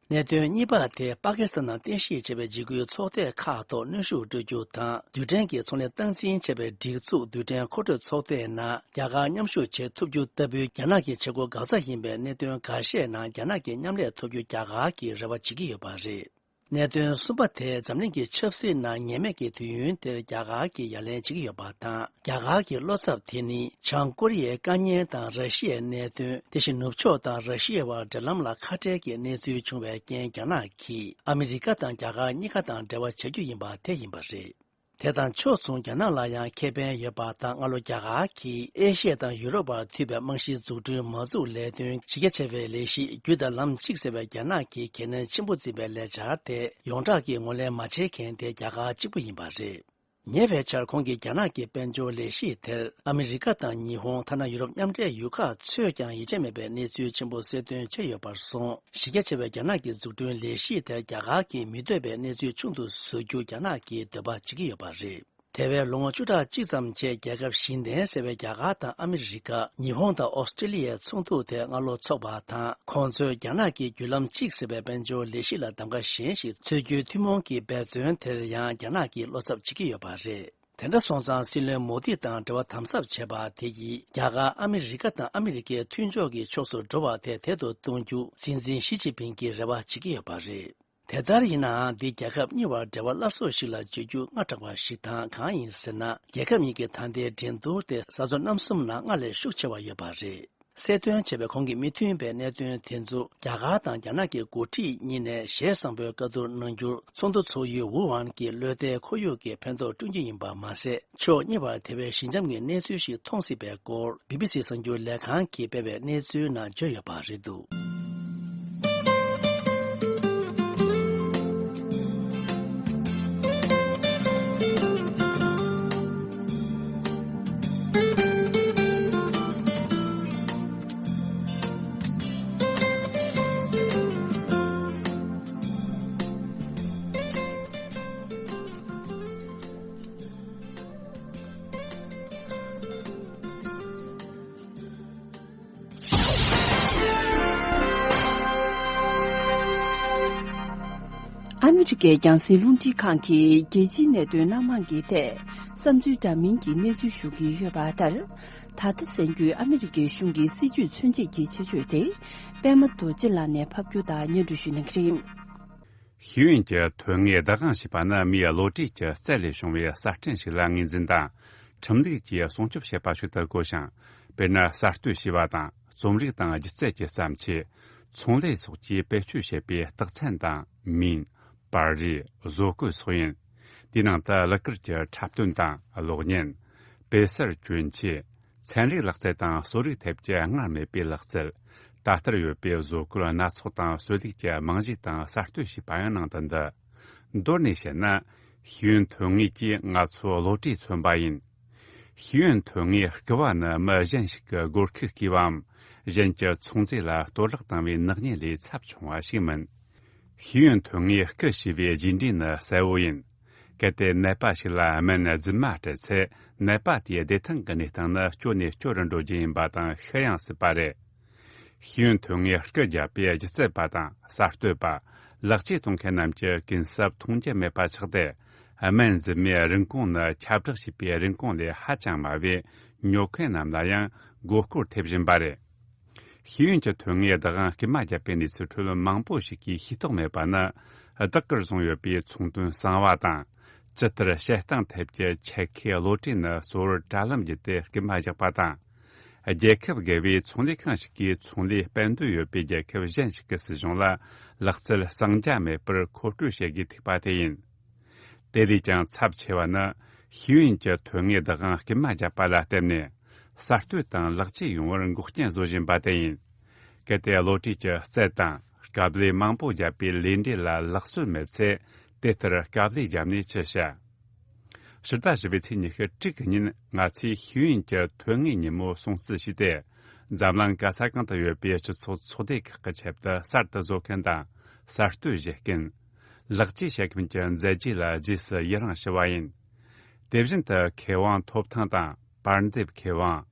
གནད་དོན་གཉིས་པ་དེ་པ་ཀི་སི་ཐན་ནང་རྟེན་གཞི་བྱས་པའི་འཇིགས་སྐུལ་ཚོགས་སྡེ་ཁག་ཐོག་གནོན་ཤུགས་སྤྲོད་རྒྱུ་དང་། རྡུལ་ཕྲན་གྱི་ཚོང་ལས་སྟངས་འཛིན་བྱས་པའི་སྒྲིག་འཛུགས་རྡུལ་ཕྲན་མཁོ་སྤྲོད་ཚོགས་སྡེའི་ནང་རྒྱ་གར་མཉམ་ཞུགས་བྱེད་ཐུབ་རྒྱུ་ལྟ་བུའི་རྒྱ་ནག་གི་བྱེད་སྒོ་འགག་རྩ་ཡིན་པའི་གནད་དོན་འགའ་ཤས་ནང་རྒྱ་ནག་གིས་མཉམ་ལས་ཐུབ་རྒྱུ་རྒྱ་གར་གྱིས་རེ་བ་བྱེད་ཀྱི་ཡོད་པ་རེད། གནད་དོན་གསུམ་པ་དེ་འཛམ་གླིང་གི་ཆབ་སྲིད་ནང་ངེས་མེད་ཀྱི་དུས་ཡུན་དེར་རྒྱ་གར་གྱིས་ཡ་ལན་བྱེད་ཀྱི་ཡོད་པ་དང་། རྒྱ་གར་གྱི་བློ་འཚབ་དེ་ནི་བྱང་ཀོ་རི་ཡའི་དཀའ་ངལ་དང་ར་ཤི་ཡའི་གནད་དོན། དེ་བཞིན་ནུབ་ཕྱོགས་དང་ར་ཤི་ཡའི་བར་འབྲེལ་ལམ་ལ་ཁ་བྲལ་གྱི་གནས་ཚུལ་བྱུང་བའི་རྐྱེན། རྒྱ་ནག་གིས་ཨ་མི་རི་ཀ་དང་རྒྱ་གར་གཉིས་ཀ་དང་འབྲེལ་བ་བྱ་རྒྱུ་ཡིན་པ་དེ་ཡིན་པ་རེད། དེ་དང་ཕྱོགས་མཚུངས་རྒྱ་ནག་ལ་ཡང་ཁེ་ཕན་ཡོད་པ་དང་། སྔ་ལོ་རྒྱ་གར་གྱིས་ཨེ་ཤི་ཡ་དང་ཡུ་རོབ་བར་མཐུད་པའི་རྨང་གཞི་འཛུགས་སྐྲུན་མ་འཛུགས་ལས་དོན་གཞི་རྒྱ་ཆེ་བའི་ལས་གཞི་རྒྱུ་དང་ལམ་གཅིག་ཟེར་བའི་རྒྱ་ནག་གི་གལ་གནད་ཆེན་པོ་འཛིན་པའི་ལས་འཆར་དེ་ཡོངས་གྲགས་ཀྱིས་ངོས་ལེན་མ་བྱེད་མཁན་དེ་རྒྱ་གར་གཅིག་པུ་ཡིན་པ་རེད། ཉེ་བའི་ཆར་ཁོང་གིས་རྒྱ་ནག་གི་དཔལ་འབྱོར་ལས་གཞི་དེར་ཨ་མི་རི་ཀ་དང་ཉི་ཧོང་། ཐ་ན་ཡུ་རོབ་མཉམ་འབྲེལ་ཡུལ་ཁག་ཚོས་ཀྱང་ཡིད་ཆེས་མེད་པའི་གནས་ཚུལ་ཆེན་པོ་གསལ་སྟོན་བྱས་ཡོད་པར་སོང་། གཞི་རྒྱ་ཆེ་བའི་རྒྱ་ནག་གི་འཛུགས་སྐྲུན་ལས་གཞི་དེར་རྒྱ་གར་གྱིས་མི་འདོད་པའི་གནས་ཚུལ་ཆུང་དུ་བཟོ་རྒྱུ་རྒྱ་ནག་གིས་འདོད་པ་བྱེད་ཀྱི་ཡོད་པ་རེད། དེ་བས་ལོ་ངོ་བཅུ་ཕྲག་གཅིག་ཙམ་རྗེས་རྒྱལ་ཁབ་བཞི་ལྡན་ཟེར་བའི་རྒྱ་གར་དང་ཨ་མི་རི་ཀ། ཉི་ཧོང་དང་ཨོ་སི་ཀྲི་ལི་ཡའི་ཚོགས་འདུ་དེ་སྔ་ལོ་འཚོགས་པ་དང་། ཁོང་ཚོས་རྒྱ་ནག་གིས་བརྒྱུད་ལམ་གཅིག་ཟེར་བའི་དཔལ་འབྱོར་ལས་གཞི་ལ་གདམ་ག་གཞན་ཞིག་འཚོལ་རྒྱུའི་ཐུན་མོང་གི་འབད་བརྩོན་དེར་ཡང་རྒྱ་ནག་གིས་བློ་འཚབ་བྱེད་ཀྱི་ཡོད་པ་རེད། དེ་འདྲ་སོང་ཙང་སྲིད་བློན་མོ་དི་དང་འབྲེལ་བ་དམ་ཟབ་བྱས་པ་དེ་ཡིས་རྒྱ་གར་ཨ་མི་རི་ཀ་དང་ཨ་མི་རི་ཀའི་མཐུན་ཕྱོགས་ཀྱི་ཕྱོགས་སུ་འགྲོ་བ་དེ་དལ་དུ་གཏོང་རྒྱུ་སྲིད་འཛིན་ཞི་ཅིན་ཕིང་གིས་རེ་བ་བྱེད་ཀྱི་ཡོད་པ་རེད། དེ་ལྟར་ཡིན་ནའང་འདི་རྒྱལ་ཁབ་གཉིས་བར་འབྲེལ་བ་སླར་གསོ་ཞིག་ལ་བརྗོད་རྒྱུ་སྔ་དྲགས་པ་ཞིག་དང་། གང་ཡིན་ཟེར་ན། རྒྱལ་ཁབ་གཉིས་ཀྱི་ད་ལྟའི་འགྲན་བསྡུར་དེ་ས་མཚོ་གནམ་གསུམ་ནང་སྔར་ལས་ཤུགས་ཆེ་བ་ཡོད་པ་རེད། གསལ་སྟོན་བྱས་པའི་གོང་གི་མི་མཐུན་པའི་གནད་དོན་དེ་ཚོ་རྒྱ་གར་དང་རྒྱ་ནག་གི་འགོ་ཁྲིད་གཉིས་ནས་ཞལ་བཟང་པོའི་བཀའ་བསྡུར་གནང་རྒྱུར་ཚོགས་འདུ་ཚོགས་ཡུལ་ཝུ་ཧན་གྱི་བློ་བདེའི་ཁོར་ཡུག་གིས་ཕན་ཐོགས་བསྐྲུན་རྒྱུ་ཡིན་པ་མ་ཟད། ཕྱོགས་གཉིས་བར་དེ་བས་ཞི་འཇམ་གྱི་གནས་ཚུལ་ཞིག་མཐོང་སྲིད་པའི་སྐོར་བི་བི་སི་གསར་འགྱུར་ལས་ཁང་གིས་སྤེལ་བའི་གནས་ཚུལ་ནང་བརྗོད་ཡོད་པ་རེད་འདུག་ཨ་མི་རི་ཀའི་རྒྱང་སྲིང་རླུང་འཕྲིན་ཁང་གིས་རྒྱལ་སྤྱིའི་གནད་དོན་སྣ་མང་གི་ཐད་བསམ་ཚུལ་འདྲ་མིན་གྱི་གནས་ཚུལ་ཞུ་གི་ཡོད་པ་ལྟར། ད་ལྟ་གསར་འགྱུར་ཨ་མི་རི་ཀའི་གཞུང་གི་སྲིད་ཇུས་མཚོན་བྱེད་ཀྱི་ཆེད་བརྗོད་དེ། པད་མ་རྡོ་རྗེ་ལགས་ནས་ཕབ་སྒྱུར་དང་སྙན་སྒྲོན་ཞུ་གནང་གི་རེད། ཤེས་ཡོན་གྱི་ཐོན་དངོས་བདག་དབང་བྱས་པ་ནི་མིའི་བློ་གྲོས་ཀྱི་རྩལ་ལས་བྱུང་བའི་གསར་སྐྲུན་ཞིག་ལ་ངོས་འཛིན་དང་། ཁྲིམས་ལུགས་ཀྱིས་སྲུང་སྐྱོབ་བྱེད་པ་ཞིག་ཏུ་གོ་ཞིང་། དཔེར་ན། གསར་གཏོད་བྱས་པ་དང་། རྩོམ་རིག་དང་སྒྱུ་རྩལ་གྱི་བརྩམས་ཆོས། ཚོང་ལས་སོགས་ཀྱིས་བེད་སྤྱོད་བྱེད་པའི་རྟགས་མཚན་དང་། མིང་། པར་རིས། བཟོ་བཀོད་སོགས་ཡིན། དེའི་ནང་དུ་གླུ་གར་གྱི་འཁྲབ་སྟོན་དང་། གློག་བརྙན། དཔེ་གསར་གྱོན་ཆས། ཚན་རིག་ལག་རྩལ་དང་གསོ་རིག་ཐད་ཀྱི་སྔར་མེད་པའི་ལག་རྩལ། ད་ལྟར་ཡོད་པའི་བཟོ་བཀོད་སྣ་ཚོགས་དང་། སྲོལ་ཡིག་གི་རྨང་གཞི་དང་གསར་གཏོད་བྱས་པ་ཡང་ནང་དུ་འདུ། མདོར་ནས་བཤད་ན། ཤེས་ཡོན་ཐོན་དངོས་ཀྱིས་ང་ཚོའི་བློ་གྲོས་མཚོན་པ་ཡིན། ཤེས་ཡོན་ཐོན་དངོས་རྐུ་བ་ནི་མི་གཞན་ཞིག་གི་སྒོར་ཁུག་བརྐུས་པའམ། གཞན་གྱི་ཚོང་རྫས་ལ་གཏོར་བརླག་བཏང་བའི་ནག་ཉེས་ལས་ཚབས་ཆུང་བ་ཞིག་མིན། ཤེས་ཡོན་ཐོན་དངོས་རྐུ་བྱས་པའི་རྗེས་འབྲས་ནི་གསལ་བོ་ཡིན། གལ་ཏེ་ནད་པ་ཞིག་ལ་སྨན་རྫུན་མ་སྤྲད་ཚེ། ནད་པ་དེའི་བདེ་ཐང་གི་གནས་སྟངས་ནི་སྐྱོ་ནས་སྐྱོ་རུ་འགྲོ་རྒྱུ་ཡིན་པ་དང་ཤི་ཡང་སྲིད་པ་རེད། ཤེས་ཡོན་ཐོན་དངོས་རྐུ་བརྒྱབ་པའི་སྒྱུ་རྩལ་པ་དང་གསར་གཏོད་པ། ལག་རྗེས་གཏོང་མཁན་རྣམས་ཀྱི་གུན་གསབ་མཐོང་རྒྱུ་མེད་པ་ཆགས་ཏེ། སྨན་རྫུན་མའི་རིན་གོང་ནི་ཁྱབ་བསྒྲགས་བྱས་པའི་རིན་གོང་ལས་ཧ་ཅང་དམའ་བས། ཉོ་མཁན་རྣམས་ལ་ཡང་མགོ་སྐོར་ཐེབས་བཞིན་པ་རེད། ཤེས་ཡོན་གྱི་ཐོན་དངོས་བདག་དབང་རྐུན་མ་བརྒྱབ་པའི་གནས་ཚུལ་ཁྲོད་མང་པོ་ཞིག་གིས་ཤེས་རྟོགས་མེད་པ་ནི། བདག་གིར་བཟུང་ཡོད་པའི་ཚོང་དོན་གསང་བ་དང་། ཇི་ལྟར་བཤད་སྟངས་ཐད་ཀྱི་ཆེད་མཁས་བློ་གྲོས་ནི་གཙོ་བོར་དྲ་ལམ་བརྒྱུད་དེ་རྐུན་མ་བརྒྱབ་པ་དང་། རྒྱལ་ཁབ་བརྒལ་བའི་ཚོང་ལས་ཁང་ཞིག་གིས་ཚོང་ལས་སྤེལ་འདོད་ཡོད་པའི་རྒྱལ་ཁབ་གཞན་ཞིག་གི་སྲིད་གཞུང་ལ་ལག་རྩལ་གསང་རྒྱ་མེད་པར་མཁོ་སྤྲོད་བྱེད་དགོས་ཐུག་པ་དེ་ཡིན། དེ་ལས་ཀྱང་ཚབས་ཆེ་བ་ནི། ཤེས་ཡོན་གྱི་ཐོན་དངོས་བདག་དབང་རྐུན་མ་བརྒྱབ་པ་ལ་བརྟེན་ནས། གསར་གཏོད་དང་ལག་རྗེས་ཡོང་བར་འགོག་རྐྱེན་བཟོ་བཞིན་པ་དེ་ཡིན། གལ་ཏེ་བློ་གྲོས་ཀྱི་རྩལ་དང་། དཀའ་ལས་མང་པོ་བརྒྱབ་པའི་ལས་འབྲས་ལ་ལག་སོན་མེད་ཚེ། དེ་ལྟར་དཀའ་ལས་བརྒྱབ་ནས་ཅི་བྱ། ཕྱི་ཟླ་བཞི་པའི་ཚེས་ཉི་ཤུ་དྲུག་གི་ཉིན། ང་ཚོས་ཤེས་ཡོན་གྱི་ཐོན་དངོས་ཉིན་མོ་སྲུང་བརྩི་ཞུས་ཏེ། འཛམ་གླིང་ག་ས་གང་དུ་ཡོད་པའི་སྤྱི་ཚོགས་ཚོགས་སྡེ་ཁག་གི་ཆེད་དུ་གསར་དུ་བཟོ་མཁན་དང་གསར་གཏོད་བྱེད་མཁན། ལག་རྗེས་བྱེད་མཁན་གྱི་མཛད་རྗེས་ལ་རྗེས་སུ་ཡི་རང་ཞུ་བ་ཡིན། དེ་བཞིན་དུ་མཁས་དབང་ཐོབ་ཐང་དང་པར་འདེབས་མཁས་དབང་།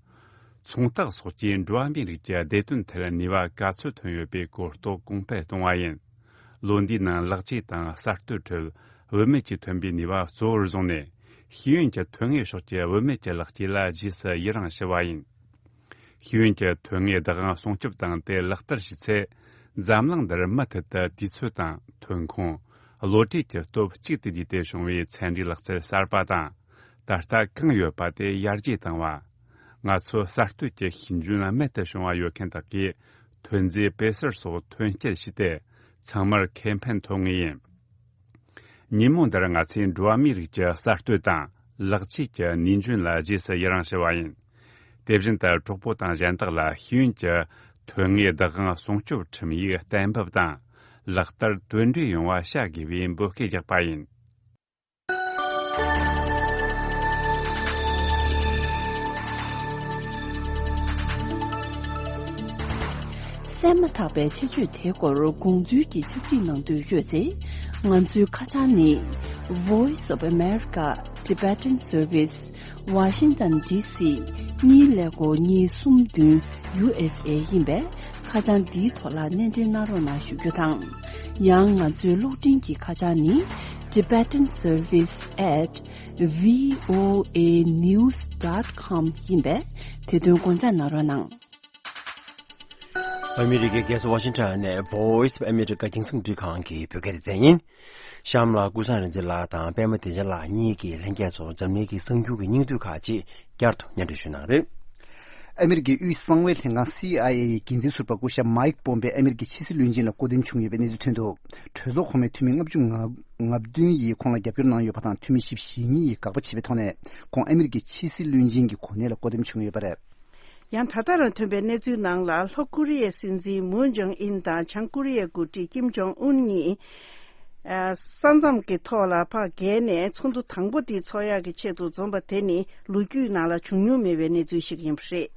ཚོང་རྟགས་སོགས་ཀྱིས་འགྲོ་བ་མིའི་རིགས་ཀྱི་བདེ་དོན་ཐད་ནུས་པ་ག་ཚོད་ཐོན་ཡོད་པའི་གོ་རྟོགས་གོང་འཕེལ་གཏོང་བ་ཡིན། ལོ་འདིའི་ནང་ལག་སྐྱེས་དང་གསར་གཏོད་ཁྲོད་བུད་མེད་ཀྱི་ཐོན་པའི་ནུས་པ་གཙོ་བོར་བཟུང་ནས། ཤེས་ཡོན་གྱི་ཐོན་དངོས་ཕྱོགས་ཀྱི་བུད་མེད་ཀྱི་ལག་སྐྱེས་ལ་རྗེས་སུ་ཡི་རང་ཞུ་བ་ཡིན། ཤེས་ཡོན་གྱི་ཐོན་དངོས་བདག་དབང་སྲུང་སྐྱོབ་དང་དེ་ལག་བསྟར་བྱས་ཚེ། འཛམ་གླིང་འདིར་མུ་མཐུད་དུ་དུས་ཚོད་དང་ཐོན་ཁུངས། བློ་གྲོས་ཀྱི་སྟོབས་གཅིག་ཏུ་བསྡུས་ཏེ་བྱུང་བའི་ཚན་རིག་ལག་རྩལ་གསར་པ་དང་། ད་ལྟ་གང་ཡོད་པ་དེ་ཡར་རྒྱས་བཏང་བ། ང་ཚོ་གསར་གཏོད་ཀྱི་ཤེས་འཇོན་རྨད་དུ་བྱུང་བ་ཡོད་མཁན་དག་གིས་ཐོན་རྫས་སྤེལ་གསར་སོགས་ཐོན་སྐྱེད་བྱས་ཏེ། ཚང་མར་ཁེ་ཕན་ཐོབ་ངེས་ཡིན། ཉིན་མོ་འདིར་ང་ཚོས་འགྲོ་བ་མིའི་རིགས་ཀྱི་གསར་གཏོད་དང་ལག་ཆས་ཀྱི་ནུས་འཇོན་ལ་རྗེས་སུ་ཡི་རང་ཞུ་བ་ཡིན། དེ་བཞིན་དུ་གྲོགས་པོ་དང་གཞན་དག་ལ་ཤེས་ཡོན་གྱི་ཐོན་དངོས་བདག་དབང་སྲུང་སྐྱོབ་ཁྲིམས་ཡིག་གཏན་འབེབས་དང་ལག་བསྟར་དོན་འགྲུབ་ཡོང་བ་བྱ་དགོས་པའི་འབོད་སྐུལ་རྒྱག་པ་ཡིན། གསན་མ་ཐག་པའི་ཆེད་བརྗོད་དེའི་སྐོར་དགོངས་ཚུལ་གྱི་ཕྱག་བྲིས་གནང་འདོད་ཡོད་ཚེ། ང་ཚོའི་ཁ་བྱང་ནི། Voice of America Tibetan Service Washington D C གཉིས་ཀླད་ཀོར་གཉིས་གསུམ་བདུན་U S A ཡིན་པས། ཁ་བྱང་འདིའི་ཐོག་ལ་སྣེ་འདྲེན་གནང་རོགས་གནང་ཞུ་རྒྱུ་དང་། ཡང་ང་ཚོའི་གློག་འཕྲིན་གྱི་ཁ་བྱང་ནི། Tibetan Service at V O A news dot com ཡིན་པས། དེ་དོན་དགོངས་འཇགས་གནང་རོགས་གནང་། ཨ་མི་རི་ཀའི་རྒྱལ་ས་ཝ་ཤིང་ཊོན་ནས་Voice of America རྒྱང་སྲིང་འཕྲིན་ཁང་གི་བོད་སྐད་སྡེ་ཚན་ཡིན། གཤམ་ལ་ཀུན་བཟང་རིག་འཛིན་ལགས་དང་པད་མ་བདེ་ཆེན་ལགས་གཉིས་ཀྱིས་ལྷན་རྒྱས་ཚོར་འཛམ་གླིང་གི་གསར་འགྱུར་གྱི་སྙིང་བསྡུས་ཁག་ཅིག་བསྐྱར་དུ་སྙན་སྒྲོན་ཞུ་གནང་རེད། ཨ་མི་རི་ཀའི་དབུས་གསང་བའི་ལྷན་ཁང་C I A ཡི་འགན་འཛིན་ཟུར་པ་སྐུ་ཞབས་མའིག་པོམ་པེ་ཨ་མི་རི་ཀའི་ཕྱི་སྲིད་བློན་ཆེན་ལ་བསྐོ་འདེམས་བྱུང་ཡོད་པའི་གནས་ཚུལ་ཐོན་འདུག་གྲོས་ཚོགས་གོང་མའི་འཐུས་མི་ལྔ་བཅུ་ང་བདུན་ཡིས་ཁོང་ལ་རྒྱབ་སྐྱོར་གནང་ཡོད་པ་དང་། འཐུས་མི་བཞི་བཅུ་ཞེ་གཉིས་ཡིས་དགག་པ་བྱས་པའི་ཐོག་ནས། ཁོང་ཨ་མི་རི་ཀའི་ཕྱི་སྲིད་བློན་ཆེན་གྱི་གོ་གནས་ལ་བསྐོ་འདེམས་བྱུང་ཡོད་པ་རེད། ཡང་ད་ལྟ་རང་ཐོན་པའི་གནས་ཚུལ་ནང་ལ། ལྷོ་ཀོ་རི་ཡའི་སྲིད་འཛིན་མུན་ཇོང་ཨིན་དང་བྱང་ཀོ་རི་ཡའི་འགོ་ཁྲིད་ཀིམ་ཇོང་ཨུན་གཉིས། ཨ། ས་མཚམས་ཀྱི་ཐོག་ལ་ཕར་བརྒལ་ནས་ཚོགས་འདུ་དང་པོ་དེ་ཚོགས་ཡག་གི་ཆེད་དུ་འཛོམས་པ་དེ་ནི་ལོ་རྒྱུས་ནང་ལ་བྱུང་མྱོང་མེད་པའི་གནས་ཚུལ་ཞིག་ཡིན་པ་རེད།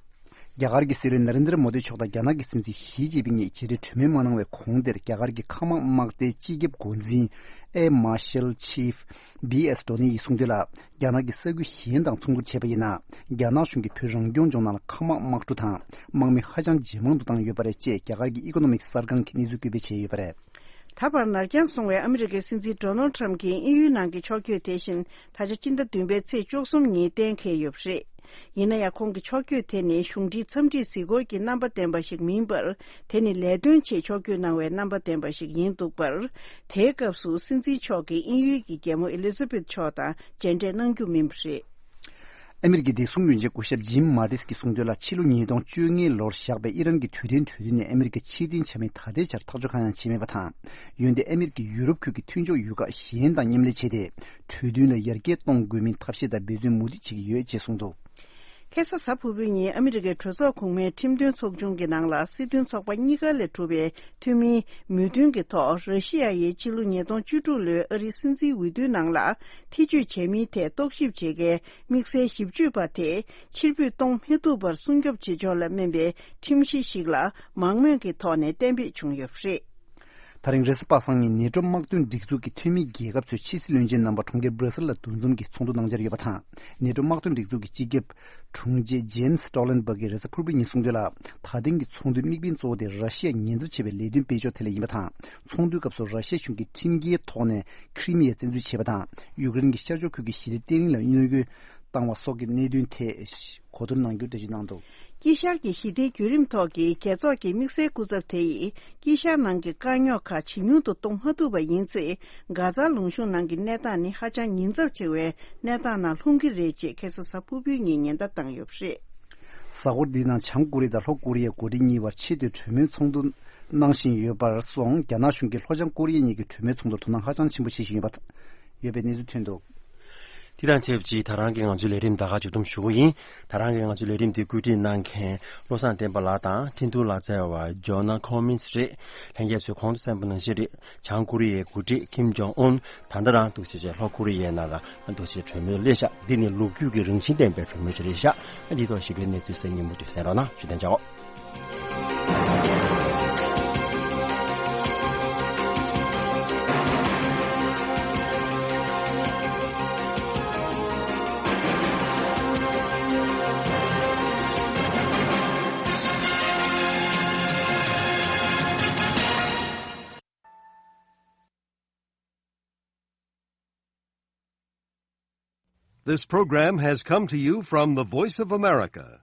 རྒྱ་གར་གྱི་སྲིད་བློན་ན་རེན་དྲ་མོ་དི་མཆོག་དང་རྒྱ་ནག་གི་སྲིད་འཛིན་ཞི་ཅིན་ཕིང་གཉིས་མཇལ་འཕྲད་གྲོས་མོལ་མ་གནང་བའི་གོང་དེར། རྒྱ་གར་གྱི་མཁའ་དམག་དམག་སྡེའི་སྤྱི་ཁྱབ་འགོ་འཛིན་Air Marshal Chief B S Dhoni ཡིས་གསུངས་དོན་ལ། རྒྱ་ནག་གིས་ས་ཁུལ་གཞན་དང་ཚོང་བསྒྱུར་བྱས་པ་ཡིན་ན། རྒྱ་ནག་གཞུང་གིས་བོད་རང་སྐྱོང་ལྗོངས་ནང་ལ་མཁའ་དམག་དམག་གྲུ་དང་དམག་མི་ཧ་ཅང་ཇེ་མང་དུ་བཏང་ཡོད་པ་རེད་ཅེས། རྒྱ་གར་གྱི་ཨི་ཀོ་ནོ་མིག་གསར་ཁང་གིས་གནས་ཚུལ་བཀོད་སྤེལ་བྱས་ཡོད་པ་རེད། ད་བར་ནར་འགྱངས་སོང་བའི་ཨ་མི་རི་ཀའི་སྲིད་འཛིན་ཌོ་ནལ་ཁྲམ་གྱི་དབྱིན་ཡུལ་ནང་གི་ཕྱོགས་བསྐྱོད་དེ་བཞིན། ད་ཆ་སྤྱི་ཟླ་བདུན་པའི་ཚེས་བཅུ་གསུམ་ཉིན་གཏན་འཁེལ་ཡོད་པ་རེད། ཡིན་ན་ཡང་། ཁོང་གི་ཕྱོགས་བསྐྱོད་དེ་ནི་གཞུང་འབྲེལ་འཚམས་འདྲིའི་གཟིགས་སྐོར་གྱི་རྣམ་པ་ལྡན་པ་ཞིག་མིན་པར། དེ་ནི་ལས་དོན་ཆེད་ཕྱོགས་བསྐྱོད་གནང་བའི་རྣམ་པ་ལྡན་པ་ཞིག་ཡིན་འདུག་པར། དེའི་སྐབས་སུ་སྲིད་འཛིན་མཆོག་གིས་དབྱིན་ཡུལ་གྱི་རྒྱལ་མོ་ཨེ་ལི་ཛ་བེད་མཆོག་དང་མཇལ་འཕྲད་གནང་རྒྱུ་མིན་པ་རེད། ཨ་མི་རི་ཀའི་བདེ་སྲུང་བློན་ཆེན་སྐུ་ཞབས་ཇིམ་མ་ཏིས་ཀྱིས་གསུངས་དོན་ལ། ཕྱི་ལོ་ཉིས་སྟོང་བཅོ་ལྔའི་ལོར་བཞག་པའི་ཨི་རན་གྱི་དུས་དྲན་གྲོས་མཐུན་ནི་ཨ་མི་རི་ཀ་ཕྱིར་འཐེན་བྱ་མིན་ད་ལྟའི་ཆར་ཐག་གཅོད་གང་ཡང་བྱས་མེད་པ་དང་། འོན་ཏེ་ཨ་མི་རི་ཀས་ཡུ་རོབ་ཁུལ་གྱི་མཐུན་ཕྱོགས་ཡུལ་ཁག་གཞན་དང་མཉམ་ལས་བྱས་ཏེ། གྲོས་མཐུན་ལ་ཡར་རྒྱས་གཏོང་དགོས་མིན་ཐབས་ཤེས་དང་འབད་བརྩོན་མུ་མཐུད་བྱེད་ཀྱི་ཡོད་ཅེས་གསུངས་འདུག་ཁ་སང་གཟའ་ཕུར་བུའི་ཉིན་ཨ་མི་རི་ཀའི་གྲོས་ཚོགས་གོང་མའི་ཁྲིམས་དོན་ཚོགས་ཆུང་གི་ནང་ལ། སྲིད་དོན་ཚོགས་པ་གཉིས་ཀ་ལས་གྲུབ་པའི་འཐུས་མིའི་མོས་མཐུན་གྱི་ཐོག་ར་ཤི་ཡ་ཡིས་ཕྱི་ལོ་ཉིས་སྟོང་བཅུ་དྲུག་ལོའི་ཨ་རིའི་སྲིད་འཛིན་འོས་བསྡུའི་ནང་ལ་ཐེ་བྱུས་བྱས་མིན་ཐད་རྟོག་ཞིབ་བྱེད་མཁན་དམིགས་བསལ་ཞིབ་དཔྱོད་པ་དེ་ཕྱིར་འབུད་གཏོང་མི་ཐུབ་པར་སྲུང་སྐྱོབ་བྱེད་ཕྱོགས་ལ་སྨན་པའི་ཁྲིམས་གཞི་ཞིག་ལ་མང་མོས་ཀྱི་ཐོག་ནས་གཏན་འབེབས་བྱུང་ཡོད་པ་རེད། ད་རིང་རེས་གཟའ་པ་སངས་ཉིན་ནེ་ཊོ་དམག་དོན་སྒྲིག་འཛུགས་ཀྱི་འཐུས་མི་རྒྱལ་ཁབ་ཚོའི་ཕྱི་སྲིད་བློན་ཆེན་རྣམ་པ་གྲོང་ཁྱེར་སྦྲ་སིལ་ལ་འདུ་འཛོམས་ཀྱིས་ཚོགས་འདུ་གནང་འཆར་ཡོད་པ་དང་། ནེ་ཊོ་དམག་དོན་སྒྲིག་འཛུགས་ཀྱི་སྤྱི་ཁྱབ་དྲུང་ཆེ་ཇེན་སི་ཊོ་ལན་སྦག་གིས་རེས་གཟའ་ཕུར་བུ་ཉིན་གསུངས་དོན་ལ། ད་ཐེངས་ཀྱི་ཚོགས་འདུའི་དམིགས་འབེན་གཙོ་བོ་དེ་ར་ཤི་ཡ་ཉེན་ཚབས་ཆེ་བའི་ལས་དོན་སྤེལ་ཕྱོགས་ཐད་ལ་ཡིན་པ་དང་། ཚོགས་འདུའི་སྐབས་སུ་ར་ཤི་ཡ་གཞུང་གིས་ཁྲིམས་འགལ་ཐོག་ནས་ཁི་རི་མི་ཡ་བཙན་འཛུལ་བྱས་པ་དང་། ཡུཀ་རེན་གྱི་ཤར་ཕྱོགས་ཁུལ་གྱི་ཞི་བདེ་བརྟན་ལྷིང་ལ་གནོད་སྐྱོན་བཏང་བ་སོགས་ཀྱི་གནད་དོན་ཐད་གོ་བསྡུར་གནང་རྒྱུར་འགྲེལ་བརྗོད་གནང་འདུག་དཀྱིལ་ཤར་གྱི་ཞི་བདེའི་བརྒྱུད་རིམ་ཐོག་གི་རྒྱལ་ཚོགས་ཀྱི་དམིགས་བསལ་སྐུ་ཚབ་དེ་ཡིས། དཀྱིལ་ཤར་ནང་གི་དཀའ་རྙོག་ཁག་ཇེ་ཉུང་དུ་གཏོང་མ་ཐུབ་པ་ཡིན་ཚེ། གྷ་ཛ་ལུང་གཤོང་ནང་གི་གནས་སྟངས་ནི་ཧ་ཅང་ཉེན་ཚབས་ཆེ་བའི་གནས་སྟངས་ནང་ལྷུང་གི་རེད་ཅེས་ཁ་སང་གཟའ་ཕུར་བུའི་ཉིན་ཉེན་བརྡ་བཏང་ཡོད་པ་རེད། གཟའ་འཁོར་འདིའི་ནང་བྱང་ཀོ་རི་ཡ་དང་ལྷོ་ཀོ་རི་ཡའི་འགོ་ཁྲིད་གཉིས་བར་ཆེས་མཐོའི་གྲོས་མོལ་ཚོགས་འདུ་གནང་བཞིན་ཡོད་པར་སོང་། རྒྱ་ནག་གཞུང་གིས་ལྷོ་བྱང་ཀོ་རི་ཡ་གཉིས་ཀྱི་གྲོས་མོལ་ཚོགས་འདུར་དོ་སྣང་ཧ་ཅང་ཆེན་པོ་བྱེད་བཞིན་ཡོད་པ། ཡོད་པའི་གནས་ཚུལ་ཐོན་འདུག་དེ་དང་ཆབས་ཅིག་ད་རང་གི་ང་ཚོའི་ལས་རིམ་ད་ག་མཇུག་བསྡོམས་ཞུ་གི་ཡིན། ད་རང་གི་ང་ཚོའི་ལས་རིམ་དེ་བཀོད་སྒྲིག་གནང་མཁན་བློ་བཟང་བསྟན་པ་ལགས་དང་འཕྲིན་ཐུང་ལག་རྩལ་བ་ཇོ་ན་ཁོ་མིན་སི་རེད། ལྷན་རྒྱས་ཚོས་གོང་དུ་གསན་པ་ནང་བཞིན་རེད། བྱང་ཀོ་རི་ཡའི་འགོ་ཁྲིད་ཀིམ་ཇོང་ཨུན་ད་ལྟ་རང་འདུག་སེ་བྱས་ལྷོ་ཀོ་རི་ཡའི་ནང་ལ་འདུག་སེ་གྲོས་མོལ་སླེབས་ཤག་འདི་ནི་ལོ་རྒྱུས་ཀྱི་རང་བཞིན་ལྡན་པའི་གྲོས་མོལ་ཅིག་རེད་ཤག་འདིའི་ཐོག་ཞིབ་ཕྲའི་གནས་ཚུལ་གསན་སྙིང་པོ་དུས་གསན་རོགས་གནང་ཞུ་དན་ཅོག This program has come to you from the Voice of America,